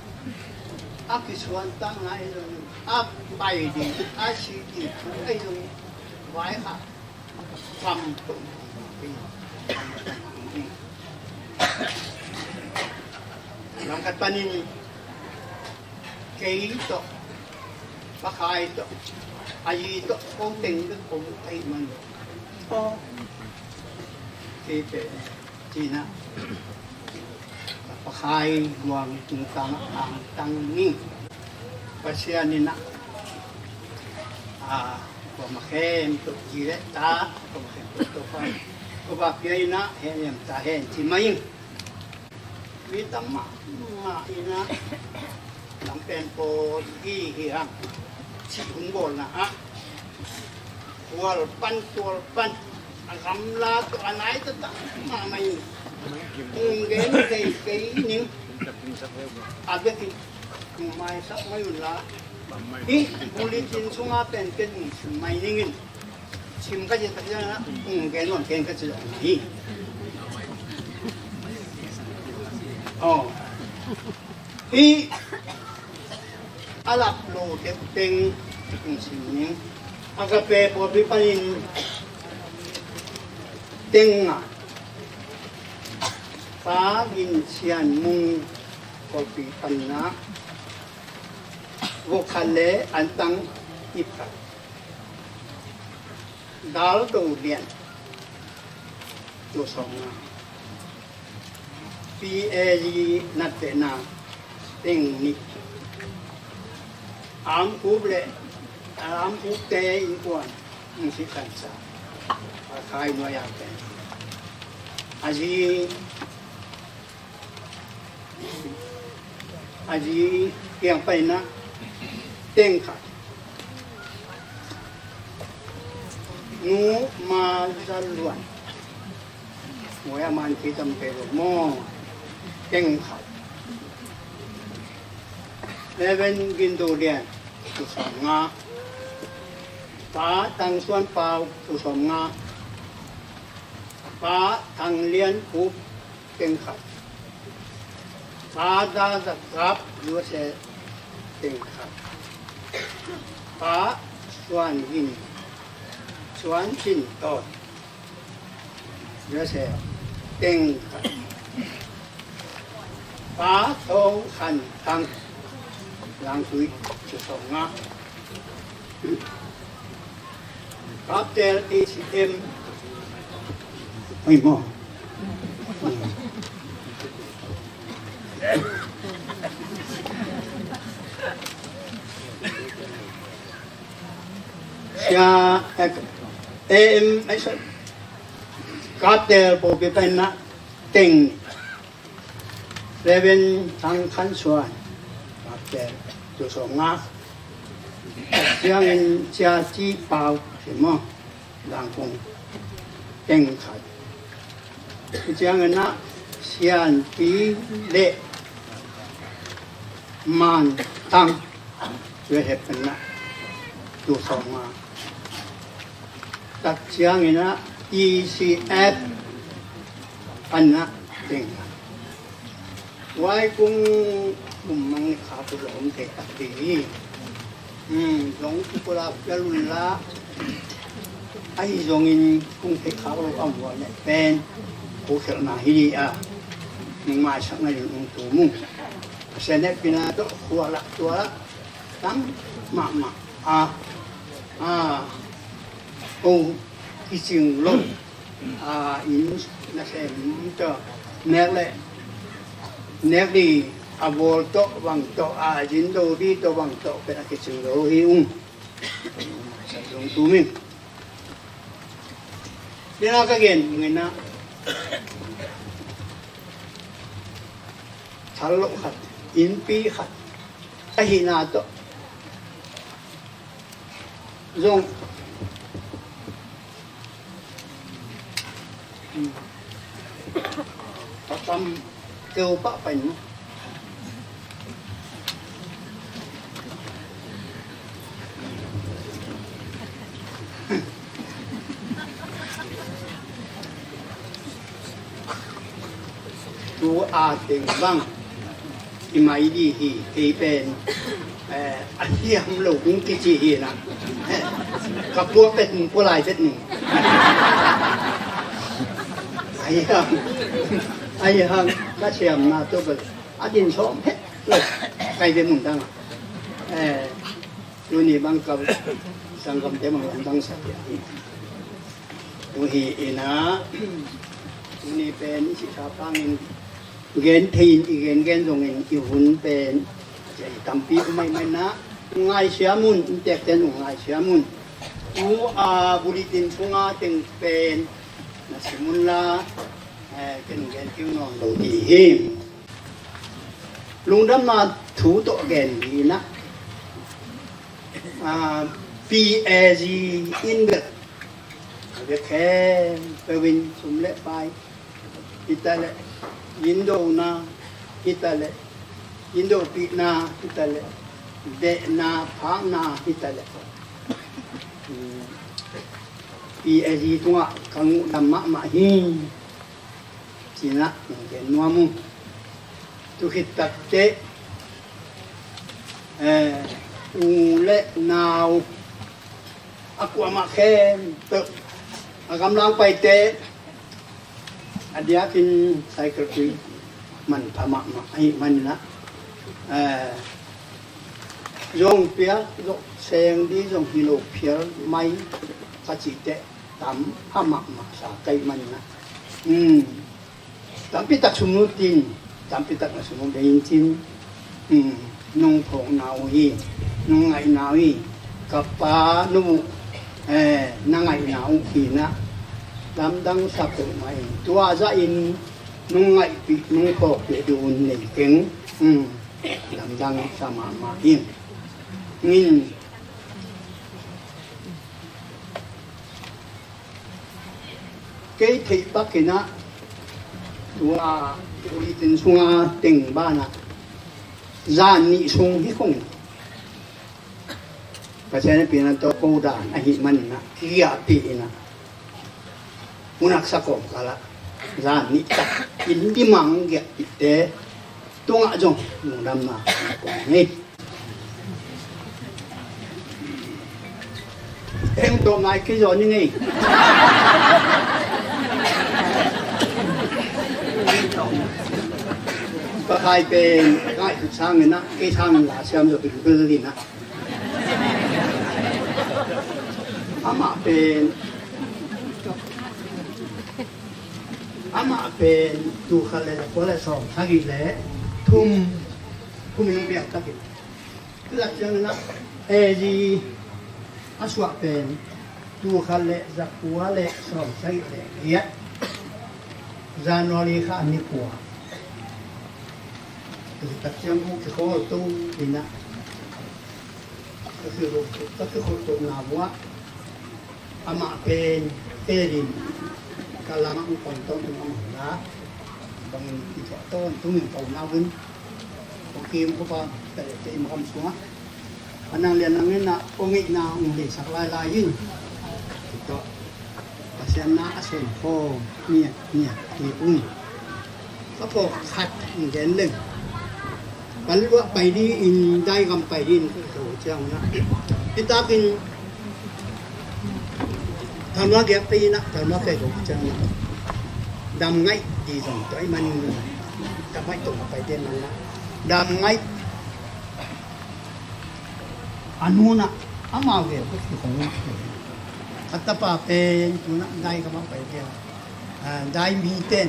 A kisuan tang ngai lo. A bai ding, a si ding thu ai lo. Vai kha. Kam tung. Langkhat panin kei tawh, Pakai tawh, a yi tawh, kong teng bek kong tei man. Kei pe. Cina. Pakai luang tungtang angtang ning. Pasian in a, a, kua ma khem tuk ji le ta, kua ma khem tuk tuk fai. Kua ba pia in a, hen yam ta hen ci ma ing. Mi tam mah mah in a, lam pen pawl hi hi hang. Ci hun bawlna ah. Kual pan, kual pan. A gamla tawh a nai taktak mahmah in. Hong gen kei kei ning. A bekin hong maisak mai un la. Hih bulletin sunga pen ken hong sim mai ning in. Sim ka ci tak ciang a, hong gen nuam ken ka ci zong hi. Aw. Hih a lak lo teng teng hong sim ning. Agape pawlpi panin teng nga. Pa Gin Sian Mung pawlpi panin a vok khat le antang ip khat. Dal Do Lian, tua sawm nga. P A G nattehna teng nih. Amkup le Amkupte innkuan hong sihtansa. A khai nuai a pen a zi A zi kiang paina teng khat. Nu Ma Za Luan. Muai a man ki tam pe lo maw. Teng khat. Reverend Gin Do Lian, tua sawm nga. Pa Tang Suan Pau, tua sawm nga. Pa Thang Lian Kup, teng khat. Pa Da Za Kap, U S A, teng khat. Pa Suan Gin, Suan Cin Tawn, U S A, teng khat. Pa Thong Khan Thang, Langtui, tua sawm nga. Kaptel A C M. Oi maw. Sia, eh, A M, eh, sorry. Kaptel pawlpi panin a teng. Reverend Thang Khan Suan, Kaptel, tua sawm nga. Siangin Sia Ci Pau, si maw, Langkung, teng khat. Siangin a Sian Pi le Man Thang, Tua hep pen na tu sawm nga tak ciangin ah T C F an na teng. Wai kung kum mang ni kha tu zong om thei tak ding hi. Hmm, zong tu ko la pia lun la. Ahi zongin kung thei kha lo am wa ne pen ko khelna hi di a. Nung mai sak na lin ung tu mu. Sene pina to khua lak tua lak tam mahmah a, a, ko kicing lo a, inn nasem tawh nek le nek di a bawl tawh bang tawh a, zindo di tawh bang tawh pen a kicing lo hi ung. Sa zong tum ing. Dena ka gen bangin ah thal lo khat, innpi khat ahihna tawh zong a tam keu pah pai maw? Tu a teng bang i mai di hi. Kei pen, eh, a hiam lo kung kici hi na. Eh, ka puak vet nung, pua lai vet nung. A hiam, a hiam ka siamna tu vet a din sawm het lo. Kai vet nung dang. Eh, tuni bang ka sanggamte mang lam dang sa hi. Tu hi ina, tuni pen i sisa pangin gen thei in i gen gen zongin i hun pen tampi um maimai na, ngaisiam un, inntekte nung ngaisiam un. Tu a bulletin sunga teng pen na sim un la, eh, ken gen kiu nawn lo ti hi. Lungdamna thu tawh gen dina, ah, P A G in bel a bia khempeuh in sum le pai hi ta leh, indona hi ta leh, indopihna hi ta leh, dehna phakna hi ta leh, P A G tungah ka nguhdam mahmah hi. Cinah gen nuam uh. Tu khit takteh, eh, u le nau a kuamah khempeuh a gamlang paite a diakin cycle tui manpha mahmah ahih maninah, eh, zong piak zong seng di zong hi lo phial mai ka cihteh tam pha mahmah sa kaih maninah. Um, tampi tak sum nutin, tampi tak na sum bei in cin, um, nong phawkna uh hi, nong ngaihna uh hi, ka pa nu, eh, na ngaihna uh hi na, lamdang sa peuhmah in, tua zahin nong ngaihpih, nong phawkpih duh un nei keng, um, lamdang sa mahmah in. Um, kei theih pakinah tua ulitin sunga teng banah zan nih sung hi khong Pasian a pianah tawh ko dan ahih maninah kigiahpih inah munaksa kawmkalah zan nih tak in dimang giahpihte tungah zong lungdamna kong hi. Eng tawh ngai kei zaw ni ngei. Pakai pen ngai tu sangin ah kei sangin la siam zaw bilbil inah. Amah pen amah pen tu khat le kua le sawm sagih le thum thum in biak takin Lak ciangin ah A G a suah pen tul khat le za kua le sawm sagih le giat January kha a ni kua. Lak ciang uh kikhawl to inah ka kikhawl to na buah. Amah pen kei in ka lam ah hong pang tawntung a mang la bangin i tuah tawntung in ko nau in kong kim ko pa ka leh te i makam sungah A nang lian nang in ah kong itna hong leisak lailai in. Tua Pasian na a sem khawm miat miat hi ung. Ka pawh khat hong gen leng. Ka luah pai ding in, Daigam pai ding in ka ko ciang na. Hitakin Thanua giak pai in ah, Thanua pai ko ciang na. Dam ngaih di zong tua i man, dam ngaih tong pai den man na. Dam ngaih a nunah amau ve kut ki hong. A tapa pen tunah Daigam a pai dia. A, Dai mi ten.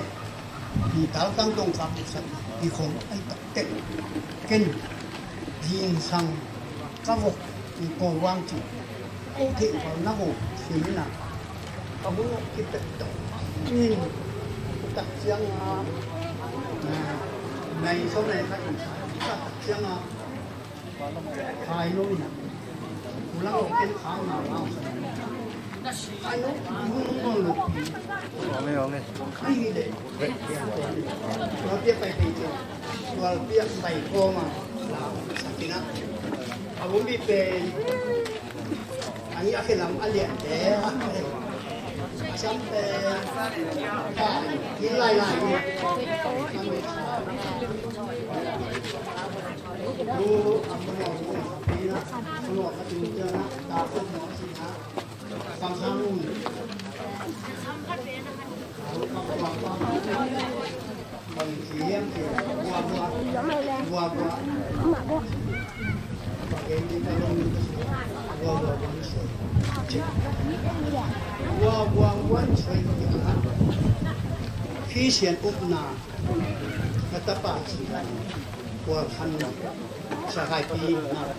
Ni tal tang dong kap sak ki hong ai tak tek. Ken. Jing sang ka vok ko wang ci. Ko thei ko na ko. Sini na. Ka bu ki pet to. Ni. Tak siang a. Na. Nai so nai ka. Tak siang a. Khristian upna na tapa ci lai. Kual khan na. Sakai pi na.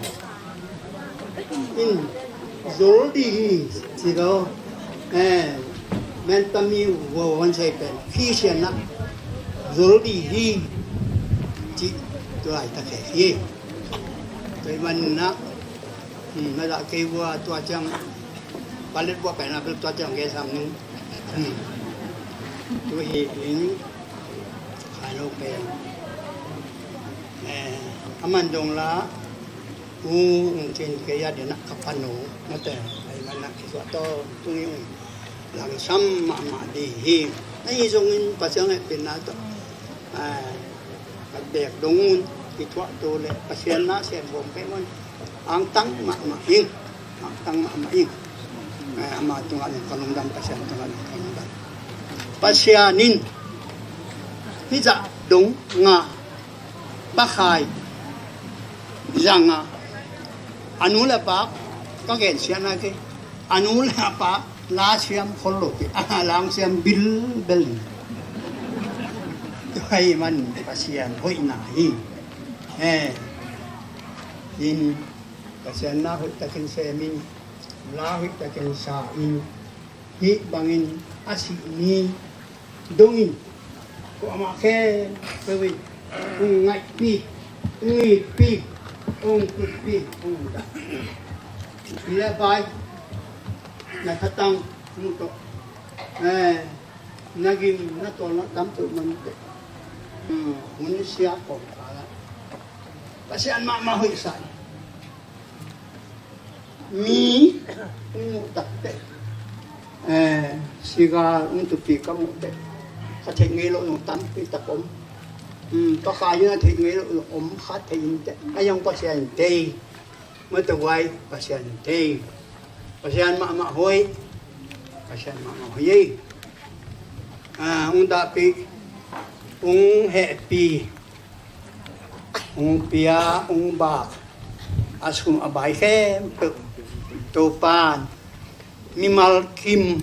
In zol di hi ci lo. Eh, men tami wo wan sai pen Khristian na zol di hi ci. Tua ai ta khe hi. Tua i man na. Hmm, na da kei wa tua ciang. Palet wa pen na tua ciang ke sam ni. Hmm. Tua hi in. Khai lo pen. Eh, a man dong la. U ung cin kei a dena ka pano mate ai mana kisuah to tuni ung langsam mahmah di hi. Ai zongin Pasian ai pina to ai ka bek dongun kituah to le Pasian na sem bom pe mon angtang mahmah ing angtang mahmah ing. Ai ama tunga nung kanung dam Pasian tunga nung kanung dam Pasian in hija dong nga Pakhai zanga a nu le pa ka gensiatna kei a nu le pa la siam khol lo kei a la siam bilbel in. Tua hi man Pasian hoihna hi. He in Pasian na hoih takin semin la hoih takin sa in hih bangin a sih ni dongin kuamah khempeuh in hong ngaihpi, hong itpi, hong tutpi, hong dahpi. Hi le pai na thatang hong tawh na gim na tawl na tam peuh man teh hun sia kawm kala Pasian mahmah hoih sa in. Mi hong muh takteh sigal hong tupi ka muh teh ka theih ngei loh zong tampi tak om. Pakai in a theih ngei loh zong om kha thei in teh a yang Pasian thei mataguai Pasian thei. Pasian mahmah hoih. Pasian mahmah hoih ei. Hong dahpih hong hehpih hong pia hong bak a sum a bai khempeuh Topan mimal kim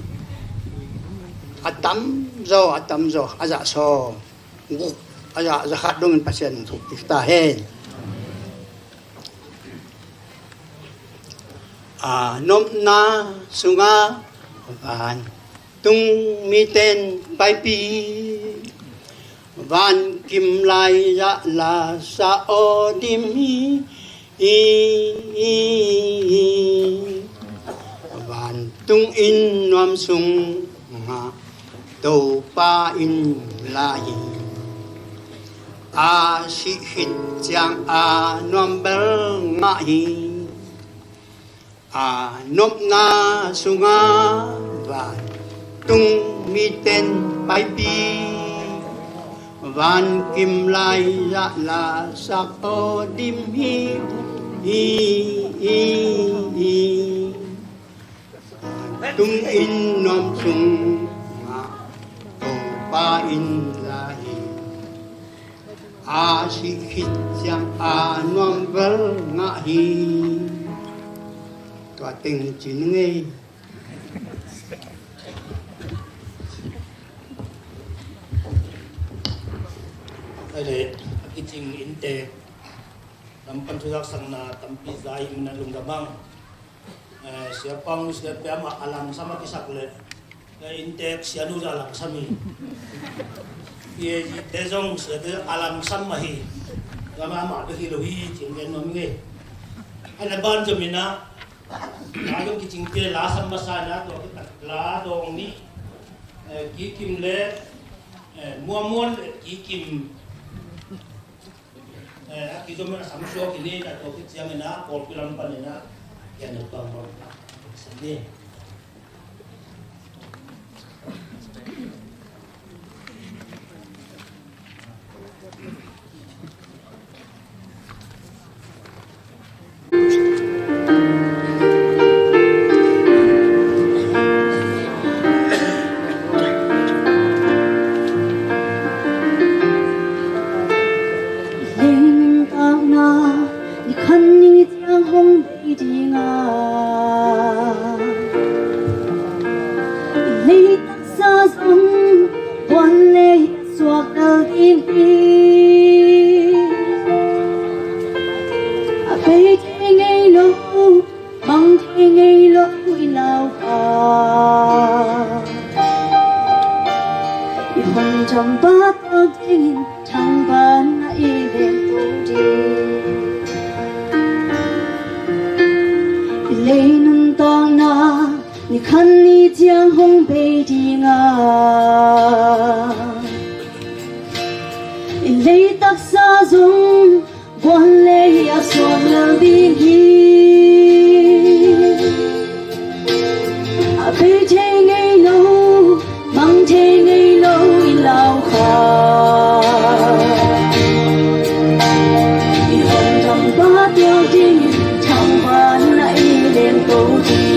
a tamzaw a tamzaw a zah sawm guk a zah zakhat dongin Pasian hong thuk tik ta hen. A nopna sungah van tung miten paipi van kim lai zah la sa aw dim hi. Van tung in nuam sungah Topa in la hi. A sih khit ciang a nuam bel ngah hi. A nopna sungah vantung miten paipi, vankim lai zahla sak aw dim hi, hi, hi, hi. Vantung in nuam sungah Topa in la hi. A sih khit ciang a nuam vel ngah hi. Tua teng ci ning ei. Ai le, a kicing inntek lam pan thuzaksakna tampi za i min a lungdam ang. Eh, Sia Pang, Sia Piam a langsam a kisak le, eh, inntek Sia Nu za langsam hi. Pi e ji te zong Sia te a langsam mah hi. Gama mah bek hi lo hi, cing gen nuam ngei. Ai le ban zom ina, la zong kicing te la sam masa ina, tua kitak la dong ni, eh, Kikim le, eh, Muamuan le Kikim. Eh, a kizom in a sam suak in, a tawh khit ciangin a pawlpi lam panin a kian a tuang bang. Sani. Lei nuntakna ni khat ni ciang hong bei ding a, lei taksa zong buan lei suak kal ding hi. A bei thei ngei lo, mang thei ngei lo i lau kha. I hun thangpaih tuak dingin thangpaihna i lengto ding. I lei nuntakna ni khat ni ciang hong bei ding a, i lei taksa zong buan lei a suak lel ding hi. A bei thei ngei lo, mang thei ngei lo i lau kha. I hun thangpaih tuak ding, thangpaihna i lengto ding.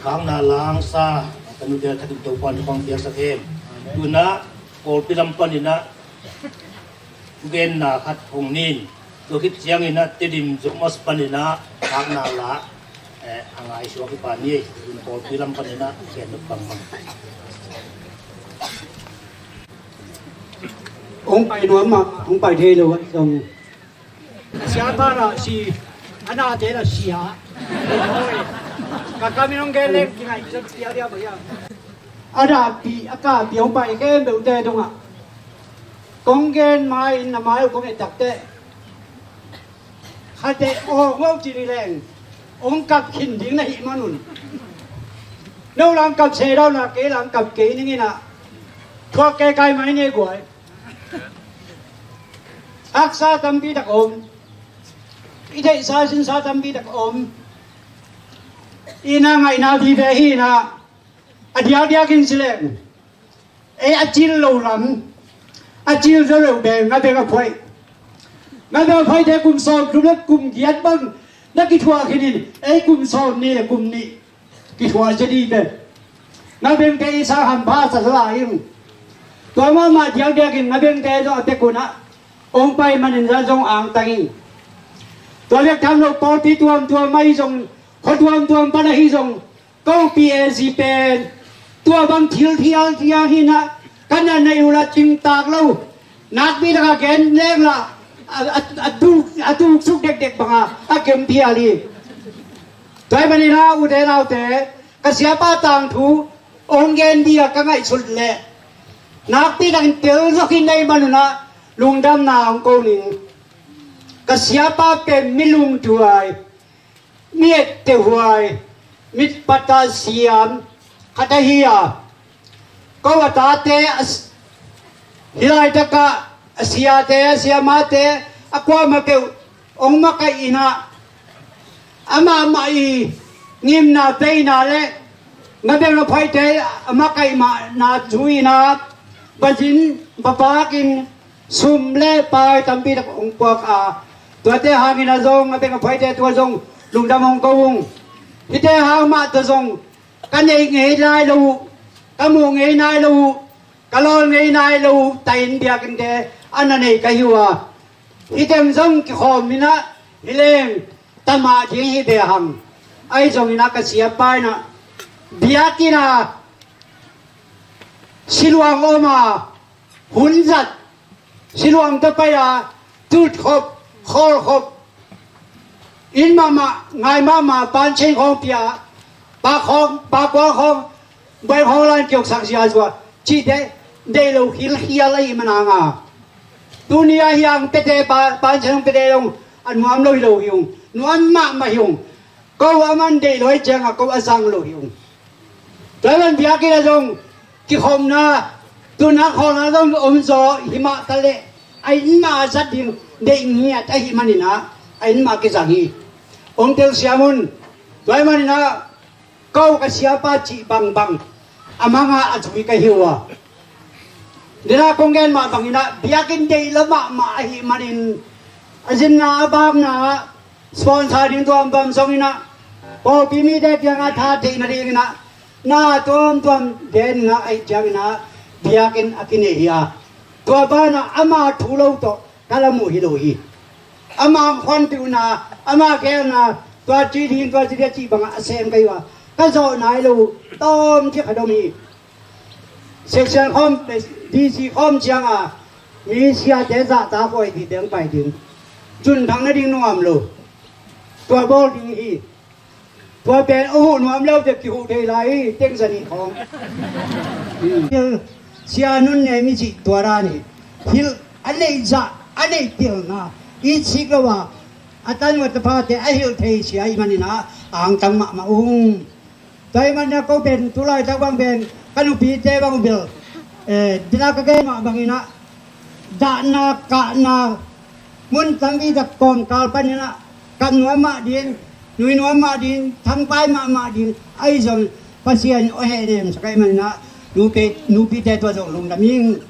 Khakna la hong sa ka nute thakin Topa'n thupha piaksak hen. Tu-in ah Kawlpi lam panin ah thugenna khat hong ni in, tua khit ciangin ah Tedim Zomus panin ah khakna la, eh, a ngaihsuak hi pah ni. Tu-in Kawlpi lam panin ah gen nop bangbang. Hong pai nuam mah, hong pai thei lo ah zong. Sia pa na si, a nate na sia. Ka kam in hong gen leng kingaihsut sia liau bang hiam. A dahpih, a kahpih hong pai khempeuhte tungah kong gen ma-in na mai uh kong et takteh, khatvei aw ngawh cih ni leng hong kap khin ding na hih manun, no la hong kap se dau na, kei la hong kap kei ning in ah, thuak kei kai mai ne guai. Haksa tampi tak om. I theihsa sinsa tampi tak om. I na ngaihna vive hi in ah, a diakdiakin si leng, ei a cil lo lam, a cil zo lo beng, Ngabeng a phoih. Ngabeng a phoihte kum sawm thum le kum giat bang na kithuah khin in, ei kum sawm nih le kum nih kithuah cia dih bek. Ngabengte i sang hampha sa lai ing. Tua mahmah diakdiakin Ngabengte zong a pek un ah hong pai manin zong angtang ing. Tua bek tham lo, pawlpi tuamtuam ahi zong, khua tuamtuam pan ahi zong, ko P A C pen tua bang thil thial thiang hi in ah, ka na nei uh la cingtak lo. Nakpi taka gen leng la, a, a, a tuk, a tuksuk dekdek banga a kem phial hi. Tua ahih manin ah ute naute, ka siapa tangthu hong gen ding a ka ngaihsut leh nakpi takin tel zawk hi na hih manun ah lungdamna hong ko ning. Ka siapa pen mi lungtuai, mi ettehhuai, mi pata siam khat ahi a, ko a tate a s-, hih laitakah a siate, a siamate, a kuamah peuh hong makaih in ah, amah mah i ngimna peina le Ngabeng a phoihte a makaih mahna zui in ah, bazin bapakin sum le pai tampi tak hong puak a, tuate hangin ah zong Ngabeng a phoihte tua zong lungdam hong ko ung. Hihte hang mah tawh zong ka neih ngei nai lo uh, ka muh ngei nai lo uh, ka lawl ngei nai lo uh, tahin biakinnte a na nei ka hi uh a, hih teng zong kikhawm in ah hi leng tamah ding hi ve hang. Ahi zongin ah ka siapa in ah biakinn ah siluang om a, hun zat siluang tawh pai a, tutkhop, khawlkhop, inn mahmah, ngai mahmah, panchin khawng pia, pa khawng, pa kuang khawng, bai khawng lan kioksak zia zua cihte deih lo hilhial ahih man hang a, tuni a hiang pete pa, panchin khawng pete dong a nuam lo hi lo hi ung, nuam mahmah hi ung. Ko a man deih lo ahih ciangah ko a zang lo hi ung. Tua man biakinn ah zong kikhopna, tunna khawlna zong om zaw hi mah taleh, a inn mah a zat ding deih ngiat ahih manin ah a inn mah kizang hi. Hong telsiam un. Tua ahih manin ah ko ka siapa cih bangbang a manga a zui ka hi uh a, dena kong gen mah bangin ah biakinn deih lo mahmah ahih manin a zinna a bamna ah sponsor ding tuamtuam zongin ah, pawlpi mite kiangah tha theih nadingin ah na tuamtuam gen in ah, ahih ciangin ah biakinn a kinei hi a, tua banah ama thu lo tawh ka la muh hi lo hi. Ama khuanpihna, ama gelna, tua ci ding, tua ci ding a cih bangah a sem ka hi uh a, ka zawh nai lo uh tawm ci khat om hi. Section khawm, D C khawm ciangah mi siate zahtak huai dih teng pai ding, cun thang nading nuam lo. Tua bawl ding hi. Tua pen a huh nuam lo teh kihuh thei lai hi, teng zanih khawng. Sia Nun Ne mi cih tua dan hi. Hilh a neih zah, a neih pilna i sik lo a, a tanu a taphate a hilh thei sia ahih manin ah a angtang mahmah ung. Tua ahih manin ah ko pen tu laitak bang pen ka nupite bang uh bel, eh, dena ka gen mah bangin ah dahna kahna mun tampi tak kawmkal panin ah kap nuam mah ding, nui nuam mah ding, thangpai mahmah ding ahi zong Pasian aw hehnem sak ahih manin ah nupi, nupite tua zong lungdam ing.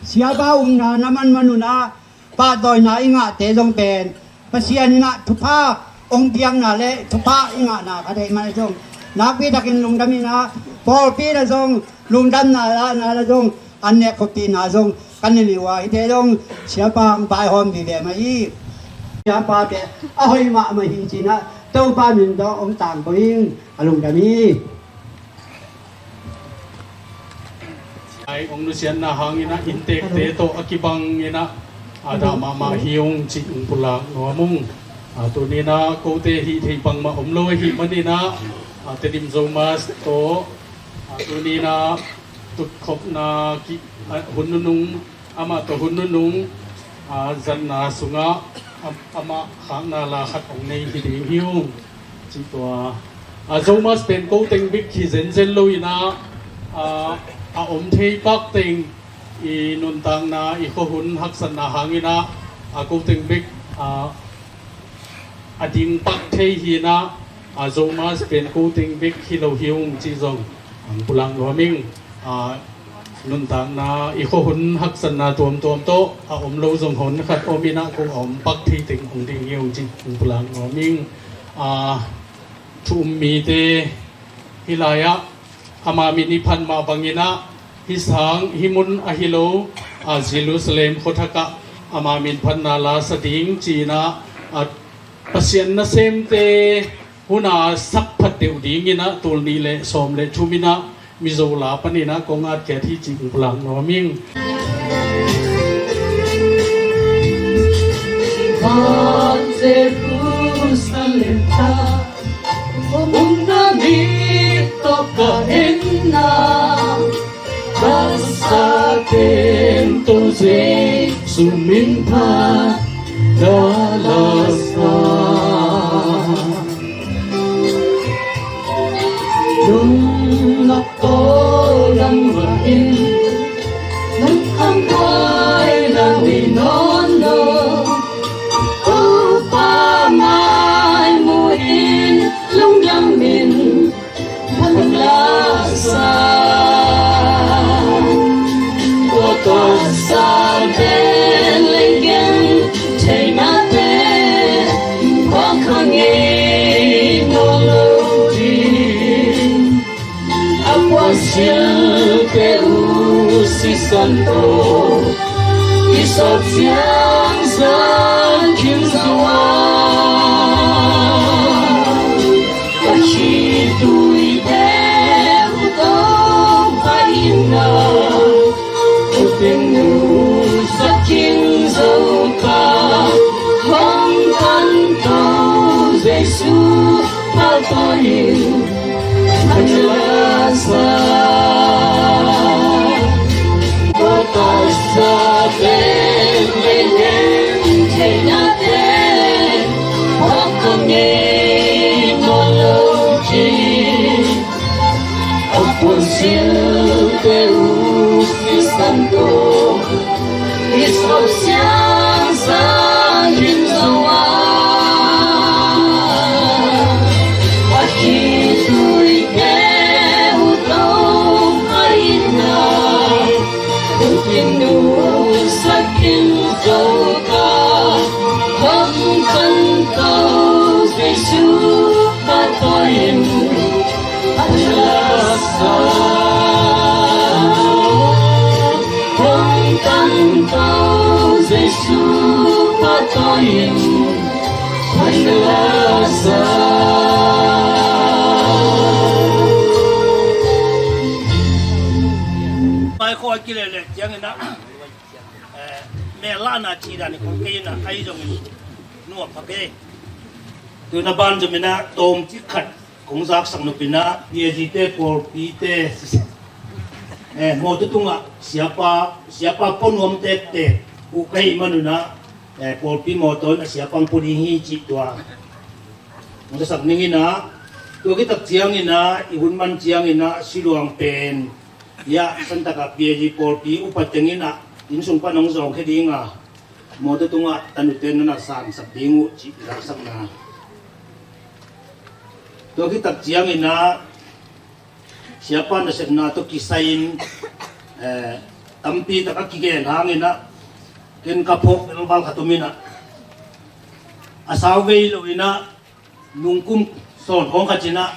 Siapa umna na manman un ah pahtawina i ngahte zong pen Pasian in ah thupha hong piakna le thupha i ngahna khat ahih man zong Nakpi takin lungdam in ah, pawlpi na zong lungdamna lahna na zong an nek khuapina zong kan ne liua hite zong siapa ang pai hawm vive mah hi. Siapa te a hoih mahmah hi cinah Topa min tawh hong tangko ing. A lungdam hi. Ai hong nusiatna hanginah inntekte tawh a kibang inah a dah mahmah hi ung cih hong pulak nuam ung. A tuninah kote hih theih bangmah om lo ahih maninah a Tedim Zomas tawh a tuninah tutkhopna ki a hun nunung amah tawh hun nunung a zatna sungah a- amah khakna la khat hong nei hi ding hi ung. Cih tua a Zomas pen ko teng bek hi zenzen lo inah a a om thei pak teng i nuntakna i khuahun haksatna hanginah a ko teng bek a a ding pak thei hinah a Zomas pen ko teng bek hi lo hi ung cih zong hong pulak nuam ing. A nuntakna i khuahun haksatna tuamtuam tawh a om lo zong hun khat om inah ko a om pak thei teng hong ding hi ung cih hong pulak nuam ing. A thu um mite hih lai-ah ama min i phat mah banginah hih sang hih mun ahi lo a Jerusalem khuathakah ama min phatna la sa ding ci-inah a Pasian nasemte huna sak phat deuh dinginah tul nih le sawm le thum inah Mizo la paninah kong atkhiat hi cih hong pulak nuam ing. Van Jerusalem ta umna mi tawh ka enna Kasa ken to Jesu min phat na la sa. Nung na pawl dang va in nung kham buai na ni nawn lo. Topa mai mu in lungdam in phat la sa. Tua tawh sa pen lei gen theinate pawlkhat ngei nawn lo ding. A puansilhte uh sisan tawh i sawt ciang zan khin zo a, a khitui te uh tawh pai in a, u teng uh zat khin zo ka, hong kan to Jesu pahtawi in phat la sa. Tua tawh sa pen lei gen theinate pawlkhat ngei nawn lo ding. A puansilhte uh sisan tawh i sawt ciang zan khin zo a, a khitui te uh tawh pai in a, u teng uh zat khin zo ka, hong kan to Jesu pahtawi in phat la sa. Hong kan to Jesu pahtawi in phat la sa. Pai khua kileleh ciangin ah, eh, mel lahna cih dan i kong kei in ah, ahi zongin nuam pha kei. Tu na ban zom in ah tawmcik khat kong zaksak nop in ah, P A G te, pawlpite, eh, mawtaw tungah siapa, siapa pua nuam tektek uh ka hih manun ah, eh, pawlpi mawtaw in ah siapa hong pua ding hi cih tua hong zasak ning in ah, tua khit tak ciangin ah, i hun man ciangin ah, siluang pen, ya, santak ah P A G pawlpi upa teng in ah, inn sung pan hong zawngkhia ding a, mawtaw tungah tanute na na sansak ding uh cih zaksakna. Tua khit tak ciangin ah, siapa nasepna tawh kisai in, eh, tampi tak a kigen hangin ah, ken ka phawk velval khat om in ah, a sau vei lo in ah, nungkum sawn khawng khat in ah,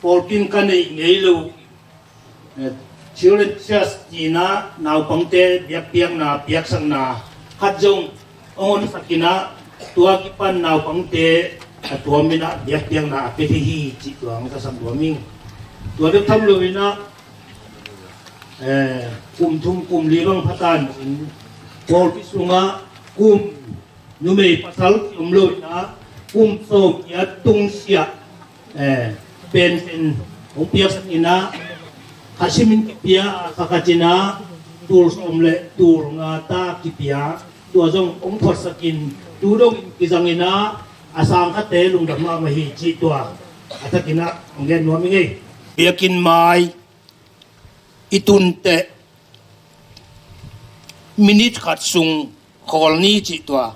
Pawlpi in ka neih ngei lo, eh, Children Church ci-in ah naupangte biakpiakna piaksakna khat zong hong honsak in ah, tua kipan naupangte a tuam in ah biakpiakna a pia thei hi cih tua hong zasak nuam ing. Tua bek tham lo in ah, eh, kum thum kum li bang pha ta in pawlpi sungah kum numei pasal kiom lo in ah kum sawm kiat tungsiah, eh, penpen hong piaksak in ah, khat simin kipia a, khat khat in ah tul sawm le tul nga ta kipia, tua zong hong phuatsak in tu dongin kizang in ah a sang khate lungdam mahmah hi cih tua a thakin ah hong gen nuam ing ei. Biakinn mai i tun teh minit khat sung khawl ni cih tua,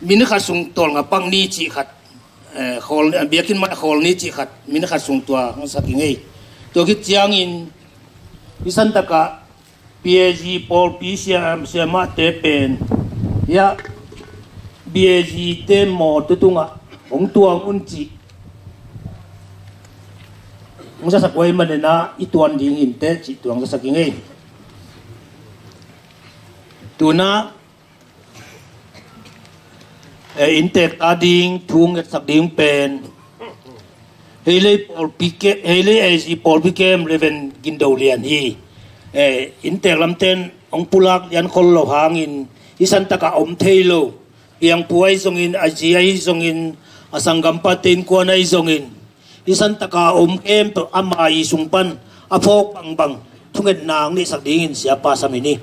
minit khat sung tawlnga pak ni cih khat, eh, khawl, biakinn mai khawl ni cih khat, minit khat sung tua hong sak ing ei. Tua khit ciangin i santakah P A G pawlpi sia, siamahte pen, hiah B A G te mawtaw tungah hong tuang un cih hong zasak uh ahih manin ah i tuan ding hi inteh cih tua hong zasak ing ei. Tu-in ah, eh, innteek ta ding thu ngetsak ding pen Heilei pawlpi ke, Heilei A Z pawlpi kem Reverend Gindo Lian hi. Eh, innteek lamten hong pulak lian khol lo hangin i santakah om thei lo. Piangpu ahi zongin, a zi ahi zongin, a sanggampate innkuan ahi zongin, i santaka om khempeuh ama i sung pan a phawk bangbang thungetna hong neihsak dingin siapa sam hi ni.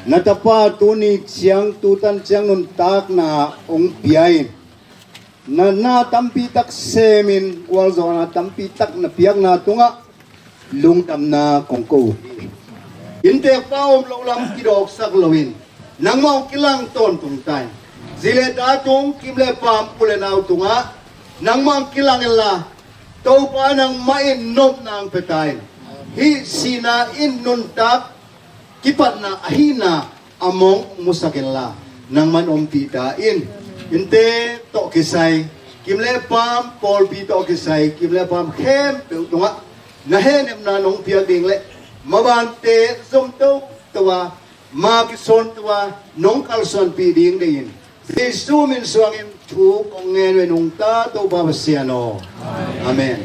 Na tapa tuni ciang, tutan ciang nuntakna hong pia in, na na tampi tak semin, gualzawhna tampi tak na piakna tungah lungdamna kong ko uh hi. Innteekpa om loh lam kidawksak loin nangmah hong kilang tawntung ta in. Zi le ta tung, kim le paam, u le nau tungah nangmah hong kilang inla, Topa nangmah in nopna hong pia ta in. Hih sihna in nuntak kipatna ahihna a mong musak inla, nangman ompih ta in. Innteek tawh kisai, kim le paam, pawlpi tawh kisai, kim le paam khempeuh tungah na hehnepna nong piak ding le mabante zom toto a, ma kisawn tua nong kalsuanpih ding deihin Jesu min suangin thu kong ngen uh hi, nungta Topa Pasian aw. Amen.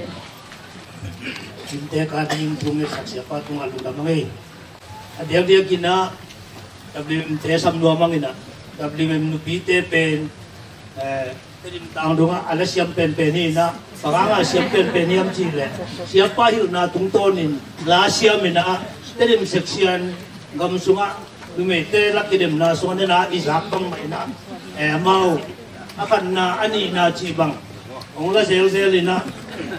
Innteek a ding thu ngetsak siapa tungah lungdam hang ei. A diakdiakin ah W M te sam nuam hang in ah, W M nupite pen, eh, Tedim tang dongah a la siam penpen hi in ah, bang hangah siam penpen hiam cih leh, siapa hilhna tungtawnin la siam in ah, Tedim section gam sungah numeite la kidemna sungah na i zak bangmah in ah, eh, amau a khatna a nihna cih bang hong la zelzel in ah,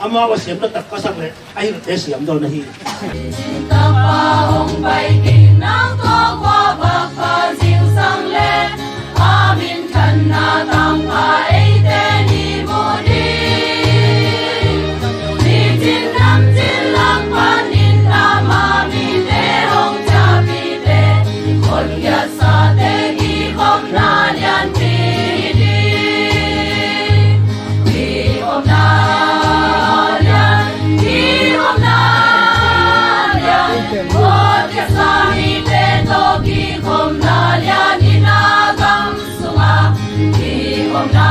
amau a siam taktak ka sak leh a hilhte siam dawn ahi. Tapa hong pai ding nang tawh kua vak pha zingsang leh, a minthanna tangpha eite ni mu ding. Nicin namcin lak panin ama mite hong ciahpihte, hongiatsate kikhopna lianpi hi ding. Kikhopna lian, kikhopna lian, hongiatsa mite tawh kikhopna lian in a gam sungah kikhopna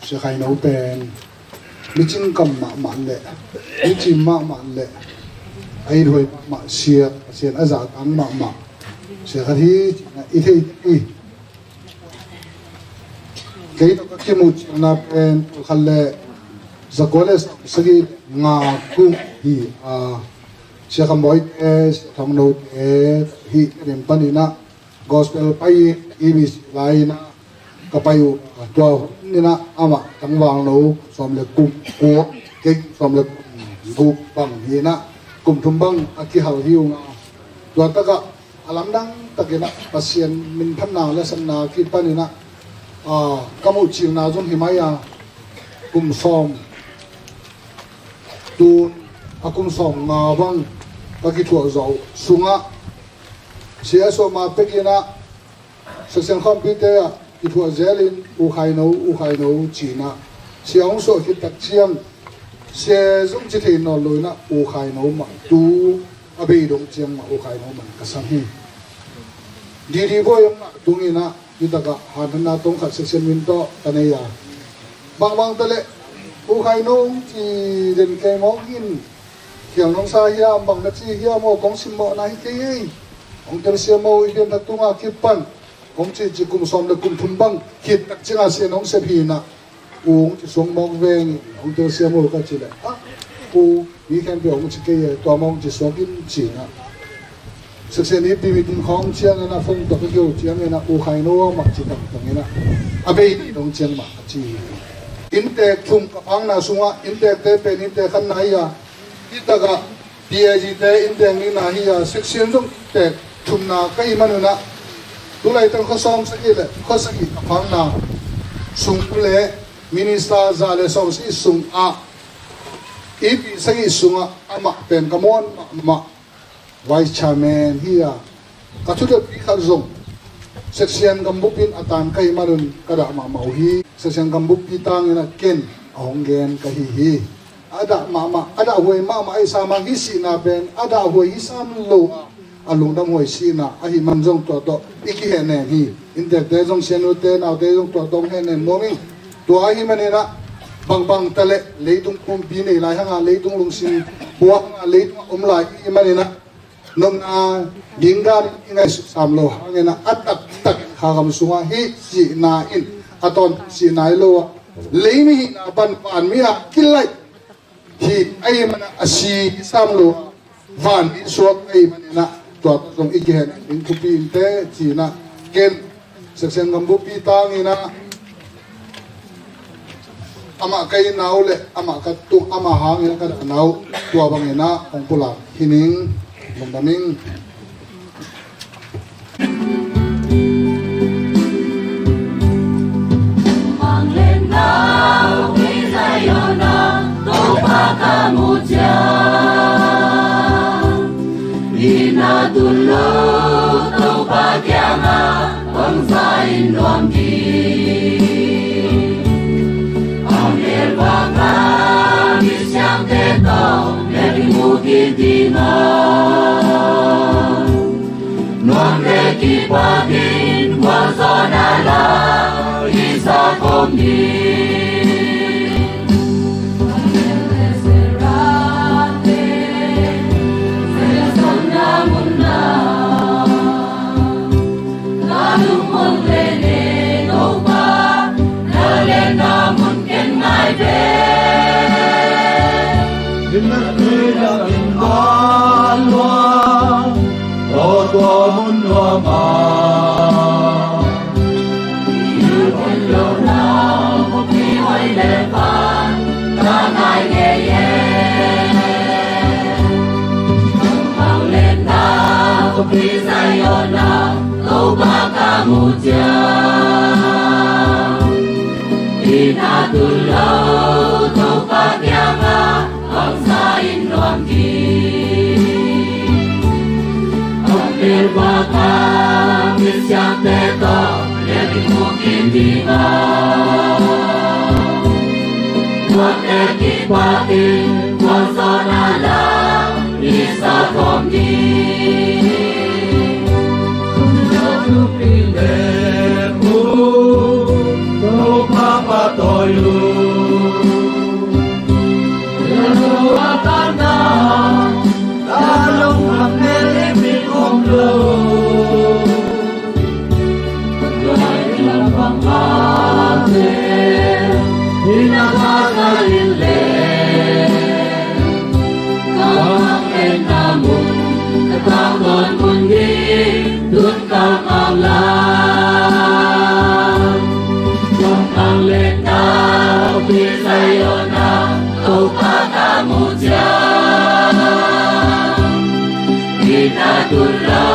Sia Khai No pen micing kam mahmah le micim mahmah le a ithuai mahmah, sia Pasian a zahtak mahmah sia khat hi, i thei hi. Kei tawh ka kimuhcilna pen tul khat le za kua le sagih nga kum hi a, Sia Kham Bawi te, Sia Thong No te hi ka din panin ah gospel pai in, E B C lai in ah ka pai uh. Tua hun in ah amah tangval no sawm le kum kua, kei sawm le kum guk bang hi in ah kum thum bang a kihal hi ung a, tua takah a lamdang takin ah Pasian minphatna le satna kipan in ah, aa, ka muhcilna zong hi mai a, kum sawm, tun a kum sawm nga bang ka kithuah zawh sungah, sia sawm a pekin ah section khawmpite ah kithuah zelin U Khai No, U Khai No ci-in ah sia hong suah khit tak ciang, sia zong ci thei nawn lo in ah U Khai No mah tu a bei dong ciang mah U Khai No man ka sam hi. Didi Bawi hong ngah tung in ah hi takah hanthawnna tawng khat section min tawh ka nei a, bangbang ta leh U Khai No hong ci den kei mawk in, khial nong sa hiam, bang na ci hiam aw, kong simmawhna hi kei ei. Hong telsiam aw, i pianthak tunga kipan kong ci ci kum sawm le kum thum bang khit tak ciangah sia nong sep hi in ah, U hong ci suak mawk veng, hong telsiam aw ka ci leh, ah, U, mi khempeuh hong ci kei e, tua mah hong ci suak in ci in ah, section i pi meeting khawng ciangin ah phone tawh ka keu ciangin ah U Khai No mah ci tangtang in ah, a bei dong ciang mah a ci hi. Inntek thum ka phakna sungah inntekte pen inntek khatna hi a, hi takah P A G te inntek nihna hi a, section zong inntek thumna ka hih manun ah, tu laitak khuasawm sagih le khuasagih ka phakna sung le minister za le sawmsagih sungah, i pi sagih sungah amah pen ka muan mahmah vice chairman hi a, ka thudotpi khat zong section gambup in a tan ka hih manun ka dah mahmah uh hi. Section gambup pi tangin ah ken a hong gen ka hi hi. A dah mahmah, a dah huai mahmah ahi sam a, hih sihna pen a dah huai hi sam lo a, a lungdam huai sihna ahih man zong tua tawh i kihehnem hi. Inntekte zong, sianute naute zong tua tawh hong hehnem nuam ing. Tua ahih manin ah bangbang ta leh leitung pumpi nei lai hang a, leitung lungsim pua hang a, leitung a om lai i hih manin ah, nopna ding dan i ngaihsut sam lo hangin ah, a taktak kha gam sungah hih sihna in a tawntung sihna hi lo a, lei mi hihna pan vanmi a kilaih hi ahih manin ah, a si sam lo a, vanmi suak ahih manin ah, tua tawh zong i kihehnem ding thupi inteh ci-in ah, ken section gambup pi tangin ah, amah ka itna uh le amah ka tung, amah hangin ka dahna uh, tua bangin ah hong pulak hi ning. Lungdam ing. Ina tun lo Topa kiangah bangzah in nuam ding? A mel vang a misiangte tawh mel i mu kik ding a, nuam le kipak in gualzawhna la i sa khawm ding. Na tul lo Topa kiangah hong za in nuam ding. Hong bel vak a misiangtho tawh lian ding mu khin ding a, tuate kipatin gualzawhna la i sa khawm ding. Tua thupi le mu Topa pahtawi uh. Tua tana ta lungkham mel i pik om lo. Tua lam bang a te i na pha ka in le ka hong en na mun, ka tangtawn mun hi tun ka mang la. Zong ang le na pi Zion ah Topa ka mu ciang, i na tul lo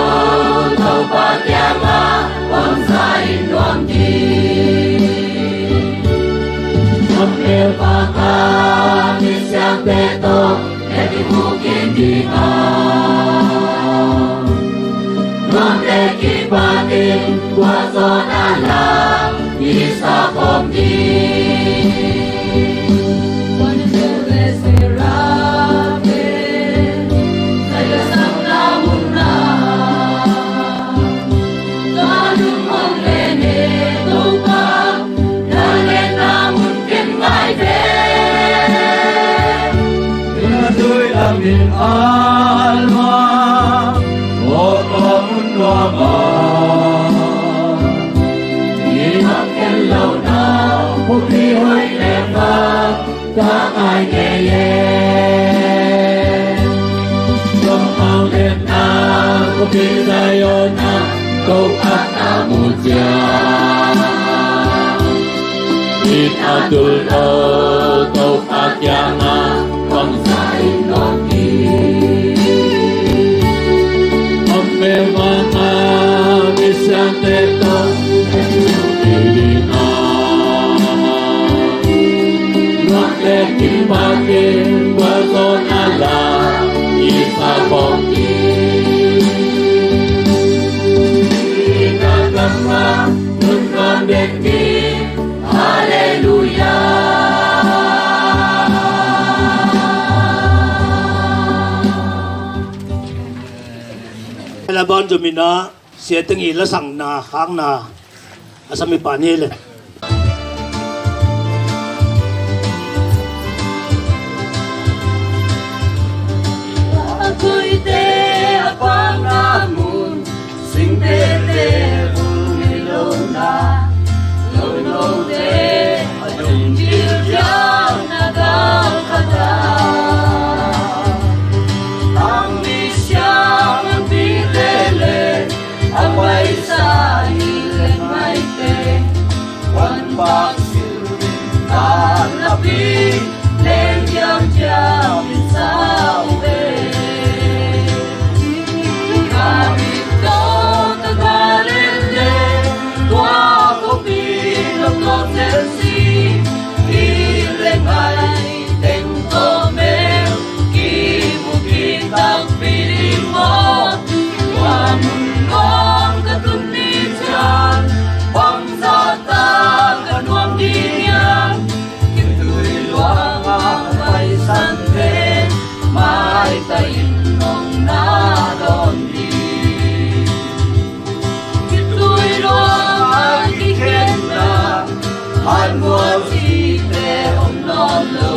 Topa kiangah hong za in nuam ding. Hong bel vak a misiangtho tawh lian ding mu khin ding a, tuate kipatin gualzawhna la i sa khawm ding. Tua tul le Serapte, Zion sang na mun na, tua lum hong le ne Topa, na le na mun ken ngai ve. Na tui lam in a lua, o tua mun lua ma. I hong ken lo na, khuapi hoih le pha ka ngai ngei e. Zong ang le na khuapi Zion ah Topa ka mu ciang, i na tul lo Topa kiangah hong za in nuam ding. Hong bel vak a misiangtho tawh lian ding mu khin ding a, tuate kipatin gualzawhna la i sa khawm ding. I na gam ah nun nuam den ding. Halleluiah. La ban zom in ah, sia teng i la sangna khakna a samipa ni le. A koite a pakna mun, singtete bul ngei lo na, nonote a dong dil diau na gal khat a, tang mi siang an pi tele, a paisa i le ngaite, wan bak sil in tan a pi, leng diam diam in sau ve. Ka mit tawh ka gal en le, tua khuapi nop tawh zen si, i le ngai teng tawh mel kimu kik takpi ding maw? Tua mun nuam ka tun ni ciang, bangzah tak ka nuam ding hiam? Khitui luang a paisan pen, maitai in hong na dawn ding. Khitui luang a kikhenna, hanmual cihte om nawn lo.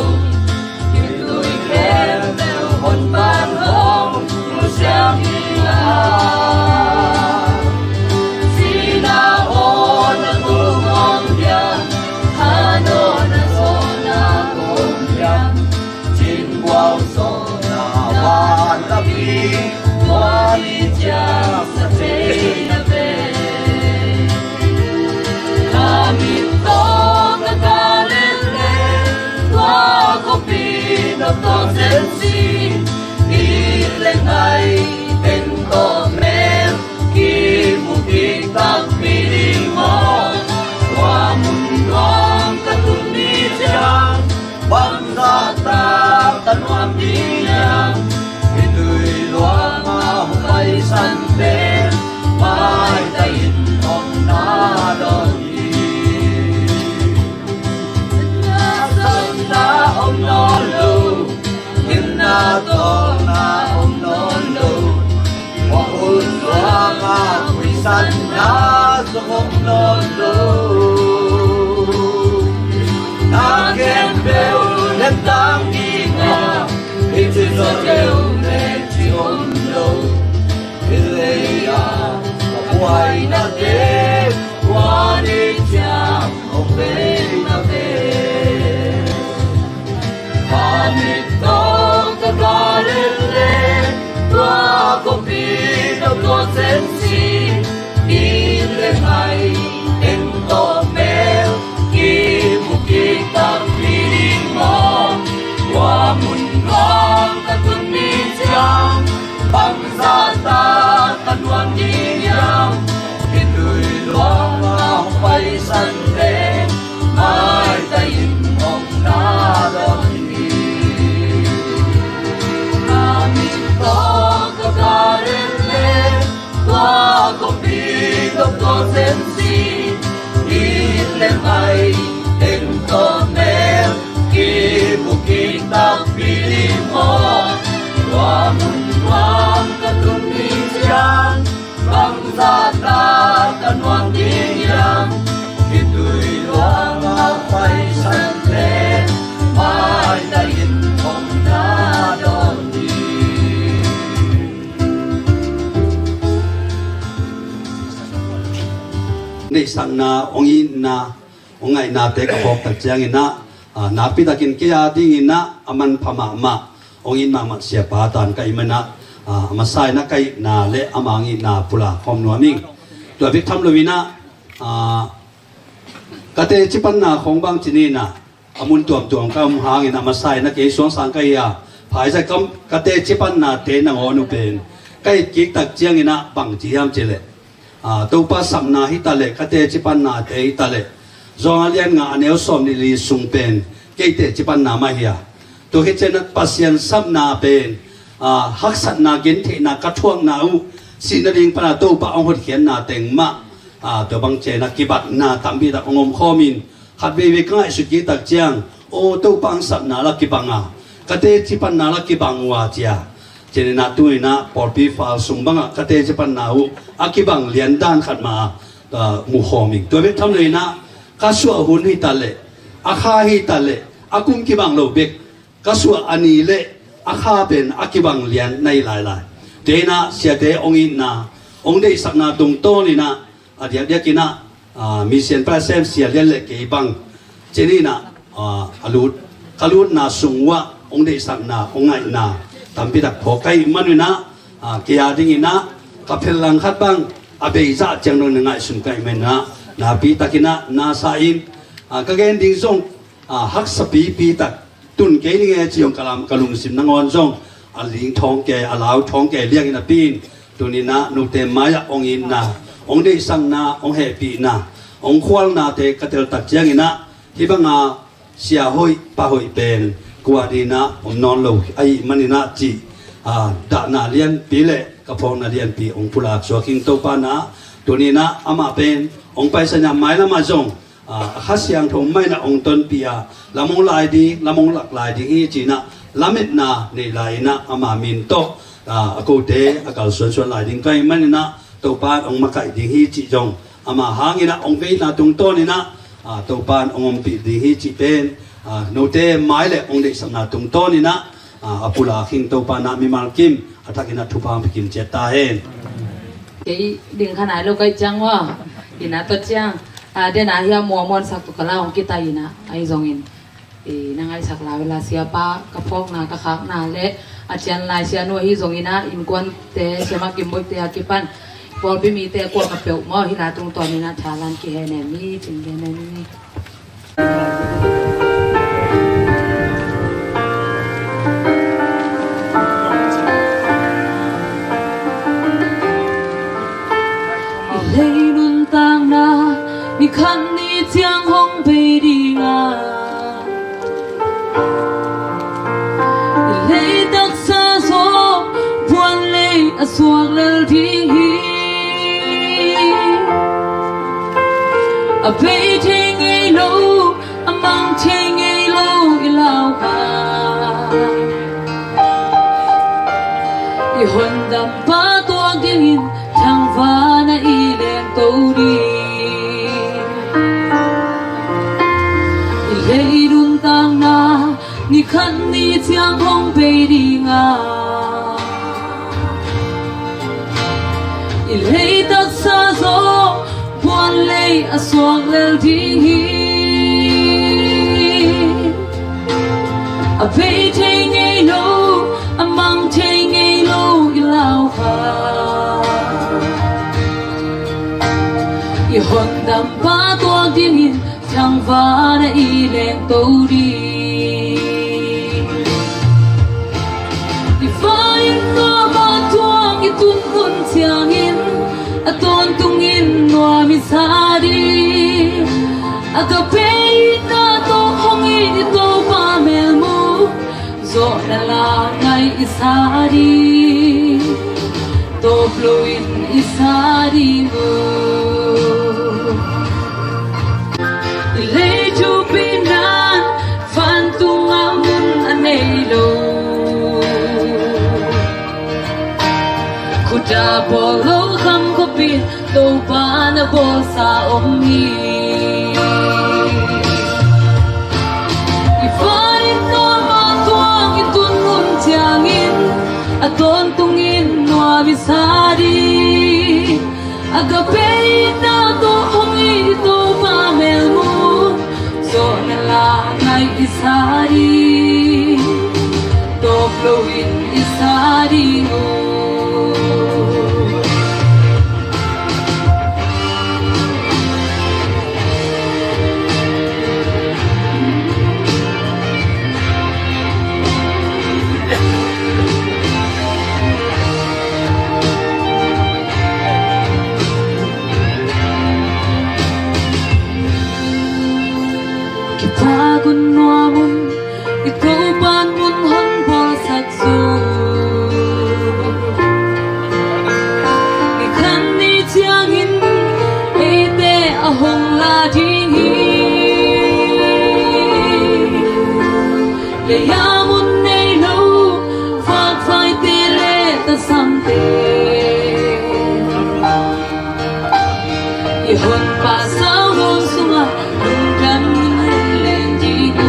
Khitui khempeuh hon pan hong nusiang hi a, sihna awn a tung hong hiam, thanuamna zawhna hong hiam, cingguau zawhna van a pi, tua hi ciang sa thei na ve. Ka mit tawh ka gal en le, tua khuapi nop tawh zen si, i le ngai teng tawh mel kimu kik takpi ding maw? Tua mun nuam ka tun Zong om nawn lo. Na khempeuh lentang ding a, hih ci zaw deuh lecin om lo. Hih lei-a a buainate, tua ni ciang om vei na ve. A mit tawh ka galen le, tua khuapi tawh tua zenzi, it le ngai, en tawh mel, kibukik takpi ding maw? Tua mun nuam ka tun ni ciang, bangzah tak ka nuam ding hiam? Khitui luang a hong paisan teng, maita in hong na dawn hi. A mit tawh ka galen le, tua khuapi tawh tua zenzi, it le ngai, en tawh mel, kibukik takpi ding maw? Tua mun nuam ka tun ni ciang, bangzah tak ka nuam ding hiam? Khitui luang a paisan le, maita in hong na dawn hi. Neihsakna, hong itna, hong ngaihnate ka phawk tak ciangin ah, ah, nakpi takin kei a dingin ah a manpha mahmah, hong it mahmah siapa tan ka hih manin ah, ah, a masa in ah ka itna le ama hong itna pulak khawm nuam ing. Tua bek tham loin ah, ah, ka teci panna khawng bang ci ni in ah, a mun tuamtuam ka om hangin a masa in ah kei suang sang ka hi a, phaisa kam ka teci pannate nangawn uh pen ka it kik tak ciangin ah bang ci hiam cih leh, ah, Topa sapna hi ta leh, ka teci pannate hi ta leh, Johan a lian nga a neu sawm nih li sung pen kei teci panna mah hi a. Tua khit ciangin ah Pasian sapna pen, ah, haksatna, gentheihna ka thuakna uh, sihna ding pana Topa hong hotkhiatna teng mah, ah, tua bang ciangin ah kibatna tampi tak hong om khawm in, khat veivei ka ngaihsut kik tak ciang, aw, Topa hong sapna la kibang a, ka teci panna la kibang uh a ci a. Ci ni in ah tu-in ah pawlpi fal sung bangah ka teci panna uh a kibang lian dan khat mah, ah, mu khawm ing. Tua bek tham loin ah ka suah hun hi ta leh, a kha hi ta leh, a kum kibang lo bek, ka suah a ni le a kha pen a kibang lian na hi lailai. Tua in ah siate hong itna, hong deihsakna tungtawn in ah, a diakdiakin ah, ah, Mission Pastor Sia Lian le kei bang ci ni in ah, ah, a lut, ka lutna sung uh ah hong deihsakna, hong ngaihna tampi tak phawk ka hih manin ah, ah, kei a dingin ah ka phel langkhat bang a beizah ciang dong na ngaihsun ka hih manin ah, nakpi takin ah na sa in, ah, ka gen ding zong, ah, haksa pipi tak tun kei ning e ci hong ka lam, ka lungsim nangawn zong a ling thawng kei, a lau thawng kei liangin a pin. Tuni in ah note mai-ah hong itna, hong deihsakna, hong hehpihna, hong khualnate ka tel tak ciangin ah, hih banga sia hoih, pa hoih pen kua dingin ah om nawn lo ahih manin ah cih, ah, dahna lianpi le ka phawkna lianpi hong pulak suak ing. Topa in ah tuni in ah amah pen hong paisan a, mailamah zong, ah, a Kha Siangtho mah in ah hong tonpih a, lam hong lai ding, lam hong lak lai ding hi ci in ah lametna nei lai in ah ama min tawh, ah, a kote a kalsuansuan lai ding ka hih manin ah Topa in hong makaih ding hi cih zong, ama hangin ah hong veina tungtawn in ah, ah, Topa in hong ompih ding hi cih pen, ah, note mai le hong deihsakna tungtawn in ah, ah, a pulak ing. Topa in ah mimal kim a thakin ah thupha hong pia kim ciat ta hen. Kei ding kha nai lo ka hih ciang maw, inn ah tua ciang, ah, den ah hih a muanmuansak tawh ka la hong kitai in ah, ahi zongin, eh, na ngaihsak lai uh la, siapa ka phawkna, ka khakna le a cian lai sianu ahi zongin ah, innkuante, Sia Mak Kim Boih te a kipan pawlpi mite kuamah peuh maw, hih la tungtawn in ah thalan kihenem hi cin, kihenem hi. I lei nuntakna ni khat ni ciang hong bei ding a, i lei taksa zong buan lei a suak lel ding hi. A bei thei ngei lo, a mang thei ngei lo i lau kha, i hondampa tuak dingin thangvana i lengto ding. Ni ciang hong bei ding a, i lei taksa zawh puan lei a suak lel ding hi. A bei thei ngei lo, a mang thei ngei lo i lau kha, i hondampa tuak dingin thangvana i lengto ding. I fa in nuam a tuang i tun hun ciangin a tawntungin nuam i sa ding. A ka pe itna tawh hong it i Topa melmu zawhna la ngai i sa ding. Tawp loin i sa ding uh. I leithupi nan vantung a mun a nei lo, khuta bawl lo kham khopin Topa na bawlsa om hi. I fa in nuam a tuang i tun hun ciangin a tawntungin nuam i sa ding. A ka pe itna tawh hong it i Topa melmu zawhna la ngai i sa ding. Tawp loin i sa ding uh. Kipak un nuam un, i Topan mun hong bawlsak zong. Ni khat ni ciangin eite a hong la ding hi. Lei-a mun nei lo vakvaite le tasamte, i honpa saulom sungah lungdam in leng ding uh.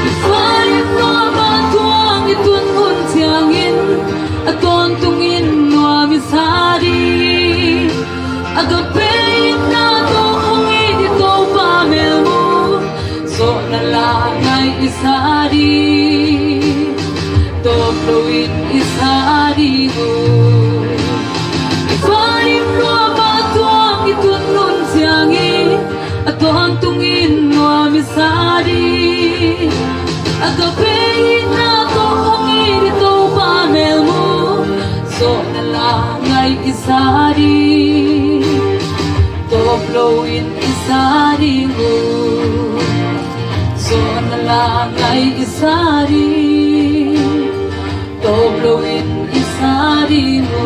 I fa in nuam a tuang i tun hun ciangin a tawntungin nuam i sa ding. A ka pe itna tawh hong it i Topa melmu zawhna la ngai i sa ding. Tawp loin i sa ding uh. I fa in nuam a tuang i tun hun ciangin a tawntungin nuam i sa ding. A ka pe itna tawh hong it i Topa melmu zawhna la ngai i sa ding. Tawp loin i sa ding uh. Zawhna la ngai i sa ding. Tawp loin i sa ding uh.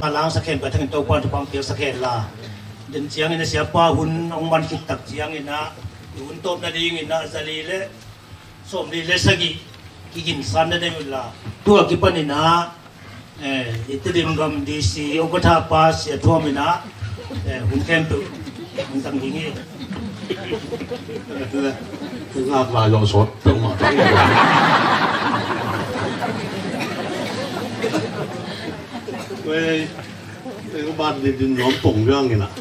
A langsak hen ka thangin Topa thupang piaksak hen la. Den ciangin a siapa hun hong man khit tak ciangin ah i hun tawp nadingin ah zali le sawmli le sagih kiginsan na ding uh la. Tua kipanin ah, eh, i Tedim gam D C ukatha pa Sia Thuam in ah, eh, hun khempeuh hong tang ding hi. Ngak lai lo sawt peuhmah. Wei, tengah ban din din nuam pong biang in ah.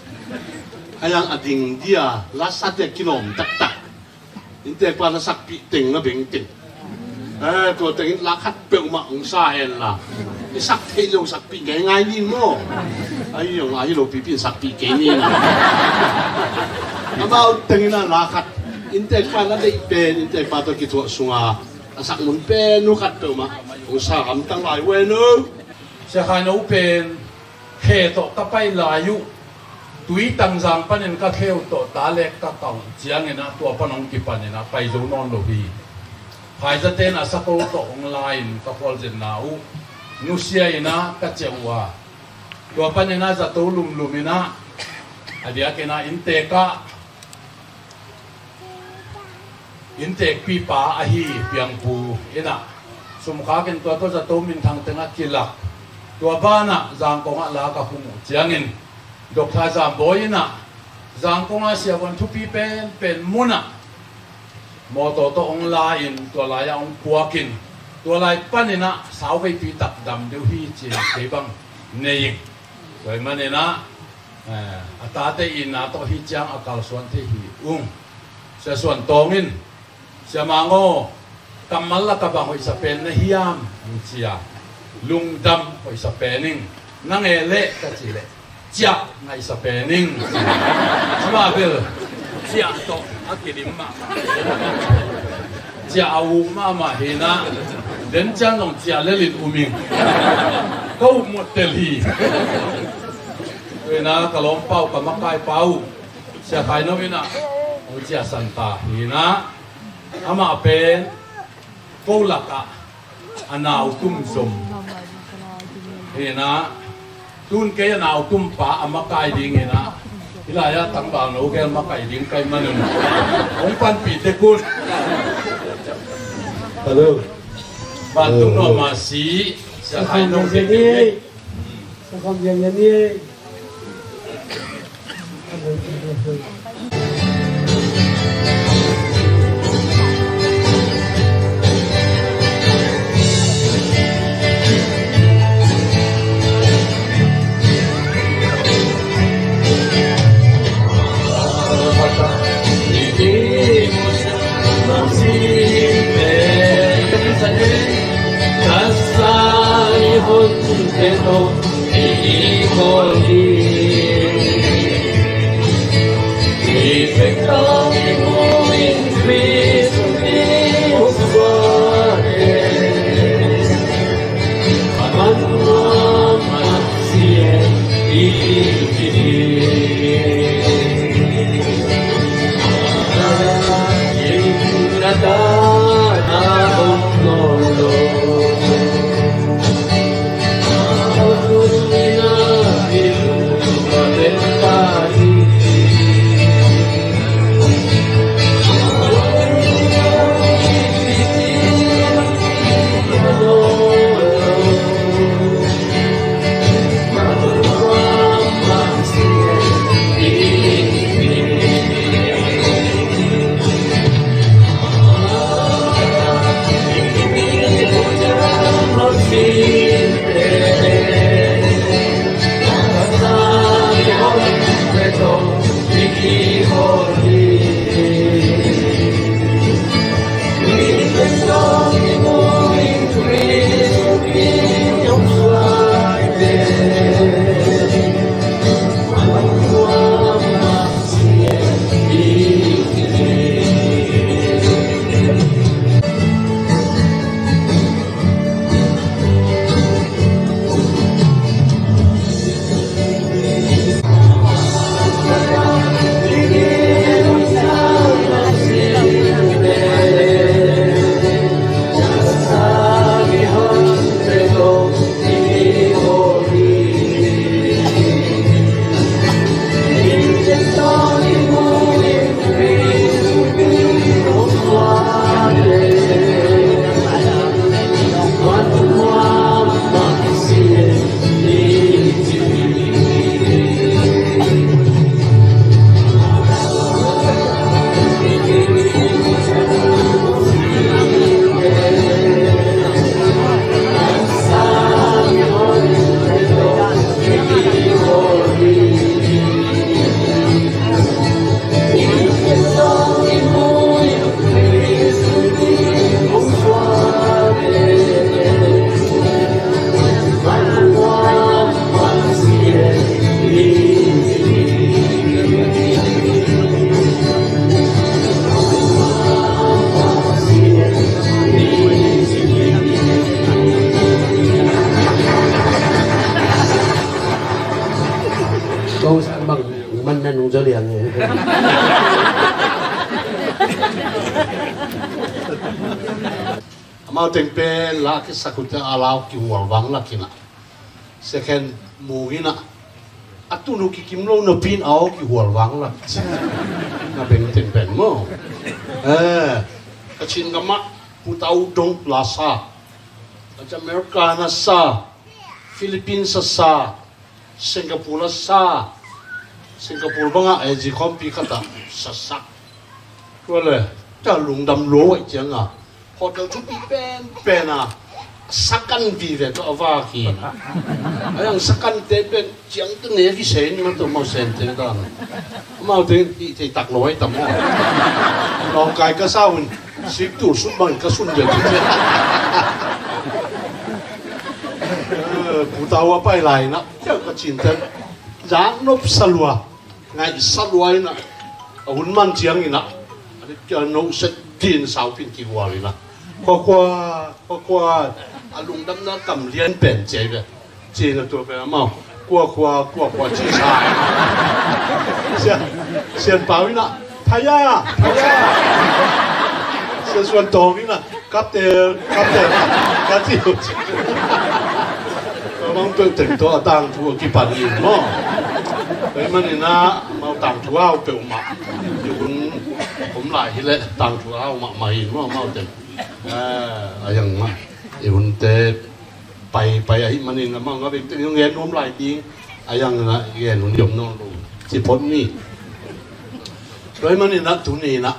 A yang a ding dia, la sa dia kilawm taktak. Innteekpa na sakpih teng na beng teng. Eh, tua tengin la khat peuhmah hong sa hen la. I sak theih lo sakpih ngeingai ni maw. Ai, hong ahi lo pipi in sakpih kei ni na. Amau tengin a la khat. Innteekpa na deih pen, innteekpa tawh kithuah sunga a sak mun pen nu khat peuhmah hong sa hamtang lai wen uh. Sia Khai No pen khe tawh ka pai lai uh, Tuitangzang panin ka kheu tawh ta le ka kau ciangin ah tua pan hong kipanin ah pai zo nawn lo hi. Phaizate in a sako tawh hong la-in ka khualzinna uh nusia in ah ka ciah uh a, tua panin ah zato lumlum in ah a diakin ah innteek ah innteekpipa ahi Piangpu in ah sumkhakin tua tawh zato minthang tengah kilak. Tua banah Zangkong ah la ka khum uh ciangin Doctor Zambawi in ah Zangkong a siavuan thupi penpen mun ah mawtaw tawh hong la in, tua lai-ah hong puak in, tua lai panin ah sauveipi tak dam deuh hi ci-in kei bang nei ing. Tua ahih manin ah, eh, a tate inn ah tawh hih ciang a kalsuan thei hi ung. Sia Suan Tawng in, "Sia Mang aw, kammal lakah bang hoihsa pen na hiam?" hong ci a, "Lungdam hoihsa pen ing. Nang e leh?" ka cih leh, "Ciah ngaihsa pen ing," ci a. Amah bel ciah tawh a kidim mahmah. Ciah a uk mahmah hi-in ah, den ciang zong ciah lel in um ing. Ka uk mawk tel hi. Tua in ah ka lawmpa uh, ka makaipa uh, Sia Khai No in ah hong ciahsan ta hi-in ah, amah pen ko lakah a nau tum zom hi-in ah, tun kei a nau tum pa a makai ding hi-in ah, hih lai-ah tangval no gel makai ding ka hih manun hong panpih tek un. Hello. Vantung nuam mah si, Sia Khai No. Sa kham ziang ziang ni. Kong sang bang man na nung zaw liang e. Amau teng pen la kisak uh teh a lau kihual vang lak in ah. Second mu in ah. A tun uh kikim lo napi in a aw kihual vang lak. Na beng teng pen maw. Eh, Kachin gam ah Pu Tau Dong la sa. Latin America na sa. Philippines a sa. Singapore a sa, Singapore bangah A G khawmpi khatah sasak. Tua le, ta lungdam lua uh aih cianga hotel thupi penpen a sakan vive tawh a vak hi. A yang sakante pen ciangte ne kisei ni ma tawh mau sente dan. Amaute hih thei tak lo aih tam aw. Nawngkai ka sa un sik tul sut bangin ka sun ve tu. Putau a pai lai na ciang ka cinten zak nop sa lua. Ngaihsa lua inah a hun man cianginah a dik kia no set din saupin kigual inah khuakhua khuakhua a lungdamna kam lian pen ciai ve. Cina tua pen amau khuakhua khuakhua ci sa. Sian pau inah thaya thaya. Sian suan tawng inah Kapte, kapte, ka ci uh ci. Ka bang peuh teng tawh a tangthu a kipan in maw? Tua ih maninah mau tangthu au peuhmah i hun om lai hileh tangthu au mahmah in maw mau teng. A yang mah i hunte pai pai ahih manin amau nga bek teng i hong gen nuam lai ding a yang inah i gen hun i om nawn lo ci phot ni. Tua ih maninah tuni inah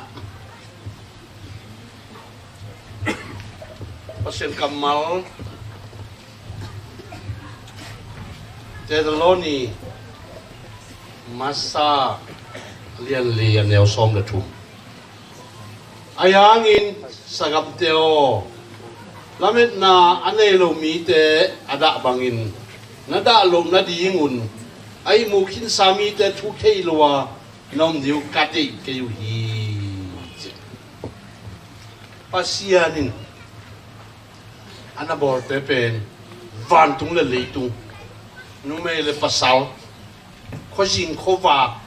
Pasian kammal Thessaloni masa lianli a neu sawm le thum. Ahi hangin sagamte aw, lametna a nei lo mite a dah bangin na dah loh nadingun a ihmu khinsa mite thu thei lo a na om ding uh ka deih kei uh hi. Pasian in a na bawlte pen vantung le leitung, numei le pasal, khuazing khuavak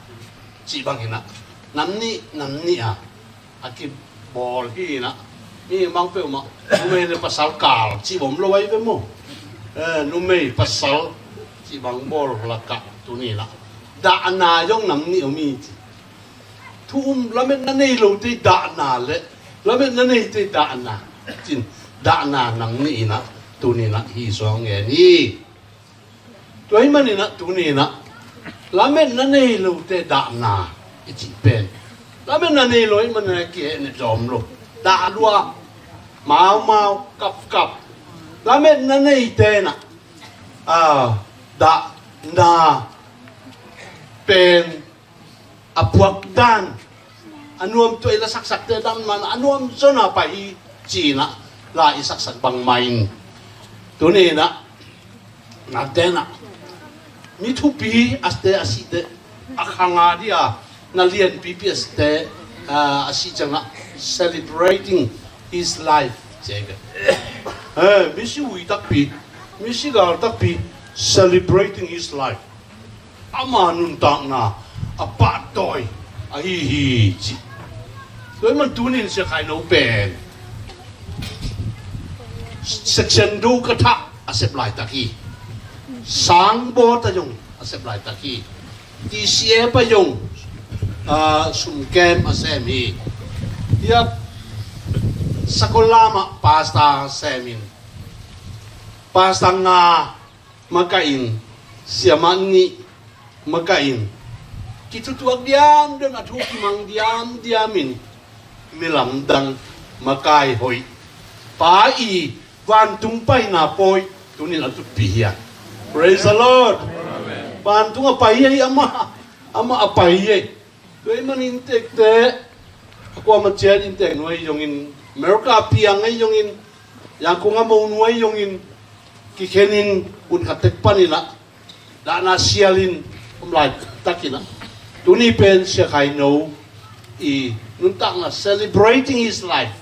cih banginah nam nih nam nih a a kibawl hi inah mi bang peuhmah numei le pasal kal cih bawm lo ahi ve maw? Numei pasal cih bang bawl lakah tuninah dahna zong nam nih om hi ci. Thu um lametna nei lote dahna le lametna neite dahna cin dahna nam nih inah tuninah hi suang ngen hi. Tua ih maninah tuninah lametna nei lote dahna i cih pen lametna nei lo ih maninah kihehnet zom lo. Dah lua maumau kapkap lametna neite nah dahna pen a puak dan a nuam tuai la saksakte dan man a nuam zona pai hi cinah la i saksak bangmah in tuninah natenah mi thupi a site a sihte a khanga dia na lianpipi a site a sih ciangah celebrating his life. Misi ui takpi misi gal takpi celebrating his life. Ama nuntakna a pahtawi ahi hi ci. Tua ih man tunin siakhai no pen section do ka thah a sep laitak hi. Sangbawt a zong a sep laitak hi. T C F a zong sumkem a sem hi. Hiap sakol lamah pasta semin pasta nga makahin siamah nih makahin kithutuak diamdiam a thu kimang diamdiamin milamdang makai hoih pa i vantung paina pawi tunin a tutpi hian. Praise the Lord. Vantung a pai hi amah amah a pai hi. Tua ih man inntekte a kuama ciat inntek nuai zongin America piang ahi zongin Yangon a mo nuai zongin kikhenin unkhat tek paninah dahna sialin om laitakinah tuni pen siakhai no i nuntakna celebrating his life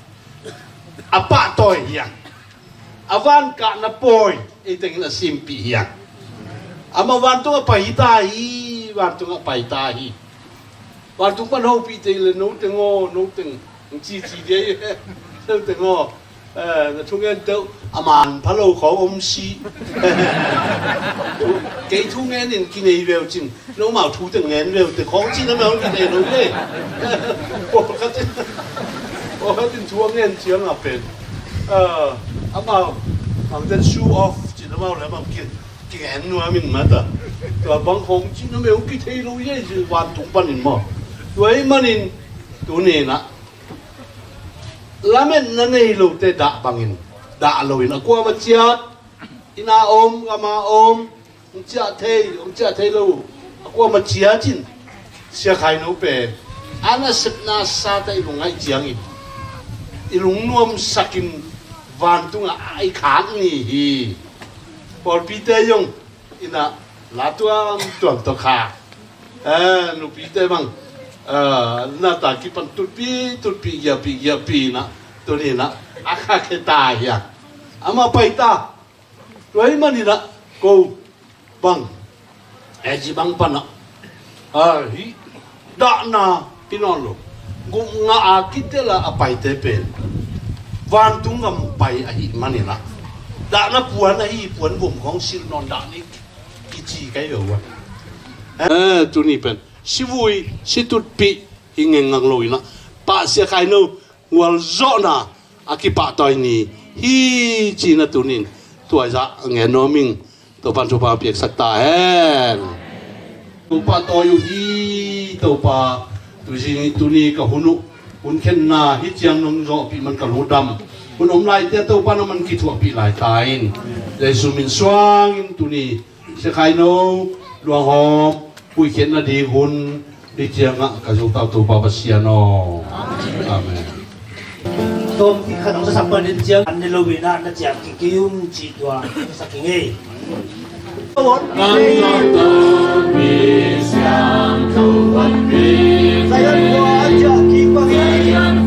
a pahtawi hiang a vankahna pawi eitengin a simpih hiang. Amah vantung a pai hita hi. Vantung a pai ta hi. Vantung pan hopih teng le no teng aw no teng cici dia hi. No teng aw na thungen teuh a man phalo khawng om si. Kei thungen in kinei veu cin nomau thu teng ngen veu te khawng cin amau kinei lo le. Pawlkhatin thu a ngen cianga pen amau mangten show off cin amau le amau kin Kigen nuam in mata. Tua bang hong ci nuam e, hong kithei lo hi ei ci vantung panin maw. Tua ahih manin tuni-in ah lametna nei lote dah bangin, dah loin a kuamah ciat, inn ah om, gam ah om, hong ciah thei, hong ciah thei lo, a kuamah ciat in Sia Khai No pen a nasepna sate i lungngaih ciangin i lungnuamsakin vantungah a i khak ni hi. Pawlpite zong inn ah la tuamtuam tawh khak. Eh, nupite bang, eh, na ta kipan tutpih tutpih, giahpih giahpih in ah tuni-in ah a khakkhia ta hi a, amah pai ta. Tua ahih manin ah ko bang, eh, ci bang pan ah, ah, hih dahna hi nawn lo. Gupna a kitel a a paite pen vantung gam pai ahih manin ah, dahna puan ahi, puan vom khawng silh nawn dah ni kici ka hi ve ua. Eh, tuni pen sivui, situtpih hi ngengngang lo-in ah, Pa Sia Khai No gualzawhna a kipahtawi ni hi ci-in ah tuni-in tua zah ngen nuam ing. Topa'n thupha piaksak ta hen. Topa tawi uh hi. Topa, tuzing, tuni ka hun uh, hun khenna hi ciang nong zawhpih man ka lungdam. Hun om laite Topa nangman kithuahpih lai ta in. Jesu min suangin tuni Sia Khai No luanghawm huikhiatna ding hun hi ciangah ka zutau Topa Pasian aw. Amen. Tawm kik khat hong sasak panin ciang an ne lo-in ah na ciah kik kei un cih tua sak ing ei. Zion khua ciah kik bangin,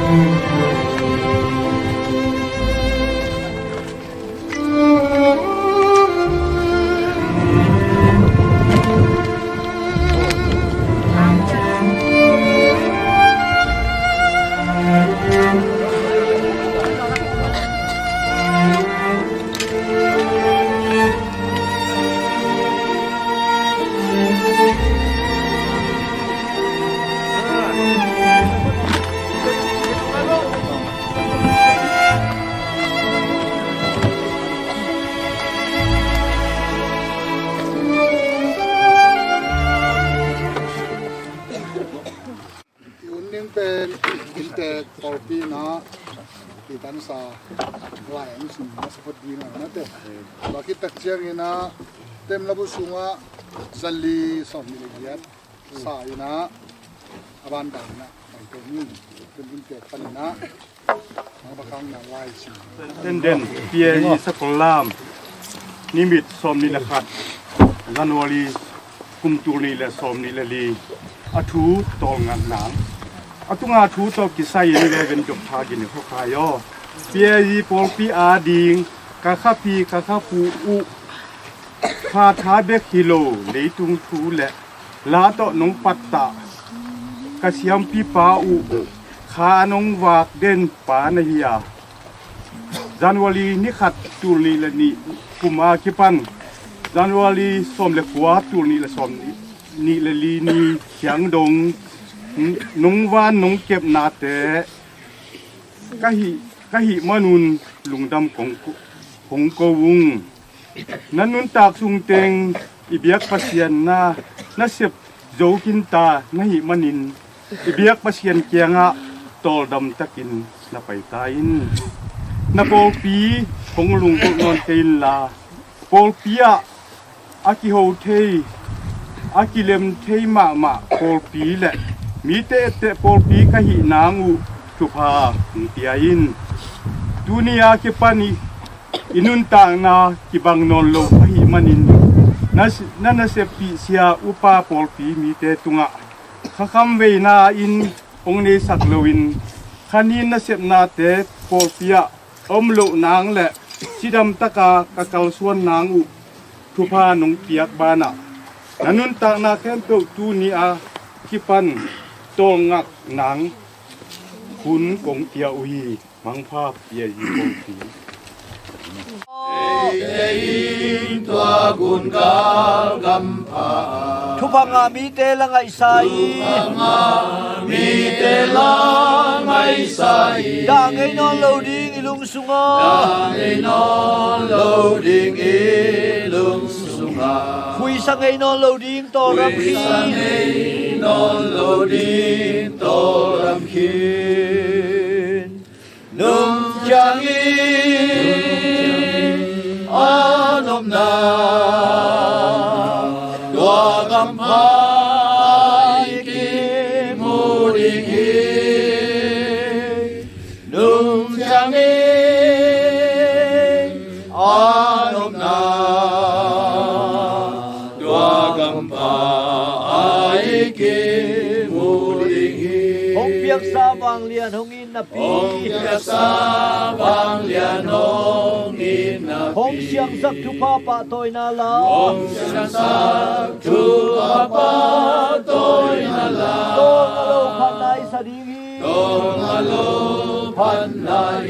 I hun ding pen inntek pawlpi in ah i tansa lai an sin masa phot ding a na te. Tua khit tak ciangin ah Temlabu sungah zali sawmnih le giat sa in ah a ban dan in ah pai to ni. Pen inntek pan in ah Tenden, P A E Sakol Lam, nimit sawmnih le khat, January, kum tul nih le sawmnih le li, a thu tawlngat nang. A tunga thu tawh kisai in le ven jop tha gin i khuakhai aw. P A E pawlpi a ding, ka khapi, ka khaphu uh, kha tha bek hi lo, leitung thu le la tawh nong pattah ka siampipa uh kha nong vak den pa na hi a, January ni khat tul nih le nih kum a kipan January sawm le kua tul nih le sawm nih le li ni ciang dong nong van nong kepnate ka hih, ka hih manun lungdam kong, kong ko ung. Na nuntak sungteng i biak Pasian na, na sep zo kinta na hih manin i biak Pasian kiangah tawldam takin na paita in. Na pawlpi hong lungkulh nawn kei inla, pawlpi ah a kiho thei, a kilem thei mahmah pawlpi le mite etteh pawlpi ka hih nang uh thupha hong pia in. Tuni a kipan i, i nuntakna kibang nawn lo ahih manin na, na naseppih sia upa pawlpi mite tungah khakham veina in hong neisak loin khanin nasepnate pawlpi ah om loh nang le cidam taka ka kalsuan nang uh thupha nong piak banah na nuntakna khempeuh tuni a kipan tawlngak nang hun kong pia uh hi. Mangpha pia hi kong pi. Ei, ei, tua gun galgam pha. Thupha ngah mite la ngaihsa hi. Thupha ngah mite la ngaihsa hi. Dah ngei nawn lo ding i lung sungah. Dah ngei nawn lo ding i lung sungah. Khuisa ngei nawn lo ding Tawlram khin. Khuisa ngei nawn lo ding tawlram khin. Nung ciangin a nopna tua gampha i kimu ding hi. Nung ciangin a nopna tua gampha a i kimu ding hi. Hong piaksa vanglian hong in napi. Hong piaksa vanglian hong in napi. Hong siangsak thupha pahtawina la. Hong siangsak thupha pahtawina la. Tawng a lo phatna i sa ding hi. Tawng a lo phatna i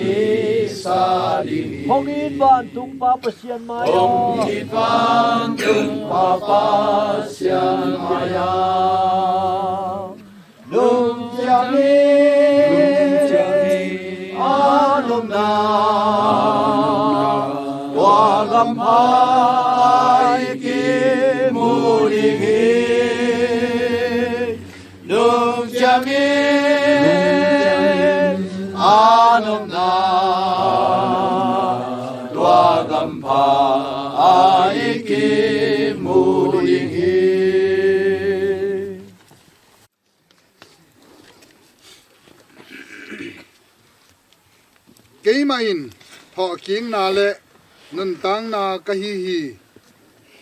sa ding hi. Hong it vantung Pa Pasian mai-ah. Hong it vantung Pa Pasian mai-ah. Nung ciangin a nopna tua gampha i kimu ding hi. Nung ciangin a nopna tua gampha i kimu ding hi. Keimah in thawhkikna le nuntakna ka hi hi.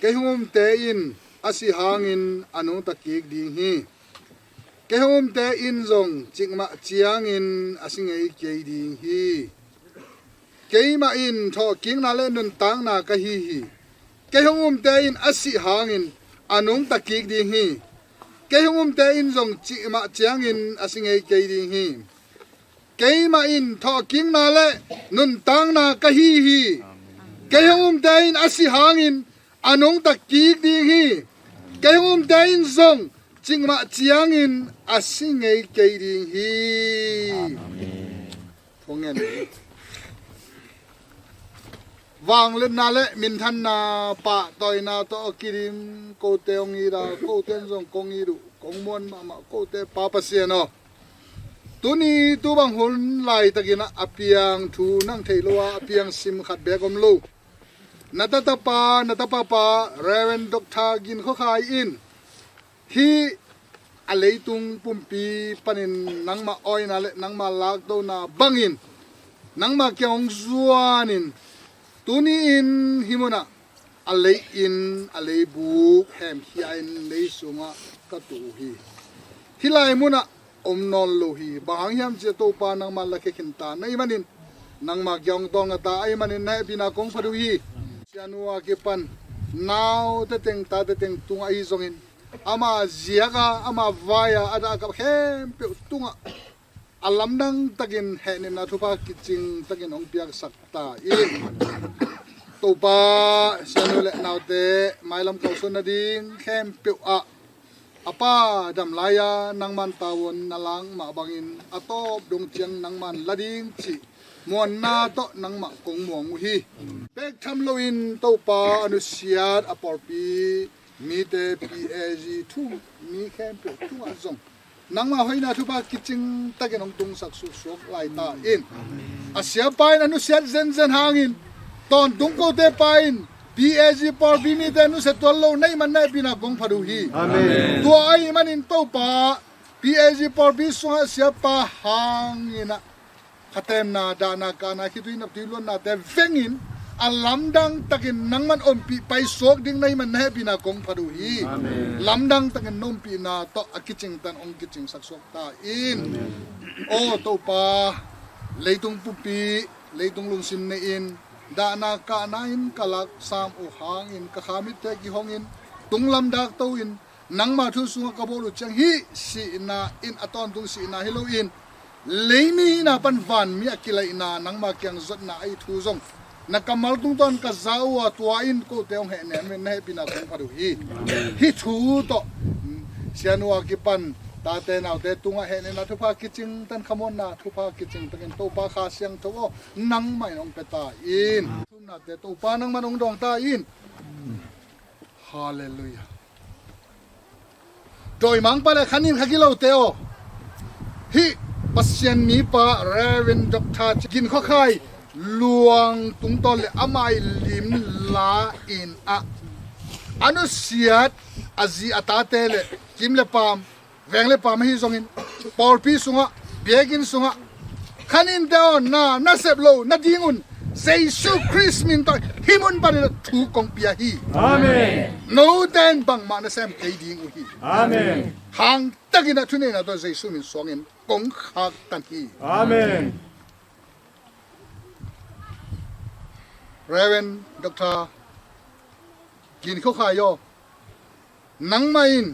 Kei hong umte in a si hangin a nungta kik ding hi. Kei hong umte in zong cikmah ciangin a si ngei kei ding hi. Keimah in thawhkikna le nuntakna ka hi hi. Kei hong umte in a sih hangin a nungta kik ding hi. Kei hong umte in zong cikmah ciangin a si ngei kei ding hi. Keimah in thawhkikna le nuntakna ka hi hi. Kei hong umte in a sih hangin a nungta kik ding hi. Kei hong umte in zong cikmah ciangin a si ngei kei ding hi. Amen. Thungen. Vangliatna le minthanna, pahtawina tawh a kidim kote hong it a, kote in zong kong it uh, kong muan mahmah kote Pa Pasian aw, tuni tu bang hun laitakin a piang thu nang theih lo a, a piang sim khat beek om lo. Na tatapa, na tapapa Reverend Doctor Gin Khua Khai in hih a leitung pumpi panin nangmah awina le nangmah lakdona bangin nangmah kiang hong zuanin, tuni-in hih munah a lei-inn, a leibuk hemkhia-in lei sungah ka tuh uh hi. Hih lai munah om nawn lo hi. Bang hang hiam cih leh Topa nangmah lakhia khinta na hih manin, nangmah kiang hong tawlnga ta ahih manin na hehpihna kong phat uh hi. Sianu a kipan naute teng, tate teng tungah ahi zongin, ama ziak a, ama vai a, a dah a kap khempeuh tungah a lamdang takin hehnepna thupha kicing takin hong piaksak ta in. Topa, sianu le naute mailam kalsuan nading khempeuh ah a pa dam lai-a nangman tavuan na lak mah bangin a tawp dong ciang nangman la ding cih muanna tawh nangmah kong muang uh hi. Pek tham loin Topa, a nusiat a pawlpi mite, P A G thu mi khempeuh tungah zong nangmah hoihna thupha kicing takin hong tungsak suaksuak lai ta in. A siapa in a nusiat zenzen hangin tawntung kote pa in P A G pawlpi mite nusia tuan lo na hih man na hehpihna kong phat uh hi. Amen. Tua ahih manin Topa, P A G pawlpi sungah siapa hangin ah khatemna, dahna, kahna, khitui naptui luannate vengin a lamdang takin nangman ompih paisuak ding na hih man na hehpihna kong phat uh hi. Amen. Lamdang takin na ompihna tawh a kicingtan hong kicingsak suak ta in. Amen. Aw Topa, leitung pumpi, leitung lungsim nei-in dahna kahna in ka laksam uh hangin ka kha mitte kihongin tunglam dak to-in nangma thu sungah ka bawl uh ciang hih sihna in a tawntung sihna hi loin, leimi hihna pan vanmi a kilaihna nangma kiang zotna ahi thu zong na kammal tungtawn ka za uh a, tua in kote hong hehnem in na hehpihna kong phat uh hi. Hih thu tawh sianu a kipan tate naute tungah hehnepna thupha kicingtan, khamuanna thupha kicingtakin Topa Kha Siangtho aw, nangmah in hong pia ta in. Thumnate Topa nangman hong dawng ta in. Halleluiah. Dawimangpa le khanin kha gilote aw, hih Pasian mipa Reverend Doctor Gin Khua Khai luang tungtawn le amah i lim la-in ah a nusiat a zi a tate le kim le paam, veng le paam ahi zongin pawlpi sungah, biakinn sungah khaninte aw, na nasep lo nadingun Jesu Khrist min tawh hih mun panin thu kong pia hi. Amen. Note in bangmah na sem kei ding uh hi. Amen. Hangtakin a thuneihna tawh Jesu min suangin kong khaktan hi. Amen. Reverend Doctor Gin Khua Khai aw, nangmah in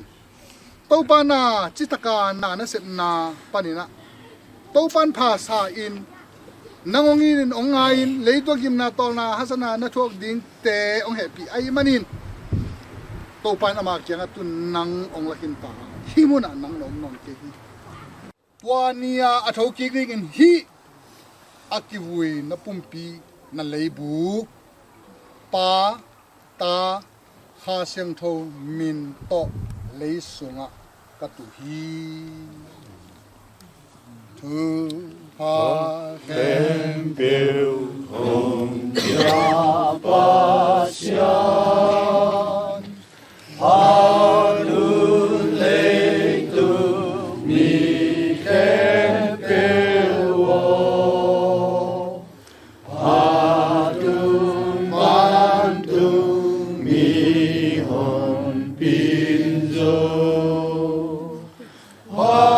Topa na citaka na nasepna panin ah Topa in pha sa-in nang hong it in hong ngai-in leitung a gimna tawlna hasana na thuak dingte hong hehpih ahih manin Topa in ama kiangah tun nang hong lakhin ta. Hih munah nang na om nawn kei hi. Tua ni-a a thokik dingin hih a kivui na pumpi, na leibuk, Pa, Ta, Kha Siangtho min tawh lei sungah ka tuh hi. Thupha khempeuh hong pia Pasian, a nun leitung mi khempeuh aw, a tung vantung mi honpin zong, a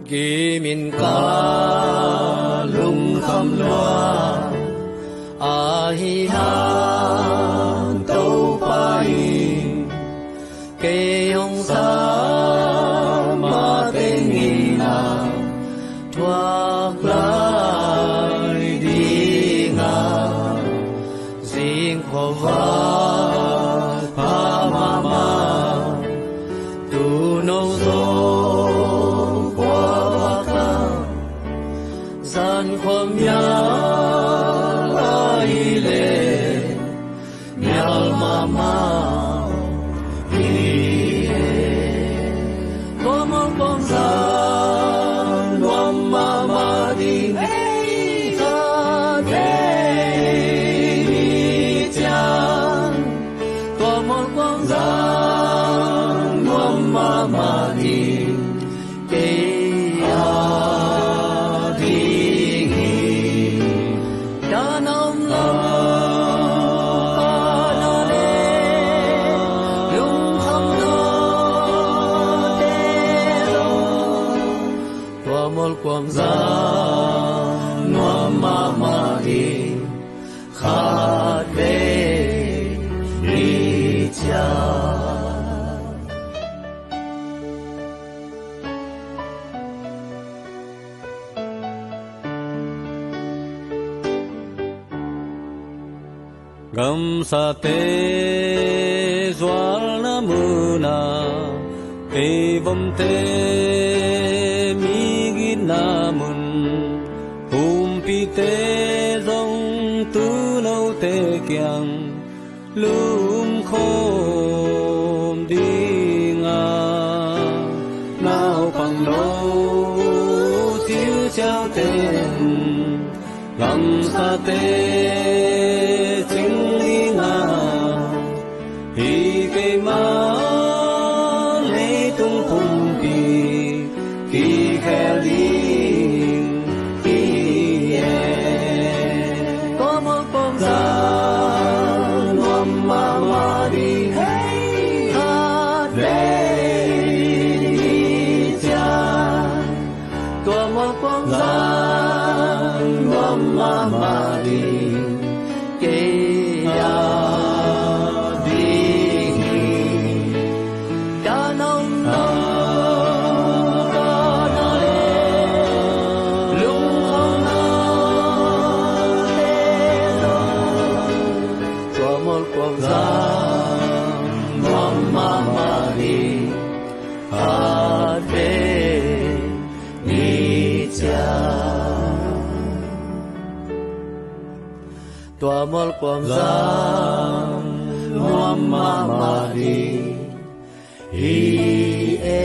Kimin ka lungkham lua ahi hang, Topa in kei hong sam ma teng in a thuak lai ding a, zing khua vat pha mahmah. Tu nong zo khua vat kha, zan khua mial lai leh mial mahmah hi. Tua mual kuang zang nuam mahmah ding, khat vei ni ciang. Tua mual kuang zang nuam mahmah ding, kei a ding hi. Dan om lo, pa no le, lungkham lo te lo. Tua mual kuang zang nuam mahmah ding, khat vei ni ciang. Sate zualna muna, teivomte migitna mun, humpite zong tunote kiang lumkhawm dinga, naupang no cilciauten gamsate cing dinga, hi keima leitung pumpi kikhel ding hi e. Tua mualphuam zang nuam mahmah ding, hei, khat vei ni ciang. Tua mualphuam zang nuam mahmah ding, kei a ding hi. Ka nong nong ka na le lungkham na le lo. Tua mualphuam zang nuam mahmah ding, khat vei ni ciang. Tua mualphuam zang nuam mahmah ding hi e.